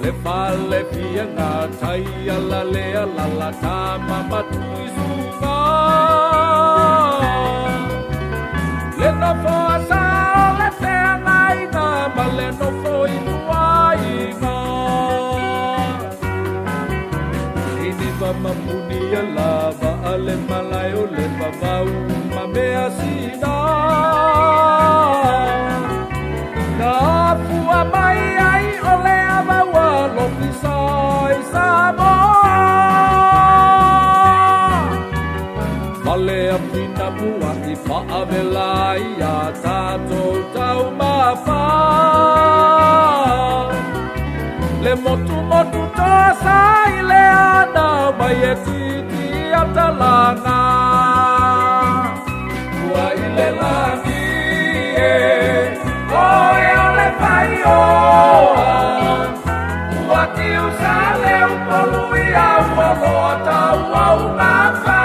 [SPEAKER 4] Le fale fia ngā tai ala le alala tama matui sunga. Le nofo a sa o le feagaiga ma le nofo i tuaiga. Iniva mamuni a lava a le malae o le vavau ma mea sina. Na afua mai ai o le avaua lofisa i Samoa. Male a whina mua i whaavela i a tātou taumafa. Le motu motu toa sa i le ana mai e titi atalanga. Ua i le lagi e, o e o le whaioa. Ua tiu sa le upolu ia ua loa tau au ngafa.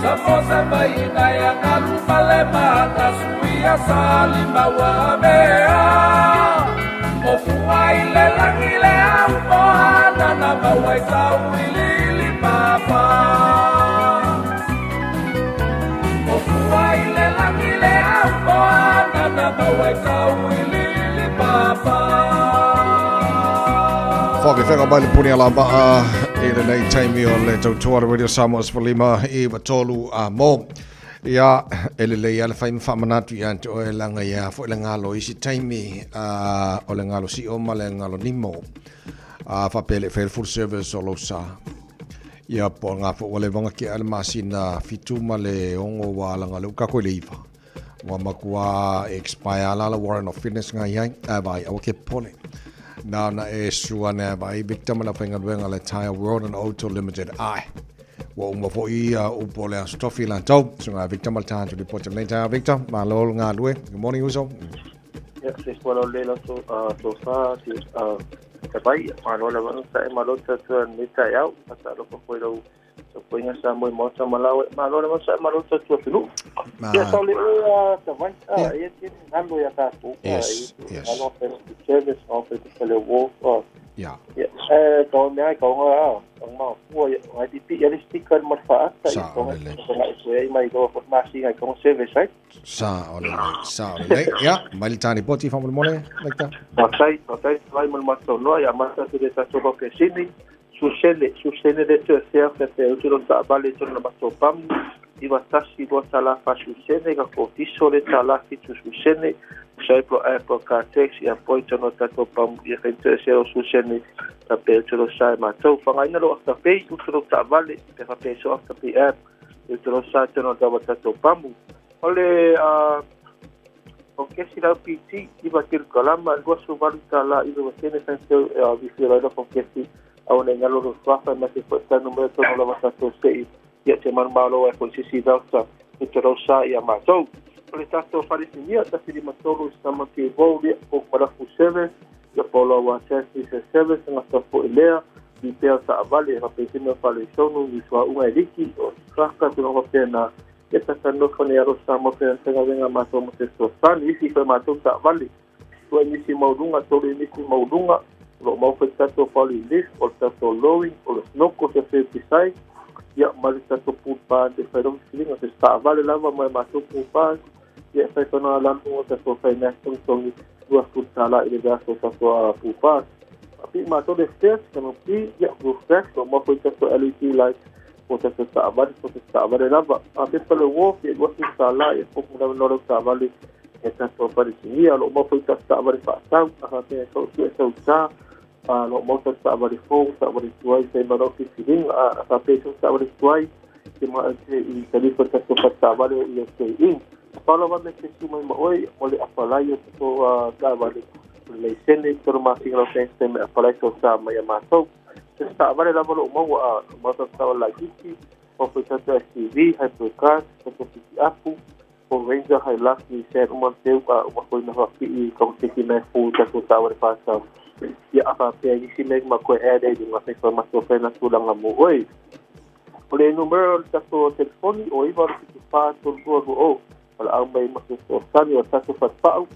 [SPEAKER 4] Samoa Savaii na e agalu ma le mana suia salima ua avea. O fua i le lagi le au moana na maua i tau iliili papa. O fua i le lagi le au moana na maua i tau iliili papa.
[SPEAKER 6] Whakawhenga mai le puni a la maa i lenei taimi o le tautua le Radio Samoa 15 i 3 a mo. Ia, e lelei a le whai whaamanatu ia te oe langa ia fo le ngalo isi taimi o le ngalo si o ma le ngalo nimo. Whapele whae full service o losa. Ia po ngā fo wale wanga ke ale masina fitu ma le ongo wa langa le ukako i le iwa. Wa makua expire la la warrant of fitness ngā iai, a vai awa ke pole. Nā na e sua nā vai Victor mana whainga luenga le Tire World and Auto Limited ai. Wa uma fo i upo le aso tofi la tau. So ngā Victor maltāntu li pote nei tā Victor. Mā lolo ngā lue. Good morning Uso.
[SPEAKER 10] Ya, se wala le la so so sa ti te vai ma lo la sa e ma lo ta tu ni ta yau ta lo ko ko lo so ko ina sa mo mo ta ma la ma lo la sa ma lo ta tu filu. Ya sa le o ta vai e ti ngalo ya ta tu.
[SPEAKER 6] Yes, yes.
[SPEAKER 10] Ngalo fe service of te le wo.
[SPEAKER 6] Ya.
[SPEAKER 10] Ya, ko me ai ko nga ang ma fu ai ti pi ya sticker ma fa ta i ko nga i mai ko ma si ai ko service ai.
[SPEAKER 6] Sa o le sa o le. Ya, mai le tani poti fa mo mole like
[SPEAKER 10] that. Tai vai mo ma so no ya ma sa te ta so ko ke sini su sene de te se fa te u lo ta vale to na ma so pam i va tasi lo ta la fa su sene ka ko ti so le ta la fi su sene sai pro Apple car taxi ya point no ta to pam ya gente se o su sene ta pe to lo sai ma to fa ngai no ta pe u lo ta vale te fa pe so ta pe app u lo sai te no ta va ta to pam ole a o ke si la PT i va til kalama lo su valuta la i lo sene sen se vi fi la ko ke si a una ngalo lo fa ma se fo ta numero to no la va to se ia te manu malo e ko sisi delta i te rosa ia ma to o le tato farisinia ta siri matolu sama ke voli o marafu service ia polo wa testi se service nga ta fo ilea i pea sa avale ha pesina fale sonu i sua unga liki o kaka tu no pena ia ta no fone aro sama pe nga venga ma to mo te so sani isi fe ma to sa avale tua nisi maulunga tolu nisi maulunga lo mau fe tato fale lis o tato lowing o snoko se fe pisai ia ma le tato pupa de fe ro silinga se sa avale lava ma ma to pupa ia fe tona la mo tato fe na tong tong 20 tala i le vaiaso o tatou pupa. Faapipii matou le stairs canopy, ia roof rack, o maua foi tatou LED light mo tatou taavale po o se taavale lava. A pepa le wharf, ia 20 tala ia fofu lava no lau taavale e tatou falesinia. O lo o maua foi tatou taavale faatau, a faapea e tau sue tau tā, a lo o maua tatou taavale fou, taavale tuai, sai ma lau filifiliga. A faapea e tau taavale tuai, ke ma te i talifa tatou faletaavale i o te ing. Pau lava me te su mai ma oe mo le apalai o tatou taavale o le laisene tolu masina lau fense me apalai tau tā mai a mātou. Se taavale lava lo o maua a o maua tatou taavale laitiiti, o foi tatou SUV, hypercar, tatou pikiapu, o Ranger, Hilux, Nissan, uma teu a uma foi na faapipii kautiki me fu tatou taavale faatau. Ia a faapea nisi me ma koe e le lunga fai fa matou fai na tulaga mo oe. O le numera o le tatou telefoni o 9 8 74 32 20 o le au mai matou fesoasoani o tatou fatufa'u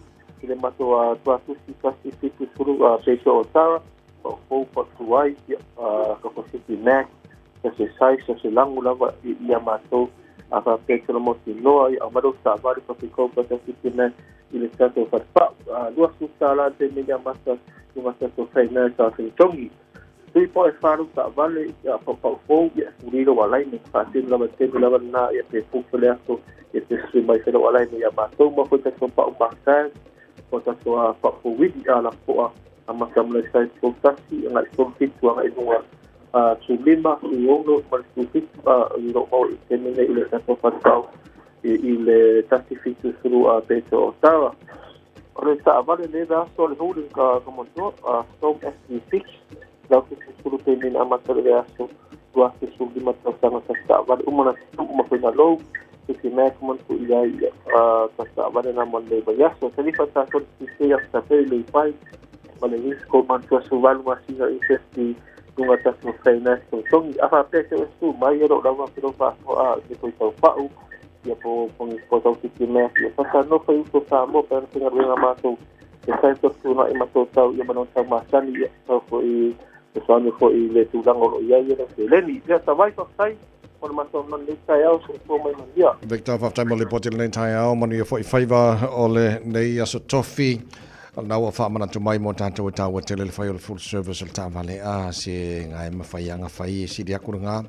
[SPEAKER 10] i le matou tuatusi 1 70 peito o tara o fou patuai ia ka Pacific Mac sa se size sa se lagu lava i ia matou a faapea te motinoa ia aumai lou savali pafikou Pacific Mac i le tatou fatufa'u $20 te mea mata luga tatou faina sa feletogi. Tui po e wharu ta vale ia paupau fou ia fuli lo alaine faatino lava temi lava na ia pe pufu le aso ia te sui mai felo alaine ia matou ma foi tatou pau massage o tatou a pau wili a la poa a mata mo le sai tolu tasi agai tolu fitu agai luga a 15 16 ma le 17 a i lo mau i temi nei i le tatou fatufa'u i le 170 a peto o tara. O le taavale le aso le holding ka matua a Storm SV6 lau te sefulu pe mina amata le aso 2015 tausaga sa taavale uma na tuu ma foi na lou se te mea ka manatu i ai ta taavale na mo le vaiaso. Talifa tatou le sise ia sa pe le pai ma le risco mantua su valu masina i sesi lunga tatou finance togi. A faapea se su mai e lou lava pelo faasoa a le toi tau pa'u ia po po tau tiki mea ia sasa no fai uso Samoa pe ana faigaluega matou e sai tau i matou tau ia manau tau masani ia tau foi e soani foi le tulaga o lo o i ai e lau seleni ia tavai faafetai o le matou nani nei taeao soifua mai manuia.
[SPEAKER 6] Victor, faafetai mo le lipoti lenei taeao, manuia foi faiva o lenei aso tofi. O lena ua faamanatu mai mo tatou e taua tele le fai o le full service o le taavale a se gae ma fai anga fai e sili aku lena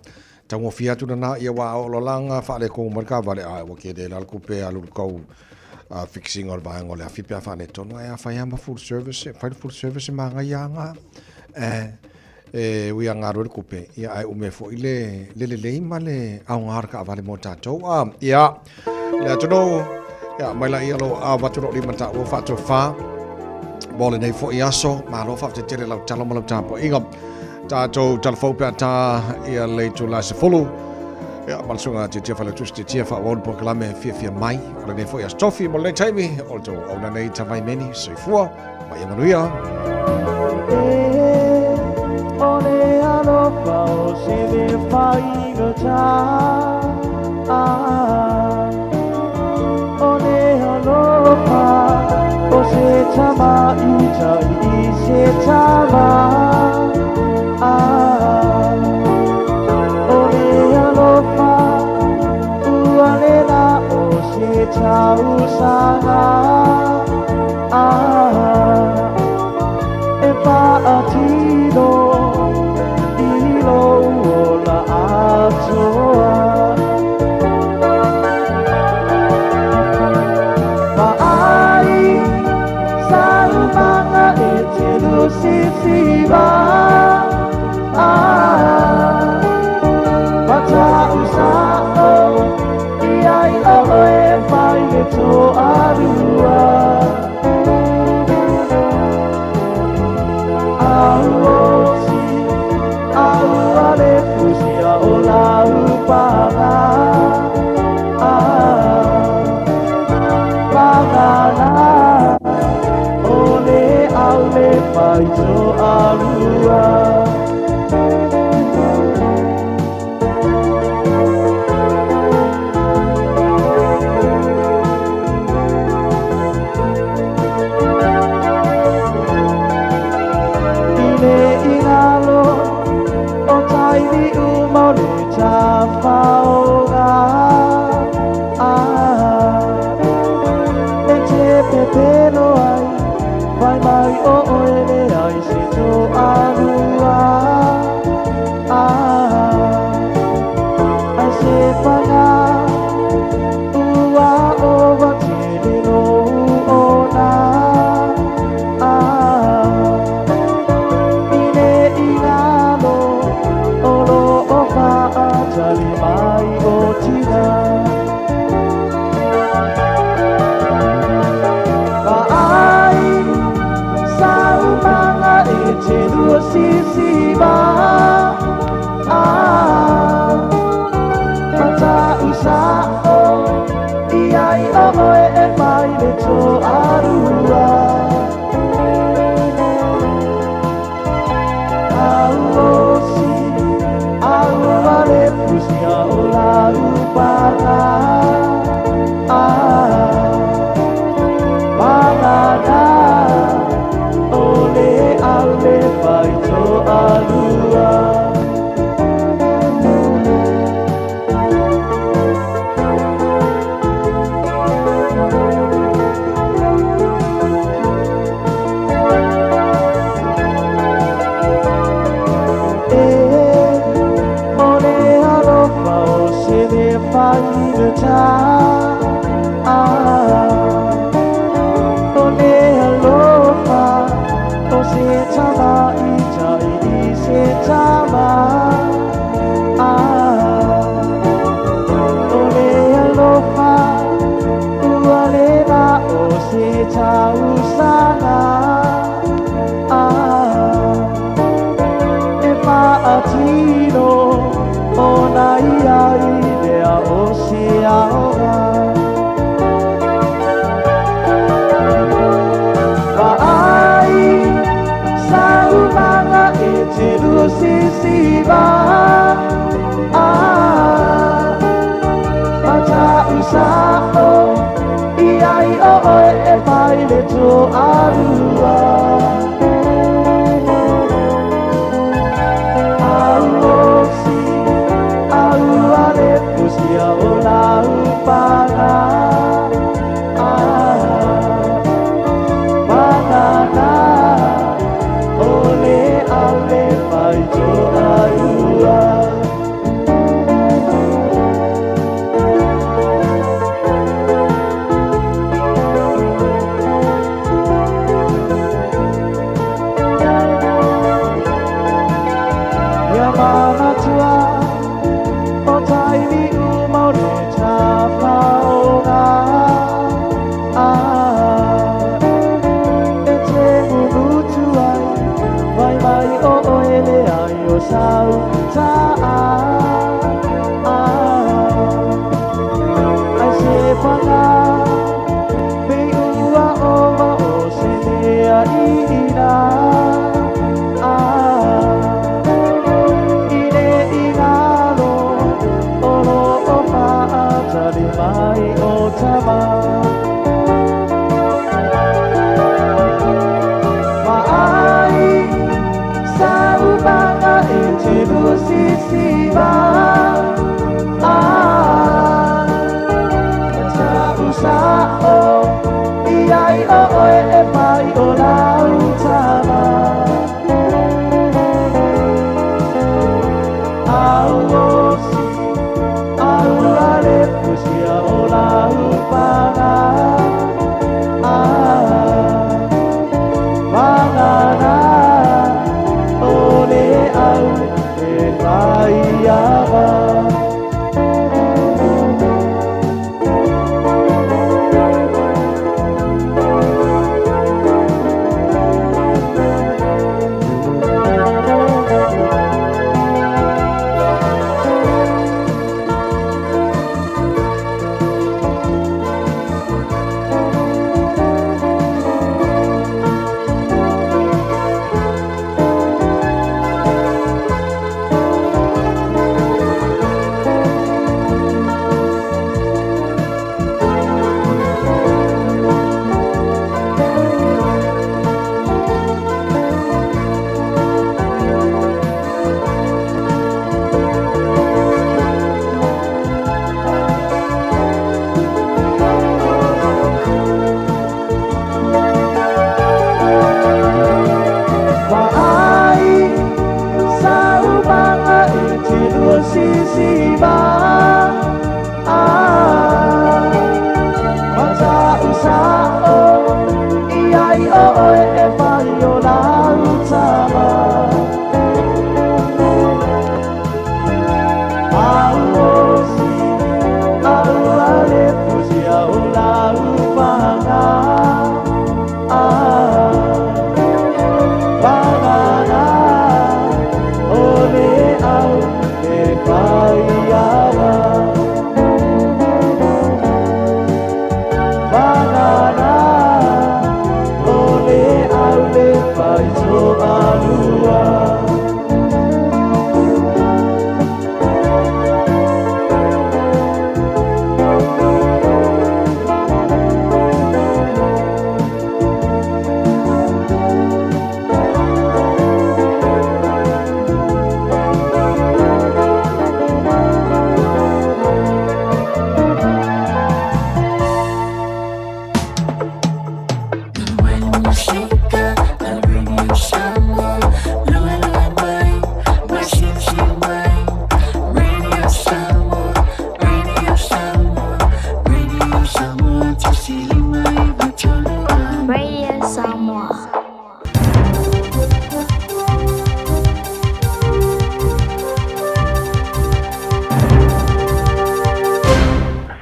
[SPEAKER 6] taugofie atu lena ia ua o lolaga faaletonu mai le taavale a ua kele la le tupe alu le tou fixing o le vaega o le afi pe a faaletonu ae a fai lava ma full service fai le full service e manaia lava e ui a galue le tupe ia ae ume foi le le lelei ma le aoga o le taavale mo tatou a ia le atunuu ia mai la ia lo a watu lo lima taua faatofa mo lenei foi aso malo faafetai tele lau talo ma lau tapuaiga tatou talafou pe a tā ia le itula 10 ia ma le susuga Tiatia Failautusi Tiatia faaauau le polokalame fiafia mai o lenei foi aso tofi mo lenei taimi o le tou auauna nei Tavai Meni soifua ma ia manuia.
[SPEAKER 4] O le alofa o se le faigata ah, O le alofa o se tamaitai i se tama ah, O le alofa ua le la o se tausaga ah, E faatino i lou ola atoa Vaai saumaga e te lusisiva ah, Mata'usa'o i ai o oe fai le toalua Auosi aua le fusia o lau paga ah, Paga o le au le fai toalua I le igalo o taili'u ma o le tafaoga ah, E te pepelo ai
[SPEAKER 14] Sisiva ah Mata'usa'o I ai o oe e mai le to'alua Auosi Aua le pusia o lau paga Ah Pagana O le au le fai to'alua. E o le alofa o se le faigata ah O le alofa o se tamaitai i se tama ah O le alofa ua le na o se tausaga ah E faatino ona ia i lea o se aoga Vaai saumaga e te lusisiva ah Mata'usa'o i ai o oe e fai le to'alua Auosi aua le pusia o lau paga ah Pagana o le au le fai to'alua. Ia manatua o taili'u mau le tafaoga ah E te munutu ai vai mai o oe le ai o sau ta'a ah Ai se paga pei ua ova o se mea i'ina ah I le igalo o lo'o fa'atali mai o tama Vaai saumaga e te lusisiva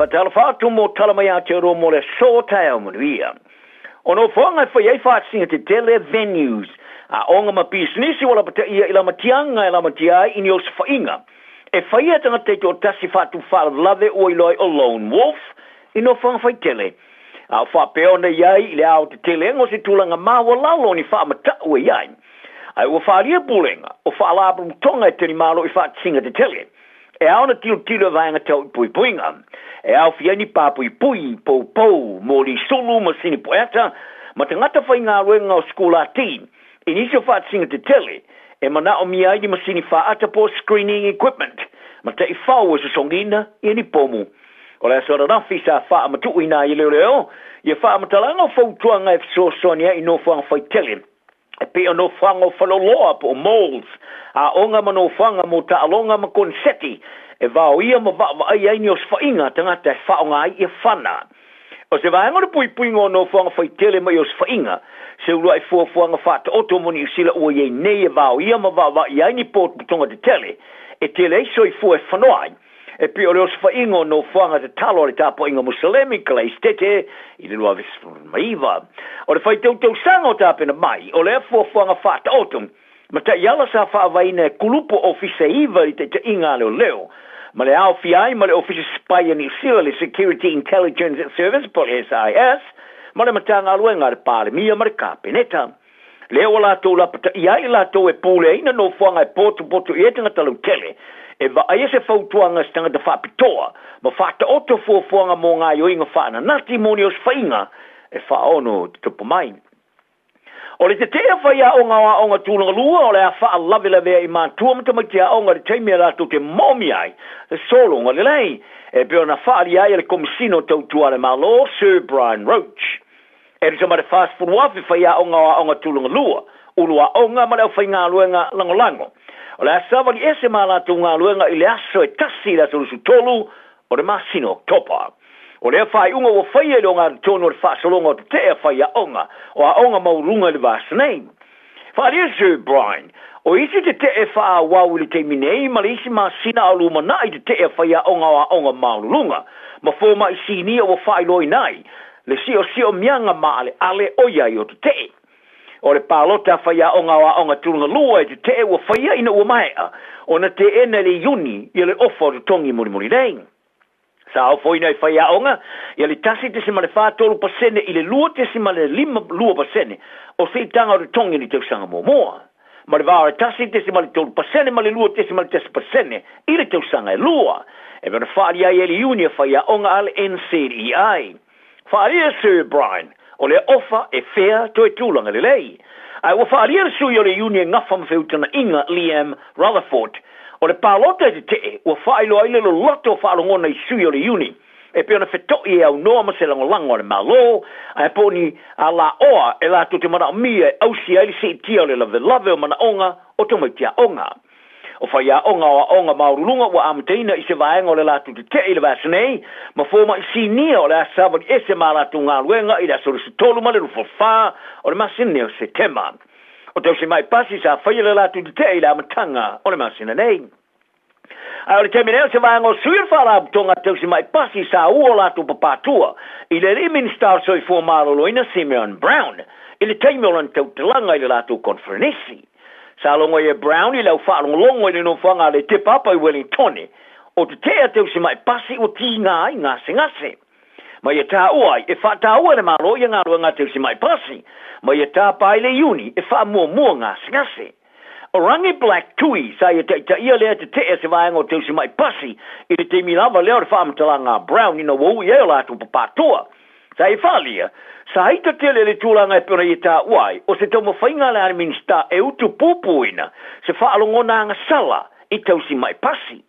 [SPEAKER 15] Faatalofa atu mo tala mai Aotearoa mo le aso taeao manuia. O nofoaga e fai ai faatasiga tetele, venues, aoga ma pisinisi ua lapataia i lamatiaga e lamatia ai i ni osofaiga e faia e tagata i toatasi faatupu faalavelave ua iloa ai o lone wolf i nofoaga faitele. A o faapea ona i ai i le aotetelega o se tulaga maualalo ni faamatau e i ai. Ae ua faaalia pulega o faalapotopotoga e talimalo i faatasiga tetele. E ao ona tilotilo i vaega tau i puipuiga. E aofia ai ni papuipui, poupou, moli sulu, masini pueata, ma tagata faigaluega o sikulati i nisi o faatasiga tetele e manaomia ai ni masini faata po o screening equipment ma taifau e sosogiina ia ni pomu. O le aso ananafi sa faamatuuina ai e leoleo ia faamatalaga o fautuaga e fesoasoani ai i nofoaga faitele e pei o nofoaga o faleoloa po o malls, aoga ma nofoaga mo taaloga ma koneseti e vaoia ma vaavaai ai ni osofaiga a tagata e faaaoga ai ia fana. O se vaega o le puipuiga o nofoaga faitele mai osofaiga, se uluai fuafuaga faataoto mo Niu Sila ua i ai nei e vaoia ma vaavaai ai ni potopotoga tetele e tele ai soifua e fanoa ai, E pei o le osofaiga o nofoaga tatalo a le tapuaiga Musalemi Kalaisitete i le 2019. O le faitautausaga o tapena mai o lea fuafuaga faataoto ma taiala sa faavaeina e kulupu ofisa e iva i le taitaiga a leoleo ma le aofia ai ma le Ofisa Sipai a Niu Sila, le Security Intelligence Service po o le SIS, ma le Matagaluega a le Palemia ma le Kapeneta. Lea ua latou lapataia ai i latou e puleaina nofoaga e potopoto i ai tagata lautele, e vaaia se fautuaga a se tagata faapitoa ma faataoto fuafuaga mo gaoioiga faananati mo ni osofaiga e faaono tutupu mai. O le tete'a faiaoga o aoga tulaga lua o le a faalavelavea i matua ma tamaiti aoga i le taimi e latou te moomia ai le sologa lelei, e pei ona faaalia ai e le Komesina o Tautua a le Malo, Sir Brian Roche. E tusa ma le 40,000 faiaoga o aoga tulaga lua, ulu aoga ma le aufaigaluega lagolago. O le a savali ese ma a latou galuega i le aso e tasi i le aso 23 o le masina o Oketopa. O lea faaiuga ua faia i le ogatotonu o le faasologa o tete'e a faiaoga o aoga maualuluga i le vaiaso nei. Faaalia Sir Brian, o isi tete'e faaauau i le taimi nei ma le isi masina a o lumanai tete'e a faiaoga o aoga maualuluga ma fomai sinia ua faailoaina ai le siosiomiaga maaleale o i ai o tete'e. O le palota a faiaoga o aoga tulaga lua e tete'e ua faia ina ua maea ona teena i le Iuni ia le ofa o totogi mulimuli nei. Sa ofoina e faiaoga ia le 1.43% i le 2.52% o siitaga o totogi i le tausaga muamua, ma le va o le 1.3% ma le 2.1% i le tausaga e lua, e pei ona faaalia ai e le Iuni a Faiaoga a le NCEA. Faaalia Sir Brian, o lea ofa e fea toe tulaga lelei. Ae ua faaalia le sui o le Iuni e gafa ma feutagaiga Liam Rutherford, o le palota e tetee ua faailoa ai le loloto o faalogona i sui o le Iuni e pei ona feto'i e aunoa ma se lagolago a le Malo, ae po o ni alaoa e latou te manaomia e ausia ai le siitia o le lavelave o manaoga o tamaiti aoga. O faiaoga o aoga maualuluga ua amataina i se vaega o le latou tetee i le vaiaso nei, ma fomai sinia o le a savali ese ma a latou galuega i le aso 23 ma le 24 o le masina nei o Setema. O tausi-mai pasi sa faia le latou tetee i le amataga o le masina nei. Ae o le taimi nei o se vaega o sui o le Faalapotopotoga Tausi-mai Pasi sa ua o latou papatua i le alii Minisita o le Soifua Maloloina Simeon Brown i le taimi o lana tautalaga i le latou koneferenisi. Sa logo ai e Brown i le au faalogologo i le nofoaga a le Tepapa i Wellingtone o tete'e a tausi-mai pasi ua tiga ai gasegase. Ma ia taua ai e faataua e le Malo ia galuega a tausi-mai pasi ma ia tapa ai le Iuni e faamuamua gasegase. O Rangi Black Tui sa ia taitaia lea tetee se vaega o tausi-mai pasi i le taimi lava lea o le faamatalaga a Brown ina ua ui ai o latou papatua. Sa ia faaalia, sa ita tele le tulaga e pei ona ia taua ai, o se taumafaiga a le Minisita e utu pupuina se faalogona agasala i tausi-mai pasi.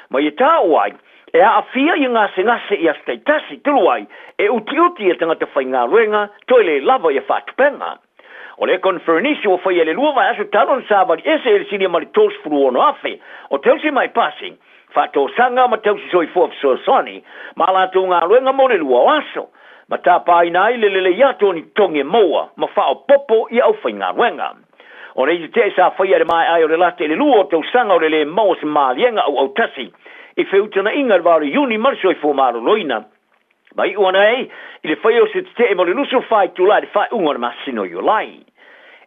[SPEAKER 15] Ma ia taua ai, e aafia ia gasegase i aso taitasi, tulu ai, e utiuti ia tagata faigaluega toe le lava ia faatupega. O le koneferenisi ua faia i le lua vaiaso talu ona savali ese e le silia ma le 36,000 o tausi mai pasi, faatosaga ma tausi soifua fesoasoani ma a latou galuega mo le lua o aso, ma tapaina ai le lelei atu o ni totogi e maua ma faaopoopo i aufaigaluega. O nei tetee sa faia i le maea ai o le lata i le lua o tausaga o le le maua o se maliega auautasi i feutagaiga i le va o le Iuni ma le Soifua Maloloina. Ma iu ana ai i le faia o se tetee mo le 24 itula i le faaiuga o le masina o Iulai.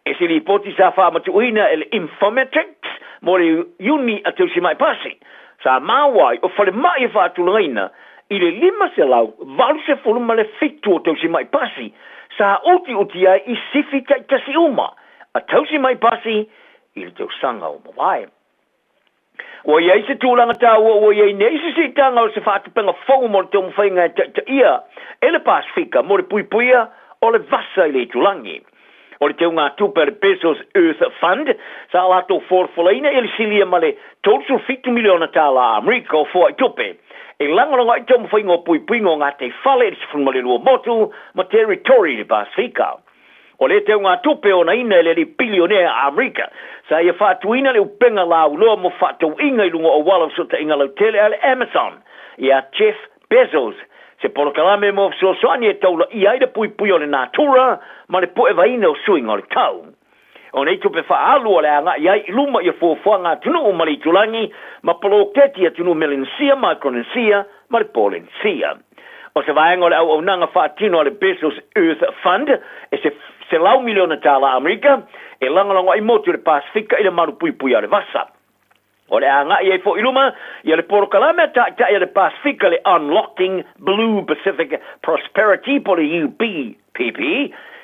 [SPEAKER 15] E se lipoti sa faamatuuina e le Infometrics mo le Iuni a Tausimae Pasi, sa maua ai o falemai e faatulagaina i le 587 o tausima'i pasi sa utiuti ai i sifi taitasi uma a tausima'i pasi i le tausaga ua mavae. Ua i ai se tulaga taua ua i ai nei se siitaga o se faatupega fou mo le taumafaiga e taitaia e le Pasefika mo le puipuia o le vasa i le itulagi. O le teugatupe a le Bezos Earth Fund sa latou folafolaina i le silia ma le $37 miliona tala Amerika o foaitupe e lagolago ai taumafaiga o puipuiga o gataifale i le 12 motu ma territory i le Pasefika. O lea teugatupe onaina e le alii bilionea Amerika sa ia faatuina le upega lauiloa mo faatauiga i luga o auala o fesootaiga lautele a le Amazon ia Jeff Bezos, se polokalame mo fesoasoani e taulaia ai le puipuia o le natura ma le puevaina o suiga o le tau. O nei tupe faaalu o le a agai ai i luma ia fuafuaga atunuu ma le itulagi ma poloketi atunuu Melanesia, Micronesia ma le Polenesia. O se vaega o le auaunaga faatino a le Bezos Earth Fund e se $100 miliona tala Amerika e lagolago ai motu i le Pasefika i le malupuipuia o le vasa. O le a agai ai foi i luma ia le polokalame a Taitai a le Pasefika le Unlocking Blue Pacific Prosperity po o le UBPP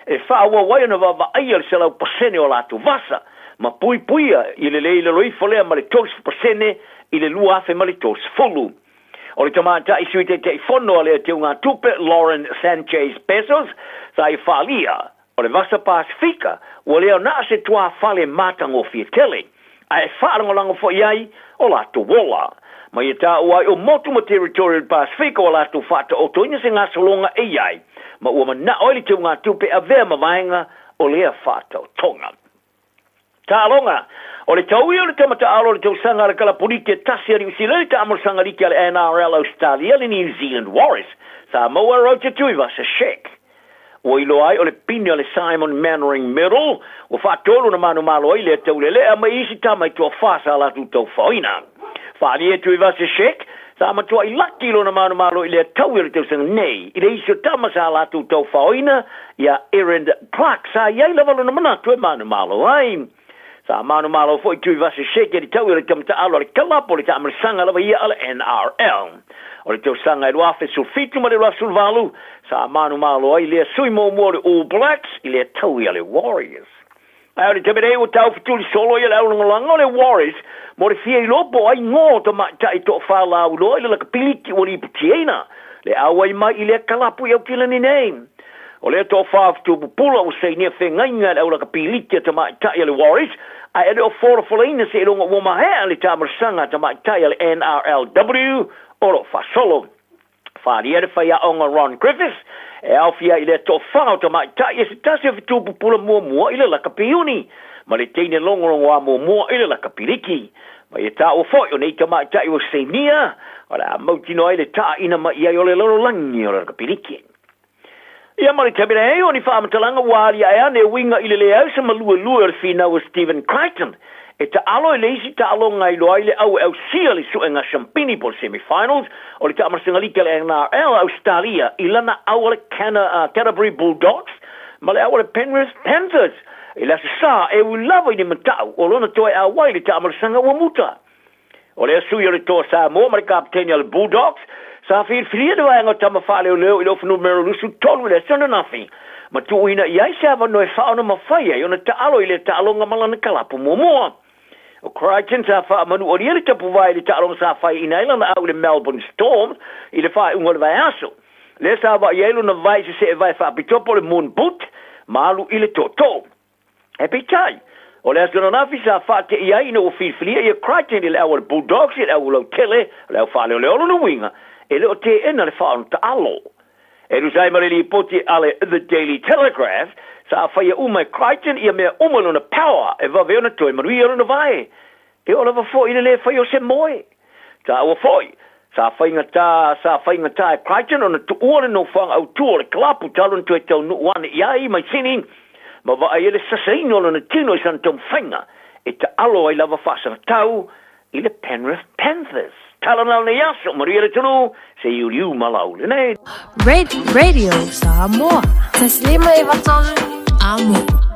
[SPEAKER 15] e faaauau ai ona vaavaaia le 100% o latou vasa ma puipuia i le le i lalo ifo lea ma le 30% i le 2030. O le tamaitai Sui Taitaifono a le Teugatupe Lauren Sanchez Bezos sa ia faaalia O le vasa Pasefika, ua le ona se tuafale matagofie tele, ae faalagolago foi ai o latou ola. Ma ia taua ai o motu ma territory o le Pasefika ua latou faataotoina se gasologa e i ai, ma ua manao ai le teugatupe avea ma vaega o lea faataotoga. Taaloga, O le tau ia o le tama taalo o le tausaga a le kalapuliki e tasi a Niu Sila i le taamolosaga liki a le NRL Ausetalia le New Zealand Warriors, sa maua e Roger Tuivasa Sheck. Ua iloa ai o le pine o le Simon Mannering Medal ua faatolu ona manumalo ai lea taulelea mai isi tama i toafa sa latou taufaoina. Faaalia Tuivasa Sheck, sa matuai laki lona manumalo i lea tau i le tausaga nei i le isi o tama sa latou taufaoina ia Erin Clark sa i ai lava lona manatu e manumalo ai. Sa manumalo foi Tuivasa Sheck i le tau i le tama taalo a le kalapu o le taamalasaga lava ia a le NRL. O le tausaga e 2017 ma le 2018, sa manumalo ai lea sui muamua o le All Blacks i lea tau ia le Warriors. Ae o le taimi nei ua taufetuli solo ia le aulagolago o le Warriors mo le fia iloa po o ai ngō tamaitai toafa lauiloa i le lakapiliki ua liputiaina le auai mai i lea kalapu i Aukilani nei. O lea toafa fetupupula ua sainia fegaiga e le aulakapiliki a tamaitai a le Warriors ae e le o folafolaina seiloga ua maea le taamalasaga a tamaitai a le NRLW o lo o faasolo. Faaalia le faiaoga Ron Griffiths e aofia ai i lea toafa o tamaitai e se tasi o fetupupula muamua i le lakapi-uni ma le teine logologoa muamua i le lakapiliki. Ma ia taua foi o nei tamaitai ua sainia o le a mautinoa ai le taaina mai i ai o le lalolagi o le lakapiliki. Ia ma le taimi nei, o ni faamatalaga ua aliae ane e uiga i le leai se maluelue o le finau a Stephen Crichton e taalo i le isi taaloga e iloa ai le au e ausia le suega shampini po o le semi-finals o le taamalasaga liki a le NRL a Ausetalia i lana au a le Canterbury Bulldogs ma le au a le Penrith Panthers i le Aso Sa e ui lava i ni matau o lona toe auai i le taamalasaga ua muta. O lea sui o le Toa Samoa ma le kapeteni a le Bulldogs, sa filifilia le vaega o tama faaleoleo i le ofa numera 23 i le aso ananafi, ma tuuina i ai se avanoa e faaonamafai ai ona taalo i lea taaloga ma lana kalapu muamua. O Crichton sa faamanualia le tapuvae i le taaloga sa faiaina ai lana au i le Melbourne Storm i le faaiuga o le vaiaso. Lea sa vaai ai lona vae i se seevae faapitoa po o le moon boot ma alu i le tootoo. Ae peitai, o le aso ananafi sa faateia ai ina ua filifilia ia Crichton i le au a le Bulldogs i le au lautele, o le au faaleoleo lona uiga, e le o teena le faaono-taalo. E tusa ai ma le lipoti a le The Daily Telegraph, sa faia uma e Crichton ia mea uma lona power e vave ona toe manuia lona vae. E oo lava foi i le le fai o se moe. Taua foi, sa faigata, sa faigata e Crichton ona tuua le nofoaga autū o le kalapu talu ona toe taunuu ane i ai mai Sini, ma vaai ai le sasaina o lona tino i sana taumafaiga e taalo ai lava faasagatau i le Penrith Panthers. Tala na lenei aso, manuia le atunuu, se i uliu ma lauli nei.
[SPEAKER 11] Radio Samoa. 15 93 Amo.